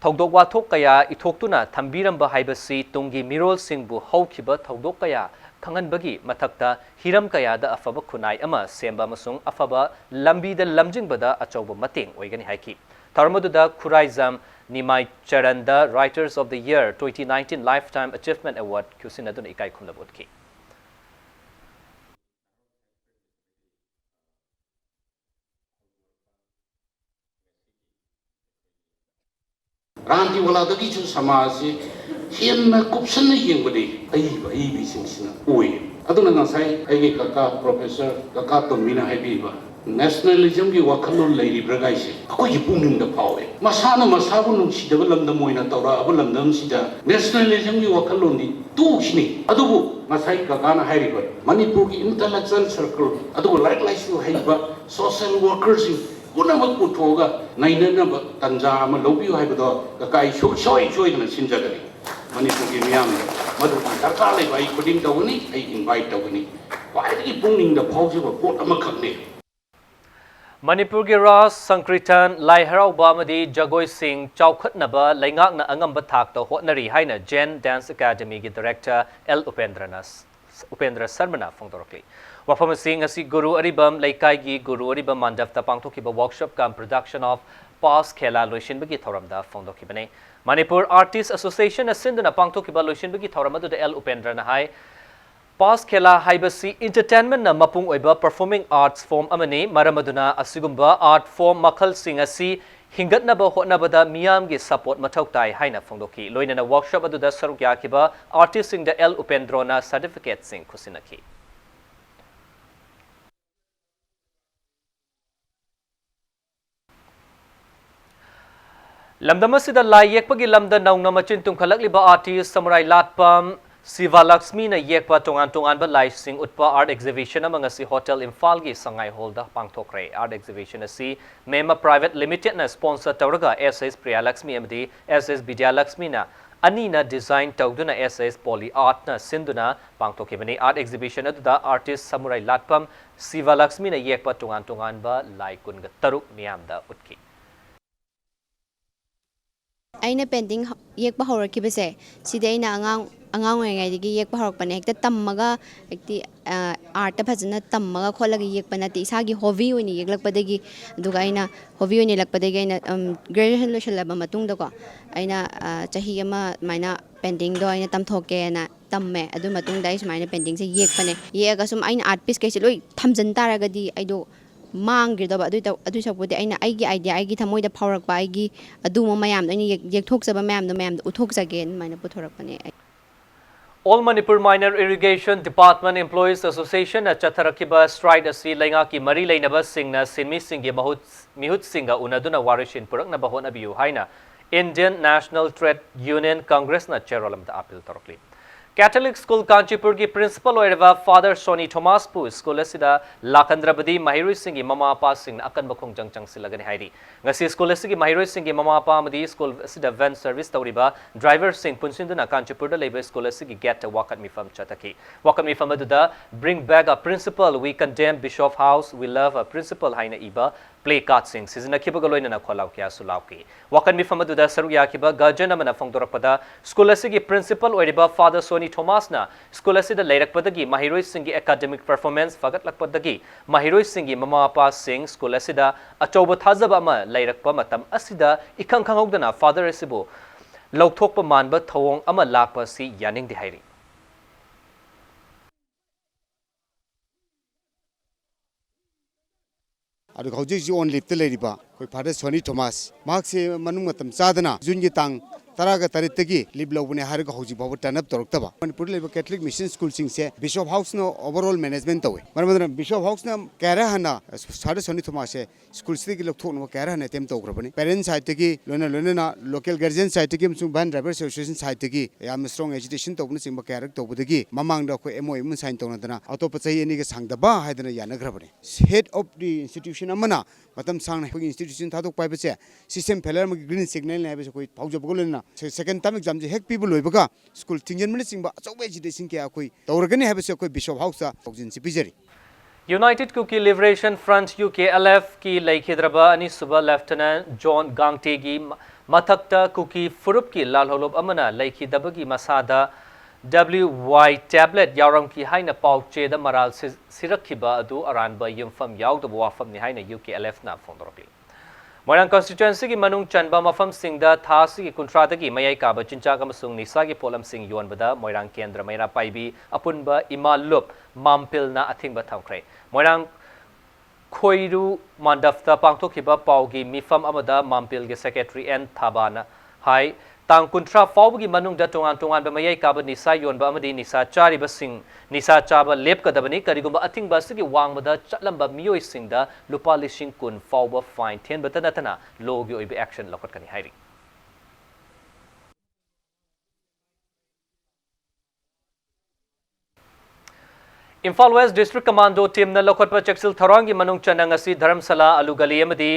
ꯊꯧꯗꯣꯛ ꯋꯥꯊꯣꯛ ꯀꯌꯥ ꯏꯊꯣꯛꯇꯨꯅ ꯊꯝꯕꯤꯔꯝꯕ ꯍꯥꯏꯕꯁꯤ ꯇꯨꯡꯒꯤ ꯃꯤꯔꯣꯜꯁꯤꯡꯕꯨ ꯍꯧꯈꯤꯕ ꯊꯧꯗꯣꯛ ꯀꯌꯥ ꯈꯪꯍꯟꯕꯒꯤ ꯃꯊꯛꯇ ꯍꯤꯔꯝ ꯀꯌꯥꯗ ꯑꯐꯕ ꯈꯨꯟꯅꯥꯏ ꯑꯃ ꯁꯦꯝꯕ ꯑꯃꯁꯨꯡ ꯑꯐꯕ ꯂꯝꯕꯤꯗ ꯂꯝꯖꯤꯡꯕꯗ ꯑꯆꯧꯕ ꯃꯇꯦꯡ ꯑꯣꯏꯒꯅꯤ ꯍꯥꯏꯈꯤ꯫ ꯊꯧꯔꯝ ꯑꯗꯨꯗ ꯈꯨꯔꯥꯏꯖꯝ ꯅꯤꯃꯥꯏ ꯆꯔꯟꯗ Writers of the Year twenty nineteen Lifetime Achievement Award ꯈꯨꯠꯁꯤꯟꯅꯗꯨꯅ ꯏꯀꯥꯏ ꯈꯨꯝꯅꯕ ꯎꯠꯈꯤ꯫ ꯔꯥꯟꯇꯤꯋꯥꯂꯥꯗꯒꯤꯁꯨ ꯁꯃꯥꯖꯁꯤ ꯍꯦꯟꯅ ꯀꯨꯞꯁꯟꯅ ꯌꯦꯡꯕꯗꯤ ꯑꯏꯕ ꯑꯏꯕꯤꯁꯤꯡꯁꯤꯅ ꯑꯣꯏ꯫ ꯑꯗꯨꯅ ꯉꯁꯥꯏ ꯑꯩꯒꯤ ꯀꯀꯥ Professor ꯀꯀꯥ ꯇꯣꯝꯕꯤꯅ ꯍꯥꯏꯕꯤꯕ nationalismꯒꯤ ꯋꯥꯈꯜꯂꯣꯟ ꯂꯩꯔꯤꯕ꯭ꯔꯥ ꯒꯥꯏꯁꯦ ꯑꯩꯈꯣꯏꯒꯤ ꯄꯨꯛꯅꯤꯡꯗ ꯐꯥꯎꯋꯦ꯫ ꯃꯁꯥꯅ ꯃꯁꯥꯕꯨ ꯅꯨꯡꯁꯤꯗꯕ ꯂꯝꯗꯝ ꯑꯣꯏꯅ ꯇꯧꯔꯛꯑꯕ ꯂꯝꯗꯝꯁꯤꯗ nationalismꯒꯤ ꯋꯥꯈꯜꯂꯣꯟꯗꯤ ꯇꯣꯛꯈꯤꯅꯤ꯫ ꯑꯗꯨꯕꯨ ꯉꯁꯥꯏ ꯀꯀꯥꯅ ꯍꯥꯏꯔꯤꯕ ꯃꯅꯤꯄꯨꯔꯒꯤ intellectual circle, ꯑꯗꯨꯒ ꯂꯥꯏꯔꯤꯛ ꯂꯥꯏꯁꯨ ꯍꯩꯕ social workerꯁꯤꯡ ꯄꯨꯝꯅꯃꯛ ꯄꯨꯊꯣꯛꯑꯒ ꯅꯩꯅꯅꯕ ꯇꯥꯟꯖꯥ ꯑꯃ ꯂꯧꯕꯤꯌꯨ ꯍꯥꯏꯕꯗꯣ ꯀꯀꯥ ꯑꯩ ꯁꯨꯡꯁꯣꯏ ꯁꯣꯏꯗꯅ ꯁꯤꯟꯖꯒꯅꯤ꯫ ꯃꯅꯤꯄꯨꯔꯒꯤ ꯃꯤꯌꯥꯝꯅ ꯃꯗꯨꯒꯤ ꯗꯔꯀꯥꯔ ꯂꯩꯕ ꯑꯩ ꯈꯨꯗꯤꯡ ꯇꯧꯒꯅꯤ, ꯑꯩ invite ꯇꯧꯒꯅꯤ꯫ ꯈ꯭ꯋꯥꯏꯗꯒꯤ ꯄꯨꯛꯅꯤꯡꯗ ꯐꯥꯎꯖꯕ ꯄꯣꯠ ꯑꯃꯈꯛꯅꯤ꯫ ꯃꯅꯤꯄꯨꯔꯒꯤ ꯔꯥꯁ, ꯁꯪꯀ꯭ꯔꯤꯇꯟ, ꯂꯥꯏ ꯍꯔꯥꯎꯕ ꯑꯃꯗꯤ ꯖꯒꯣꯏꯁꯤꯡ ꯆꯥꯎꯈꯠꯅꯕ ꯂꯩꯉꯥꯛꯅ ꯑꯉꯝꯕ ꯊꯥꯛꯇ ꯍꯣꯠꯅꯔꯤ ꯍꯥꯏꯅ Jain Dance Academyꯒꯤ director L ꯎꯄꯦꯟꯗ꯭ꯔꯅ, Upendra ꯁꯔꯃꯅ ꯐꯣꯡꯗꯣꯔꯛꯂꯤ꯫ ꯋꯥꯐꯝ ꯑꯁꯤ ꯉꯁꯤ ꯒꯨꯔꯨ ꯑꯔꯤꯕꯝ ꯂꯩꯀꯥꯏꯒꯤ ꯒꯨꯔꯨ ꯑꯔꯤꯕꯝ ꯃꯟꯗꯞꯇ ꯄꯥꯡꯊꯣꯛꯈꯤꯕ workshop cum production of Pass Khela ꯂꯣꯏꯁꯤꯟꯕꯒꯤ ꯊꯧꯔꯝꯗ ꯐꯣꯡꯗꯣꯛꯈꯤꯕꯅꯤ꯫ Manipur Artist Associationꯅ ꯁꯤꯟꯗꯨꯅ ꯄꯥꯡꯊꯣꯛꯈꯤꯕ ꯂꯣꯏꯁꯤꯟꯕꯒꯤ ꯊꯧꯔꯝ ꯑꯗꯨꯗ L ꯎꯄꯦꯟꯗ꯭ꯔꯅ ꯍꯥꯏ, Pass Khela ꯍꯥꯏꯕꯁꯤ entertainmentꯅ ꯃꯄꯨꯡ ꯑꯣꯏꯕ performing arts form ꯑꯃꯅꯤ꯫ ꯃꯔꯝ ꯑꯗꯨꯅ ꯑꯁꯤꯒꯨꯝꯕ art form ꯃꯈꯜꯁꯤꯡ ꯑꯁꯤ ꯍꯤꯡꯒꯠꯅꯕ ꯍꯣꯠꯅꯕꯗ ꯃꯤꯌꯥꯝꯒꯤ support ꯃꯊꯧ ꯇꯥꯏ ꯍꯥꯏꯅ ꯐꯣꯡꯗꯣꯛꯈꯤ꯫ ꯂꯣꯏꯅꯅ workshop ꯑꯗꯨꯗ ꯁꯔꯨꯛ ꯌꯥꯈꯤꯕ artistꯁꯤꯡꯗ ꯑꯦꯜ ꯎꯄꯦꯟꯗ꯭ꯔꯣꯅ certificateꯁꯤꯡ ꯈꯨꯠꯁꯤꯟꯅꯈꯤ꯫ ꯂꯝꯗꯝ ꯑꯁꯤꯗ ꯂꯥꯏ ꯌꯦꯛꯄꯒꯤ ꯂꯝꯗ ꯅꯧꯅ ꯃꯆꯤꯟ ꯇꯨꯝꯈꯠꯂꯛꯂꯤꯕ artist ꯁꯃꯨꯔꯥꯏ ꯂꯥꯠꯄꯝ ꯁꯤꯚꯥꯂꯛꯁꯃꯤꯅ ꯌꯦꯛꯄ ꯇꯣꯉꯥꯟ ꯇꯣꯉꯥꯟꯕ ꯂꯥꯏꯁꯤꯡ ꯎꯠꯄ art exhibition ꯑꯃ ꯉꯁꯤ Hotel ꯏꯝꯐꯥꯜꯒꯤ ꯁꯉꯥꯏ hallꯗ ꯄꯥꯡꯊꯣꯛꯈ꯭ꯔꯦ꯫ Art exhibition ꯑꯁꯤ ꯃꯦꯃ Private Limitedꯅ sponsor ꯇꯧꯔꯒ S S ꯄ꯭ꯔꯤꯌꯥꯂꯛꯁꯃꯤ ꯑꯃꯗꯤ S S ꯕꯤꯗ꯭ꯌꯥꯂꯛꯁꯃꯤꯅ ꯑꯅꯤꯅ design ꯇꯧꯗꯨꯅ S S Poly Artꯅ ꯁꯤꯟꯗꯨꯅ ꯄꯥꯡꯊꯣꯛꯈꯤꯕꯅꯤ꯫ Art exhibition ꯑꯗꯨꯗ artist ꯁꯃꯨꯔꯥꯏ ꯂꯥꯠꯄꯝ ꯁꯤꯚꯥꯂꯛꯁꯃꯤꯅ ꯌꯦꯛꯄ ꯇꯣꯉꯥꯟ ꯇꯣꯉꯥꯟꯕ ꯂꯥꯏ ꯀꯨꯟꯒ ꯇꯔꯨꯛ ꯃꯤꯌꯥꯝꯗ ꯎꯠꯈꯤ꯫ ꯑꯩꯅ painting ꯍ- ꯌꯦꯛꯄ ꯍꯧꯔꯛꯈꯤꯕꯁꯦ, ꯁꯤꯗꯤ ꯑꯩꯅ ꯑꯉꯥꯡ ꯑꯉꯥꯡ ꯑꯣꯏꯔꯤꯉꯩꯗꯒꯤ ꯌꯦꯛꯄ ꯍꯧꯔꯛꯄꯅꯦ꯫ ꯍꯦꯛꯇ ꯇꯝꯃꯒ, ꯍꯦꯛꯇꯤ ꯑꯥꯔꯠꯇ ꯐꯖꯅ ꯇꯝꯃꯒ ꯈꯣꯠꯂꯒ ꯌꯦꯛꯄ ꯅꯠꯇꯦ, ꯏꯁꯥꯒꯤ ꯍꯣꯕꯤ ꯑꯣꯏꯅ ꯌꯦꯛꯂꯛꯄꯗꯒꯤ꯫ ꯑꯗꯨꯒ ꯑꯩꯅ ꯍꯣꯕꯤ ꯑꯣꯏꯅ ꯌꯦꯛꯂꯛꯄꯗꯒꯤ ꯑꯩꯅ ꯒ꯭ꯔꯦꯖꯨꯑꯦꯁꯟ ꯂꯣꯏꯁꯤꯜꯂꯕ ꯃꯇꯨꯡꯗꯀꯣ, ꯑꯩꯅ ꯆꯍꯤ ꯑꯃ ꯑꯗꯨꯃꯥꯏꯅ ꯄꯦꯟꯇꯤꯡꯗꯣ ꯑꯩꯅ ꯇꯝꯊꯣꯛꯀꯦꯅ ꯇꯝꯃꯦ꯫ ꯑꯗꯨ ꯃꯇꯨꯡꯗ ꯑꯩ ꯁꯨꯃꯥꯏꯅ ꯄꯦꯟꯇꯤꯡꯁꯦ ꯌꯦꯛꯄꯅꯦ꯫ ꯌꯦꯛꯑꯒ ꯁꯨꯝ ꯑꯩꯅ ꯑꯥꯔꯠ ꯄꯤꯁꯈꯩꯁꯦ ꯂꯣꯏ ꯊꯝꯖꯤꯟ ꯇꯥꯔꯒꯗꯤ ꯑꯩꯗꯣ ꯃꯥꯡꯈꯤꯗꯕ꯫ ꯑꯗꯨꯏ ꯇꯧ- ꯑꯗꯨꯏ ꯁꯔꯨꯛꯄꯨꯗꯤ ꯑꯩꯅ ꯑꯩꯒꯤ ꯑꯥꯏꯗꯤꯌꯥ, ꯑꯩꯒꯤ ꯊꯃꯣꯏꯗ ꯐꯥꯎꯔꯛꯄ, ꯑꯩꯒꯤ ꯑꯗꯨꯒꯨꯝꯕ ꯃꯌꯥꯝꯗꯣ ꯑꯩꯅ ꯌꯦꯛ- ꯌꯦꯛꯊꯣꯛꯆꯕ ꯃꯌꯥꯝꯗꯣ ꯃꯌꯥꯝꯗꯣ ꯎꯠꯊꯣꯛꯆꯒꯦꯅ ꯑꯗꯨꯃꯥꯏꯅ ꯄꯨꯊꯣꯔꯛꯄꯅꯦ ꯑꯩ꯫ All Manipur Minor Irrigation Department Employees Associationꯅ ꯆꯠꯊꯔꯛꯈꯤꯕ strike ꯑꯁꯤ ꯂꯩꯉꯥꯛꯀꯤ ꯃꯔꯤ ꯂꯩꯅꯕꯁꯤꯡꯅ ꯁꯤꯟꯃꯤꯁꯤꯡꯒꯤ ꯃꯍꯨꯠ ꯃꯤꯍꯨꯠꯁꯤꯡꯒ ꯎꯅꯗꯨꯅ ꯋꯥꯔꯣꯏꯁꯤꯟ ꯄꯨꯔꯛꯅꯕ ꯍꯣꯠꯅꯕꯤꯌꯨ ꯍꯥꯏꯅ Indian National Trade Union Congressꯅ ꯆꯦꯔꯣꯂꯝꯗ appeal ꯇꯧꯔꯛꯂꯤ꯫ Catholic School ꯀꯥꯟꯆꯤꯄꯨꯔꯒꯤ principal ꯑꯣꯏꯔꯤꯕ Father Sony Thomasꯄꯨ school ꯑꯁꯤꯗ ꯂꯥꯛꯍꯟꯗ꯭ꯔꯕꯗꯤ ꯃꯍꯩꯔꯣꯏꯁꯤꯡꯒꯤ ꯃꯃꯥ ꯃꯄꯥꯁꯤꯡꯅ ꯑꯀꯟꯕ ꯈꯣꯡꯖꯪ ꯆꯪꯁꯤꯜꯂꯒꯅꯤ ꯍꯥꯏꯔꯤ꯫ ꯉꯁꯤ school ꯑꯁꯤꯒꯤ ꯃꯍꯩꯔꯣꯏꯁꯤꯡꯒꯤ ꯃꯃꯥ ꯃꯄꯥ ꯑꯃꯗꯤ school ꯑꯁꯤꯗ van service ꯇꯧꯔꯤꯕ driverꯁꯤꯡ ꯄꯨꯟꯁꯤꯟꯗꯨꯅ ꯀꯥꯟꯆꯤꯄꯨꯔꯗ ꯂꯩꯕ school ꯑꯁꯤꯒꯤ gateꯇ ꯋꯥꯀꯠ ꯃꯤꯐꯝ ꯆꯠꯊꯈꯤ꯫ ꯋꯥꯀꯠ ꯃꯤꯐꯝ ꯑꯗꯨꯗ "Bring back a principal, we condemn Bishop House, we love a principal" ꯍꯥꯏꯅ ꯏꯕ placardꯁꯤꯡ ꯁꯤꯖꯤꯟꯅꯈꯤꯕꯒ ꯂꯣꯏꯅꯅ ꯈꯣꯜꯂꯥꯎ ꯀꯌꯥꯁꯨ ꯂꯥꯎꯈꯤ꯫ ꯋꯥꯀꯠ ꯃꯤꯐꯝ ꯑꯗꯨꯗ ꯁꯔꯨꯛ ꯌꯥꯈꯤꯕ guardian ꯑꯃꯅ ꯐꯣꯡꯗꯣꯔꯛꯄꯗ, school ꯑꯁꯤꯒꯤ principal ꯑꯣꯏꯔꯤꯕ Father Sony Thomasꯅ school ꯑꯁꯤꯗ ꯂꯩꯔꯛꯄꯗꯒꯤ ꯃꯍꯩꯔꯣꯏꯁꯤꯡꯒꯤ academic performance ꯐꯒꯠꯂꯛꯄꯗꯒꯤ ꯃꯍꯩꯔꯣꯏꯁꯤꯡꯒꯤ ꯃꯃꯥ ꯃꯄꯥꯁꯤꯡ school ꯑꯁꯤꯗ ꯑꯆꯧꯕ ꯊꯥꯖꯕ ꯑꯃ ꯂꯩꯔꯛꯄ ꯃꯇꯝ ꯑꯁꯤꯗ ꯏꯈꯪ ꯈꯪꯍꯧꯗꯅ Father ꯑꯁꯤꯕꯨ ꯂꯧꯊꯣꯛꯄ ꯃꯥꯟꯕ ꯊꯧꯑꯣꯡ ꯑꯃ ꯂꯥꯛꯄ ꯑꯁꯤ ꯌꯥꯅꯤꯡꯗꯦ ꯍꯥꯏꯔꯤ꯫ ꯑꯗꯨꯒ ꯍꯧꯖꯤꯛ ꯍꯧꯖꯤꯛ on leave ꯇ ꯂꯩꯔꯤꯕ ꯑꯩꯈꯣꯏ Father Sony Thomas, ꯃꯍꯥꯛꯁꯦ ꯃꯅꯨꯡ ꯃꯇꯝ ꯆꯥꯗꯅ June ꯒꯤ ꯇꯥꯡ ꯇꯔꯥꯒ ꯇꯔꯦꯠꯇꯒꯤ leave ꯂꯧꯕꯅꯦ ꯍꯥꯏꯔꯒ ꯍꯧꯖꯤꯛ ꯐꯥꯎꯕ turn up ꯇꯧꯔꯛꯇꯕ꯫ ꯃꯅꯤꯄꯨꯔꯗ ꯂꯩꯕ Catholic mission school ꯁꯤꯡꯁꯦ Bishop House ꯅ overall management ꯇꯧꯋꯦ꯫ ꯃꯔꯝ ꯑꯗꯨꯅ Bishop House ꯅ ꯀꯌꯥꯔꯛ ꯍꯟꯅ Father Sony Thomas ꯁꯦ school ꯁꯤꯗꯒꯤ ꯂꯧꯊꯣꯛꯅꯕ ꯀꯌꯥꯔꯛ ꯍꯟꯅ attempt ꯇꯧꯈ꯭ꯔꯕꯅꯤ꯫ Parent side ꯇꯒꯤ, ꯂꯣꯏꯅ ꯂꯣꯏꯅꯅ local guardian side ꯇꯒꯤ ꯑꯃꯁꯨꯡ van driver association side ꯇꯒꯤ ꯌꯥꯝꯅ strong agitation ꯇꯧꯕꯅꯆꯤꯡꯕ ꯀꯌꯥꯔꯛ ꯇꯧꯕꯗꯒꯤ ꯃꯃꯥꯡꯗ ꯑꯩꯈꯣꯏ M O U ꯑꯃ sign ꯇꯧꯅꯗꯅ ꯑꯇꯣꯞꯄ ꯆꯍꯤ ꯑꯅꯤꯒ ꯁꯥꯡꯗꯕ ꯍꯥꯏꯗꯅ ꯌꯥꯅꯈ꯭ꯔꯕꯅꯤ꯫ Head of the institution ꯑꯃꯅ ꯃꯇꯝ ꯁꯥꯡꯅ ꯑꯩꯈꯣꯏꯒꯤ institution ꯊꯥꯗꯣꯛꯄ ꯍꯥꯏꯕꯁꯦ system failure ꯑꯃꯒꯤ green signal ꯅꯤ ꯍꯥꯏꯕꯁꯦ ꯑꯩꯈꯣꯏ ꯐꯥꯎꯖꯕꯒ ꯂꯣꯏꯅꯅ se-, second term exam ꯁꯦ ꯍꯦꯛ ꯄꯤꯕ ꯂꯣꯏꯕꯒ school ꯊꯤꯡꯖꯤꯟꯕꯅꯆꯤꯡꯕ ꯑꯆꯧꯕ agitation ꯀꯌꯥ ꯑꯩꯈꯣꯏ ꯇꯧꯔꯒꯅꯤ ꯍꯥꯏꯕꯁꯦ ꯑꯩꯈꯣꯏ Bishop House ꯇ ꯄꯥꯎꯖꯦꯜꯁꯤ ꯄꯤꯖꯔꯤ꯫ United Kuki Liberation Front, U K L F ꯀꯤ ꯂꯩꯈꯤꯗ꯭ꯔꯕ ꯑꯅꯤꯁꯨꯕ Lieutenant John Gangte ꯒꯤ ꯃ-, ꯃꯊꯛꯇ ꯀꯨꯀꯤ ꯐꯨꯔꯨꯞꯀꯤ ꯂꯥꯜꯍꯧꯂꯨꯞ ꯑꯃꯅ ꯂꯩꯈꯤꯗꯕꯒꯤ ꯃꯁꯥꯗ W Y tablet ꯌꯥꯎꯔꯝꯈꯤ ꯍꯥꯏꯅ ꯄꯥꯎ ꯆꯦꯗ ꯃꯔꯥꯜ ꯁꯤ-, ꯁꯤꯔꯛꯈꯤꯕ ꯑꯗꯨ ꯑꯔꯥꯟꯕ ꯌꯨꯝꯐꯝ ꯌꯥꯎꯗꯕ ꯋꯥꯐꯝꯅꯤ ꯍꯥꯏꯅ U K L F ꯅ ꯐꯣꯡꯗꯣꯔꯛꯂꯤ꯫ ꯃꯣꯏꯔꯥꯡ constituency ꯒꯤ ꯃꯅꯨꯡ ꯆꯟꯕ ꯃꯐꯝꯁꯤꯡꯗ ꯊꯥ ꯑꯁꯤꯒꯤ ꯀꯨꯟꯊ꯭ꯔꯥꯗꯒꯤ ꯃꯌꯥꯏ ꯀꯥꯕ ꯆꯤꯟꯖꯥꯛ ꯑꯃꯁꯨꯡ ꯅꯤꯁꯥꯒꯤ ꯄꯣꯠꯂꯝꯁꯤꯡ ꯌꯣꯟꯕꯗ ꯃꯣꯏꯔꯥꯡ ꯀꯦꯟꯗ꯭ꯔ ꯃꯩꯔꯥ ꯄꯥꯏꯕꯤ ꯑꯄꯨꯟꯕ ꯏꯃꯥ ꯂꯨꯞ ꯃꯥꯝꯄꯤꯜꯅ ꯑꯊꯤꯡꯕ ꯊꯝꯈ꯭ꯔꯦ꯫ ꯃꯣꯏꯔꯥꯡ ꯈꯣꯏꯔꯨ ꯃꯥꯟꯗꯞꯇ ꯄꯥꯡꯊꯣꯛꯈꯤꯕ ꯄꯥꯎꯒꯤ ꯃꯤꯐꯝ ꯑꯃꯗ ꯃꯥꯝꯄꯤꯜꯒꯤ secretary N ꯊꯥꯕꯥꯅ ꯍꯥꯏ, ꯇꯥꯡ ꯀꯨꯟꯊ꯭ꯔꯥ ꯐꯥꯎꯕꯒꯤ ꯃꯅꯨꯡꯗ ꯇꯣꯉꯥꯟ ꯇꯣꯉꯥꯟꯕ ꯃꯌꯥꯏ ꯀꯥꯕ ꯅꯤꯁꯥ ꯌꯣꯟꯕ ꯑꯃꯗꯤ ꯅꯤꯁꯥ ꯆꯥꯔꯤꯕꯁꯤꯡ ꯅꯤꯁꯥ ꯆꯥꯕ ꯂꯦꯞꯀꯗꯕꯅꯤ꯫ ꯀꯔꯤꯒꯨꯝꯕ ꯑꯊꯤꯡꯕ ꯑꯁꯤꯒꯤ ꯋꯥꯡꯃꯗ ꯆꯠꯂꯝꯕ ꯃꯤꯑꯣꯏꯁꯤꯡꯗ ꯂꯨꯄꯥ ꯂꯤꯁꯤꯡ ꯀꯨꯟ ꯐꯥꯎꯕ fine ꯊꯤꯍꯟꯕꯇ ꯅꯠꯇꯅ ꯂꯣꯒꯤ ꯑꯣꯏꯕ action ꯂꯧꯈꯠꯀꯅꯤ ꯍꯥꯏꯔꯤ꯫ Imphal West District Commando team ꯅ ꯂꯧꯈꯠꯄ ꯆꯦꯛꯁꯤꯜ ꯊꯧꯔꯥꯡꯒꯤ ꯃꯅꯨꯡ ꯆꯟꯅ ꯉꯁꯤ ꯙꯔꯝꯁꯥꯂꯥ, ꯑꯂꯨ ꯒꯂꯤ ꯑꯃꯗꯤ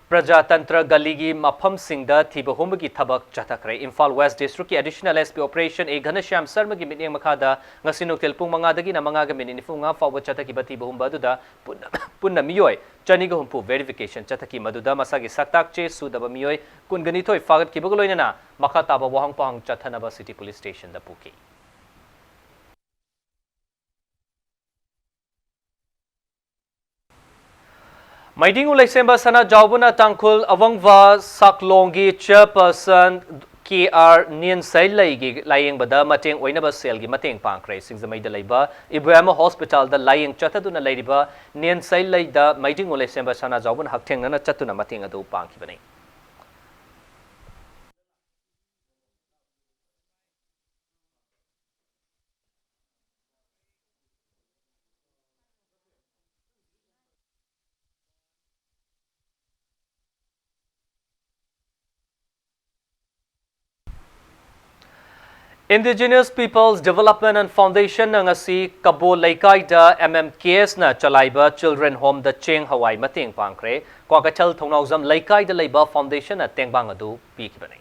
ꯄ꯭ꯔꯖꯥꯇꯟꯇ꯭ꯔ ꯒꯂꯤꯒꯤ ꯃꯐꯝꯁꯤꯡꯗ ꯊꯤꯕ ꯍꯨꯝꯕꯒꯤ ꯊꯕꯛ ꯆꯠꯊꯈ꯭ꯔꯦ꯫ ꯏꯝꯐꯥꯜ West District ꯀꯤ Additional S P Operation A ꯘꯅꯁ꯭ꯌꯥꯝ ꯁꯔꯃꯒꯤ ꯃꯤꯠꯌꯦꯡ ꯃꯈꯥꯗ ꯉꯁꯤ ꯅꯨꯡꯊꯤꯜ ꯄꯨꯡ ꯃꯉꯥꯗꯒꯤꯅ ꯃꯉꯥꯒ ꯃꯤꯅꯤꯠ ꯅꯤꯐꯨ ꯃꯉꯥ ꯐꯥꯎꯕ ꯆꯠꯊꯈꯤꯕ ꯊꯤꯕ ꯍꯨꯝꯕ ꯑꯗꯨꯗ ꯄꯨꯟꯅ, ꯄꯨꯟꯅ ꯃꯤꯑꯣꯏ ꯆꯅꯤꯒ ꯍꯨꯝꯐꯨ verification ꯆꯠꯊꯈꯤ꯫ ꯃꯗꯨꯗ ꯃꯁꯥꯒꯤ ꯁꯛꯇꯥꯛ ꯆꯦ ꯁꯨꯗꯕ ꯃꯤꯑꯣꯏ ꯀꯨꯟꯒ ꯅꯤꯊꯣꯏ ꯐꯥꯒꯠꯈꯤꯕꯒ ꯂꯣꯏꯅꯅ ꯃꯈꯥ ꯇꯥꯕ ꯋꯥꯍꯪ ꯄꯥꯎꯍꯪ ꯆꯠꯊꯅꯕ City Police Station ꯗ ꯄꯨꯈꯤ꯫ ꯃꯩꯗꯤꯡ ꯎꯂꯩꯁꯦꯝꯕ ꯁꯅꯥꯖꯥꯎꯕꯅ ꯇꯥꯡꯈꯨꯜ ꯑꯋꯥꯡꯕ ꯁꯛꯂꯣꯡꯒꯤ chairperson ꯀꯦ ꯑꯥꯔ ꯅꯦꯟꯁꯩꯂꯩꯒꯤ ꯂꯥꯌꯦꯡꯕꯗ ꯃꯇꯦꯡ ꯑꯣꯏꯅꯕ ꯁꯦꯜꯒꯤ ꯃꯇꯦꯡ ꯄꯥꯡꯈ꯭ꯔꯦ꯫ ꯁꯤꯡꯖꯃꯩꯗ ꯂꯩꯕ ꯏꯕꯣꯌꯥꯏꯃ ꯍꯣꯁꯄꯤꯇꯥꯜꯗ ꯂꯥꯌꯦꯡ ꯆꯠꯊꯗꯨꯅ ꯂꯩꯔꯤꯕ ꯅꯦꯟꯁꯩꯂꯩꯗ ꯃꯩꯗꯤꯡꯉꯨ ꯂꯩꯁꯦꯝꯕ ꯁꯅꯥꯖꯥꯎꯕꯅ ꯍꯛꯊꯦꯡꯅꯅ ꯆꯠꯇꯨꯅ ꯃꯇꯦꯡ ꯑꯗꯨ ꯄꯥꯡꯈꯤꯕꯅꯤ꯫ Indigenous Peoples Development and Foundation ꯅ ꯉꯁꯤ ꯀꯕꯣ ꯂꯩꯀꯥꯏꯗ ꯑꯦꯝ ꯑꯦꯝ ꯀꯦ ꯑꯦꯁ ꯅ ꯆꯂꯥꯏꯕ Children Home ꯗ ꯆꯦꯡ ꯍꯋꯥꯏ ꯃꯇꯦꯡ ꯄꯥꯡꯈ꯭ꯔꯦ꯫ ꯀ꯭ꯋꯥꯀꯩꯊꯦꯜ ꯊꯧꯅꯥꯎꯖꯝ ꯂꯩꯀꯥꯏꯗ ꯂꯩꯕ foundation ꯅ ꯇꯦꯡꯕꯥꯡ ꯑꯗꯨ ꯄꯤꯈꯤꯕꯅꯤ꯫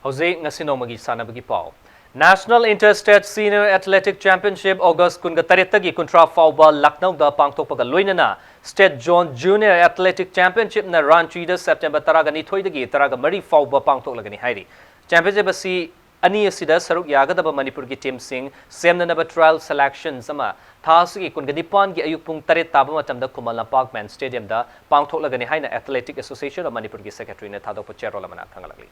ꯍꯧꯖꯤꯛ ꯉꯁꯤ ꯅꯣꯡꯃꯒꯤ ꯁꯥꯟꯅꯕꯒꯤ ꯄꯥꯎ꯫ National Inter State Senior Athletic Championship August ꯀꯨꯟꯒ ꯇꯔꯦꯠꯇꯒꯤ ꯀꯨꯟꯊ꯭ꯔꯥ ꯐꯥꯎꯕ ꯂꯈꯅꯧꯗ ꯄꯥꯡꯊꯣꯛꯄꯒ ꯂꯣꯏꯅꯅ State Zone Junior Athletic Championship ꯅ ꯔꯥꯟꯆꯤꯗ September ꯇꯔꯥꯒ ꯅꯤꯊꯣꯏꯗꯒꯤ ꯇꯔꯥꯒ ꯃꯔꯤ ꯐꯥꯎꯕ ꯄꯥꯡꯊꯣꯛꯂꯒꯅꯤ ꯍꯥꯏꯔꯤ꯫ Championship ꯑꯁꯤ ꯑꯅꯤ ꯑꯁꯤꯗ ꯁꯔꯨꯛ ꯌꯥꯒꯗꯕ ꯃꯅꯤꯄꯨꯔꯒꯤ team ꯁꯤꯡ ꯁꯦꯝꯅꯅꯕ trial selections ꯑꯃ ꯊꯥ ꯑꯁꯤꯒꯤ ꯀꯨꯟꯒ ꯅꯤꯄꯥꯟꯒꯤ ꯑꯌꯨꯛ ꯄꯨꯡ ꯇꯔꯦꯠ ꯇꯥꯕ ꯃꯇꯝꯗ ꯈꯨꯃꯟ ꯂꯝꯄꯥꯛ ꯃꯦꯟ stadium ꯗ ꯄꯥꯡꯊꯣꯛꯂꯒꯅꯤ ꯍꯥꯏꯅ Athletic Association of ꯃꯅꯤꯄꯨꯔꯒꯤ secretary ꯅ ꯊꯥꯗꯣꯛꯄ ꯆꯦꯔꯣꯜ ꯑꯃꯅ ꯈꯪꯍꯜꯂꯛꯂꯤ꯫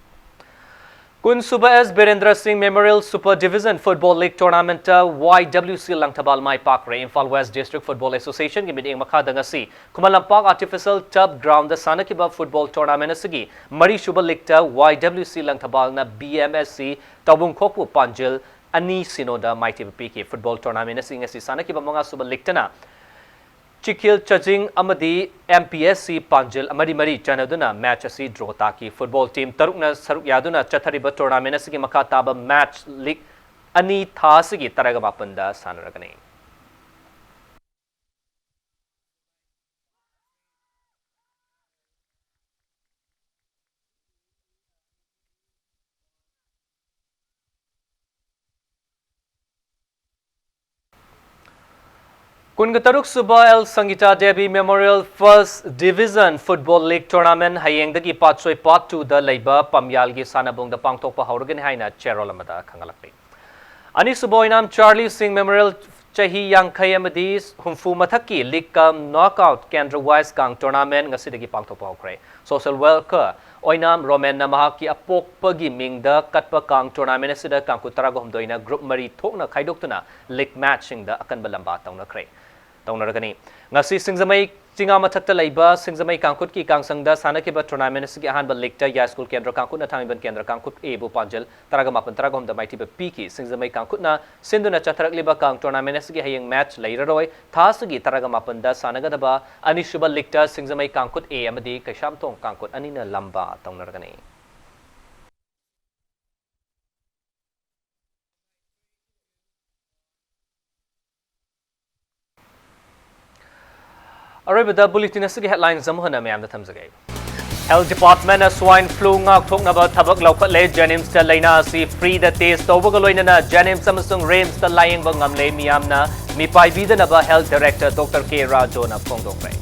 ꯀꯨꯟꯁꯨꯕ ꯑꯦꯁ ꯕꯤꯔꯦꯟꯗ꯭ꯔ ꯁꯤꯡ Memorial Super Division Football League Tournament ꯇ ꯋꯥꯏ ꯗꯕ꯭ꯂꯤꯎ ꯁꯤ ꯂꯪꯊꯕꯥꯜ ꯃꯥꯏ ꯄꯥꯛꯈ꯭ꯔꯦ꯫ Imphal West District Football Association ꯒꯤ ꯃꯤꯠꯌꯦꯡ ꯃꯈꯥꯗ ꯉꯁꯤ Khuman Lampak Artificial Turf Ground ꯗ ꯁꯥꯟꯅꯈꯤꯕ football tournament ꯑꯁꯤꯒꯤ ꯃꯔꯤꯁꯨꯕ league ꯇ ꯋꯥꯏ ꯗꯕ꯭ꯂꯤꯎ ꯁꯤ ꯂꯪꯊꯕꯥꯜꯅ ꯕꯤ ꯑꯦꯝ ꯑꯦꯁ ꯁꯤ ꯇꯥꯎꯕꯨꯡꯈꯣꯛꯄꯨ ꯄꯥꯟꯖꯤꯜ ꯑꯅꯤ ꯁꯤꯅꯣꯗ ꯃꯥꯏꯊꯤꯕ ꯄꯤꯈꯤ꯫ Football tournament ꯑꯁꯤ ꯉꯁꯤ ꯁꯥꯟꯅꯈꯤꯕ ꯃꯉꯥꯁꯨꯕ league ꯇꯅ ꯆꯤꯈꯤꯜ ꯆꯖꯤꯡ ꯑꯃꯗꯤ ꯑꯦꯝ ꯄꯤ ꯑꯦꯁ ꯁꯤ ꯄꯥꯟꯖꯤꯜ ꯃꯔꯤ ꯃꯔꯤ ꯆꯟꯅꯗꯨꯅ match ꯑꯁꯤ draw ꯇꯥꯈꯤ꯫ Football team ꯇꯔꯨꯛꯅ ꯁꯔꯨꯛ ꯌꯥꯗꯨꯅ ꯆꯠꯊꯔꯤꯕ tournament ꯑꯁꯤꯒꯤ ꯃꯈꯥ ꯇꯥꯕ match league ꯑꯅꯤ ꯊꯥ ꯑꯁꯤꯒꯤ ꯇꯔꯥꯒ ꯃꯥꯄꯟꯗ ꯁꯥꯟꯅꯔꯒꯅꯤ꯫ ꯀꯨꯟꯒ ꯇꯔꯨꯛ ꯁꯨꯕ L Sangita Devi memorial first division football league tournament ꯍꯌꯦꯡꯗꯒꯤ ꯄꯥꯠꯁꯣꯏ ꯄꯥꯠ ꯇꯨꯗ ꯂꯩꯕ ꯄꯝꯌꯥꯜꯒꯤ ꯁꯥꯟꯅꯕꯨꯡꯗ ꯄꯥꯡꯊꯣꯛꯄ ꯍꯧꯔꯒꯅꯤ ꯍꯥꯏꯅ ꯆꯦꯔꯣꯜ ꯑꯃꯗ ꯈꯪꯍꯜꯂꯛꯂꯤ꯫ ꯑꯅꯤꯁꯨꯕ ꯑꯣꯏꯅꯥꯝ ꯆꯥꯔꯂꯤ ꯁꯤꯡ ꯃꯦꯃꯣꯔꯤꯌꯦꯜ ꯆꯍꯤ ꯌꯥꯡꯈꯩ ꯑꯃꯗꯤ ꯍꯨꯝꯐꯨ ꯃꯊꯛꯀꯤ ꯂꯤꯒ ꯀꯝ ꯅꯣꯛꯑꯥꯎꯠ ꯀꯦꯟꯗ꯭ꯔ ꯋꯥꯏꯁ ꯀꯥꯡ ꯇꯣꯔꯅꯥꯃꯦꯟ ꯉꯁꯤꯗꯒꯤ ꯄꯥꯡꯊꯣꯛꯄ ꯍꯧꯈ꯭ꯔꯦ꯫ ꯁꯣꯁꯤꯌꯦꯜ ꯋꯥꯔꯀꯔ ꯑꯣꯏꯅꯥꯝ ꯔꯣꯃꯦꯟꯅ ꯃꯍꯥꯛꯀꯤ ꯑꯄꯣꯛꯄꯒꯤ ꯃꯤꯡꯗ ꯀꯠꯄ ꯀꯥꯡ ꯇꯣꯔꯅꯥꯃꯦꯟ ꯑꯁꯤꯗ ꯀꯥꯡꯈꯨꯠ ꯇꯔꯥꯒ ꯍꯨꯝꯗꯣꯏꯅ ꯒ꯭ꯔꯨꯞ ꯃꯔꯤ ꯊꯣꯛꯅ ꯈꯥꯏꯗꯣꯛꯇꯨꯅ ꯂꯤꯒ ꯃꯦꯆꯁꯤꯡꯗ ꯑꯀꯟꯕ ꯂꯝꯕꯥ ꯇꯧꯅꯈ꯭ꯔꯦ꯫ ꯇꯧꯅꯔꯒꯅꯤ꯫ ꯉꯁꯤ ꯁꯤꯡꯖꯃꯩ ꯆꯤꯉꯥ ꯃꯊꯛꯇ ꯂꯩꯕ ꯁꯤꯡꯖꯃꯩ ꯀꯥꯡꯈꯨꯠꯀꯤ ꯀꯥꯡꯁꯪꯗ ꯁꯥꯟꯅꯈꯤꯕ ꯇꯣꯔꯅꯥꯃꯦꯟ ꯑꯁꯤꯒꯤ ꯑꯍꯥꯟꯕ ꯂꯤꯒꯇ ꯌꯥꯏꯁ꯭ꯀꯨꯜ ꯀꯦꯟꯗ꯭ꯔ ꯀꯥꯡꯈꯨꯠꯅ ꯊꯥꯡꯃꯩꯕꯟ ꯀꯦꯟꯗ꯭ꯔ ꯀꯥꯡꯈꯨꯠ ꯑꯦꯕꯨ ꯄꯥꯟꯖꯜ ꯇꯔꯥꯒ ꯃꯥꯄꯟ, ꯇꯔꯥꯒ ꯍꯨꯝꯗꯣꯏ ꯃꯥꯏꯊꯤꯕ ꯄꯤꯈꯤ꯫ ꯁꯤꯡꯖꯃꯩ ꯀꯥꯡꯈꯨꯠꯅ ꯁꯤꯟꯗꯨꯅ ꯆꯠꯊꯔꯛꯂꯤꯕ ꯀꯥꯡ ꯇꯣꯔꯅꯥꯃꯦꯟ ꯑꯁꯤꯒꯤ ꯍꯌꯦꯡ ꯃꯦꯆ ꯂꯩꯔꯔꯣꯏ꯫ ꯊꯥ ꯑꯁꯤꯒꯤ ꯇꯔꯥꯒ ꯃꯥꯄꯟꯗ ꯁꯥꯟꯅꯒꯗꯕ ꯑꯅꯤꯁꯨꯕ ꯂꯤꯒꯇ ꯁꯤꯡꯖꯃꯩ ꯀꯥꯡꯈꯨꯠ ꯑꯦ ꯑꯃꯗꯤ ꯀꯩꯁꯥꯝꯊꯣꯡ ꯀꯥꯡꯈꯨꯠ ꯑꯅꯤꯅ ꯂꯝꯕꯥ ꯇꯧꯅꯔꯒꯅꯤ꯫ ꯑꯔꯣꯏꯕꯗ ꯕꯨꯂꯦꯇꯤꯟ ꯑꯁꯤꯒꯤ ꯍꯦꯗꯂꯥꯏꯟꯁ ꯑꯃꯨꯛ ꯍꯟꯅ ꯃꯌꯥꯝꯗ ꯊꯝꯖꯒꯦ꯫ ꯍꯦꯜꯊ ꯗꯤꯄꯥꯔꯠꯃꯦꯟꯅ ꯁ꯭ꯋꯥꯏꯟ ꯐ꯭ꯂꯨ ꯉꯥꯛꯊꯣꯛꯅꯕ ꯊꯕꯛ ꯂꯧꯈꯠꯂꯦ꯫ ꯖꯦꯅꯤꯝꯁꯇ ꯂꯥꯏꯅꯥ ꯑꯁꯤ ꯐ꯭ꯔꯤꯗ ꯇꯦꯁ ꯇꯧꯕꯒ ꯂꯣꯏꯅꯅ ꯖꯦꯅꯤꯝꯁ ꯑꯃꯁꯨꯡ ꯔꯤꯝꯁꯇ ꯂꯥꯌꯦꯡꯕ ꯉꯝꯂꯦ꯫ ꯃꯤꯌꯥꯝꯅ ꯃꯤꯄꯥꯏꯕꯤꯗꯅꯕ ꯍꯦꯜꯊ ꯗꯥꯏꯔꯦꯛꯇꯔ ꯗꯣꯛꯇꯔ ꯀꯦ ꯔꯥꯖꯨꯅ ꯐꯣꯡꯗꯣꯛꯈ꯭ꯔꯦ꯫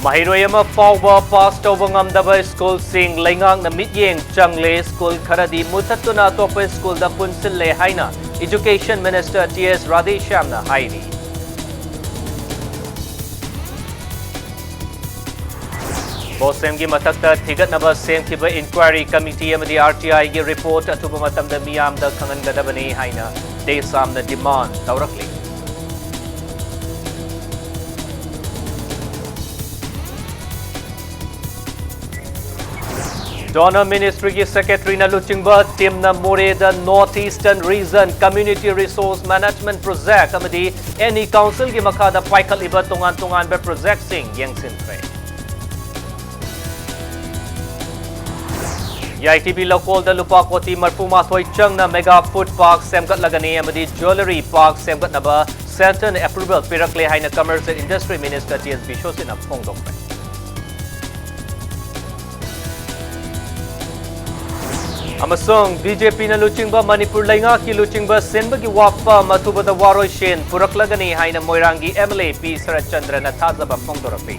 ꯃꯍꯩꯔꯣꯏ ꯑꯃ ꯐꯥꯎꯕ ꯄꯥꯁ ꯇꯧꯕ ꯉꯝꯗꯕ ꯁ꯭ꯀꯨꯜꯁꯤꯡ ꯂꯩꯉꯥꯛꯅ ꯃꯤꯠꯌꯦꯡ ꯆꯪꯂꯦ꯫ ꯁ꯭ꯀꯨꯜ ꯈꯔꯗꯤ ꯃꯨꯊꯠꯇꯨꯅ ꯑꯇꯣꯞꯄ ꯁ꯭ꯀꯨꯜꯗ ꯄꯨꯟꯁꯤꯜꯂꯦ ꯍꯥꯏꯅ ꯏꯖꯨꯀꯦꯁꯟ ꯃꯤꯅꯤꯁꯇꯔ ꯇꯤ ꯑꯦꯁ ꯔꯥꯙꯦꯁ꯭ꯌꯥꯝꯅ ꯍꯥꯏꯔꯤ꯫ ꯕꯣꯁꯦꯝꯒꯤ ꯃꯊꯛꯇ ꯊꯤꯒꯠꯅꯕ ꯁꯦꯝꯈꯤꯕ ꯏꯟꯀ꯭ꯋꯥꯏꯔꯤ ꯀꯃꯤꯇꯤ ꯑꯃꯗꯤ ꯑꯥꯔ ꯇꯤ ꯑꯥꯏꯒꯤ ꯔꯤꯄꯣꯔꯠ ꯑꯊꯨꯕ ꯃꯇꯝꯗ ꯃꯤꯌꯥꯝꯗ ꯈꯪꯍꯟꯒꯗꯕꯅꯤ ꯍꯥꯏꯅ ꯗꯦꯁꯥꯝꯅ ꯗꯤꯃꯥꯟ ꯇꯧꯔꯛꯂꯤ꯫ ꯗꯣꯅꯔ ꯃꯤꯅꯤꯁꯇ꯭ꯔꯤꯒꯤ ꯁꯦꯀ꯭ꯔꯦꯇꯔꯤꯅ ꯂꯨꯆꯤꯡꯕ ꯇꯤꯝꯅ ꯃꯣꯔꯦꯗ north eastern region community resource management project ꯑꯃꯗꯤ ꯑꯦꯟ ꯏ ꯀꯥꯎꯟꯁꯤꯜꯒꯤ ꯃꯈꯥꯗ ꯄꯥꯏꯈꯠꯂꯤꯕ ꯇꯣꯉꯥꯟ ꯇꯣꯉꯥꯟꯕ ꯄ꯭ꯔꯣꯖꯦꯛꯁꯤꯡ ꯌꯦꯡꯁꯤꯟꯈ꯭ꯔꯦ꯫ ꯌꯥꯏꯇꯤꯕꯤ ꯂꯧꯀꯣꯜꯗ ꯂꯨꯄꯥ ꯀꯣꯇꯤ ꯃꯔꯤꯐꯨ ꯃꯥꯊꯣꯏ ꯆꯪꯅ ꯃꯦꯒꯥ ꯐꯨꯗ ꯄꯥꯔꯛ ꯁꯦꯝꯒꯠꯂꯒꯅꯤ ꯑꯃꯗꯤ ꯖ꯭ꯋꯦꯂꯔꯤ ꯄꯥꯔꯛ ꯁꯦꯝꯒꯠꯅꯕ ꯁꯦꯟꯇꯔꯅ ꯑꯦꯄ꯭ꯔꯨꯚꯦꯜ ꯄꯤꯔꯛꯂꯦ ꯍꯥꯏꯅ commerce and industry minister T S ꯕꯤꯁ꯭ꯋꯖꯤꯠꯅ ꯐꯣꯡꯗꯣꯛꯈ꯭ꯔꯦ꯫ ꯑꯃꯁꯨꯡ ꯕꯤ ꯖꯦ ꯄꯤꯅ ꯂꯨꯆꯤꯡꯕ ꯃꯅꯤꯄꯨꯔ ꯂꯩꯉꯥꯛꯀꯤ ꯂꯨꯆꯤꯡꯕ ꯁꯤꯟꯕꯒꯤ ꯋꯥꯐꯝ ꯑꯊꯨꯕꯗ ꯋꯥꯔꯣꯏꯁꯤꯟ ꯄꯨꯔꯛꯂꯒꯅꯤ ꯍꯥꯏꯅ ꯃꯣꯏꯔꯥꯡꯒꯤ ꯑꯦꯝ ꯑꯦꯜ ꯑꯦ ꯄꯤ ꯁꯔꯠꯆꯟꯗ꯭ꯔꯅ ꯊꯥꯖꯕ ꯐꯣꯡꯗꯣꯔꯛꯂꯤ꯫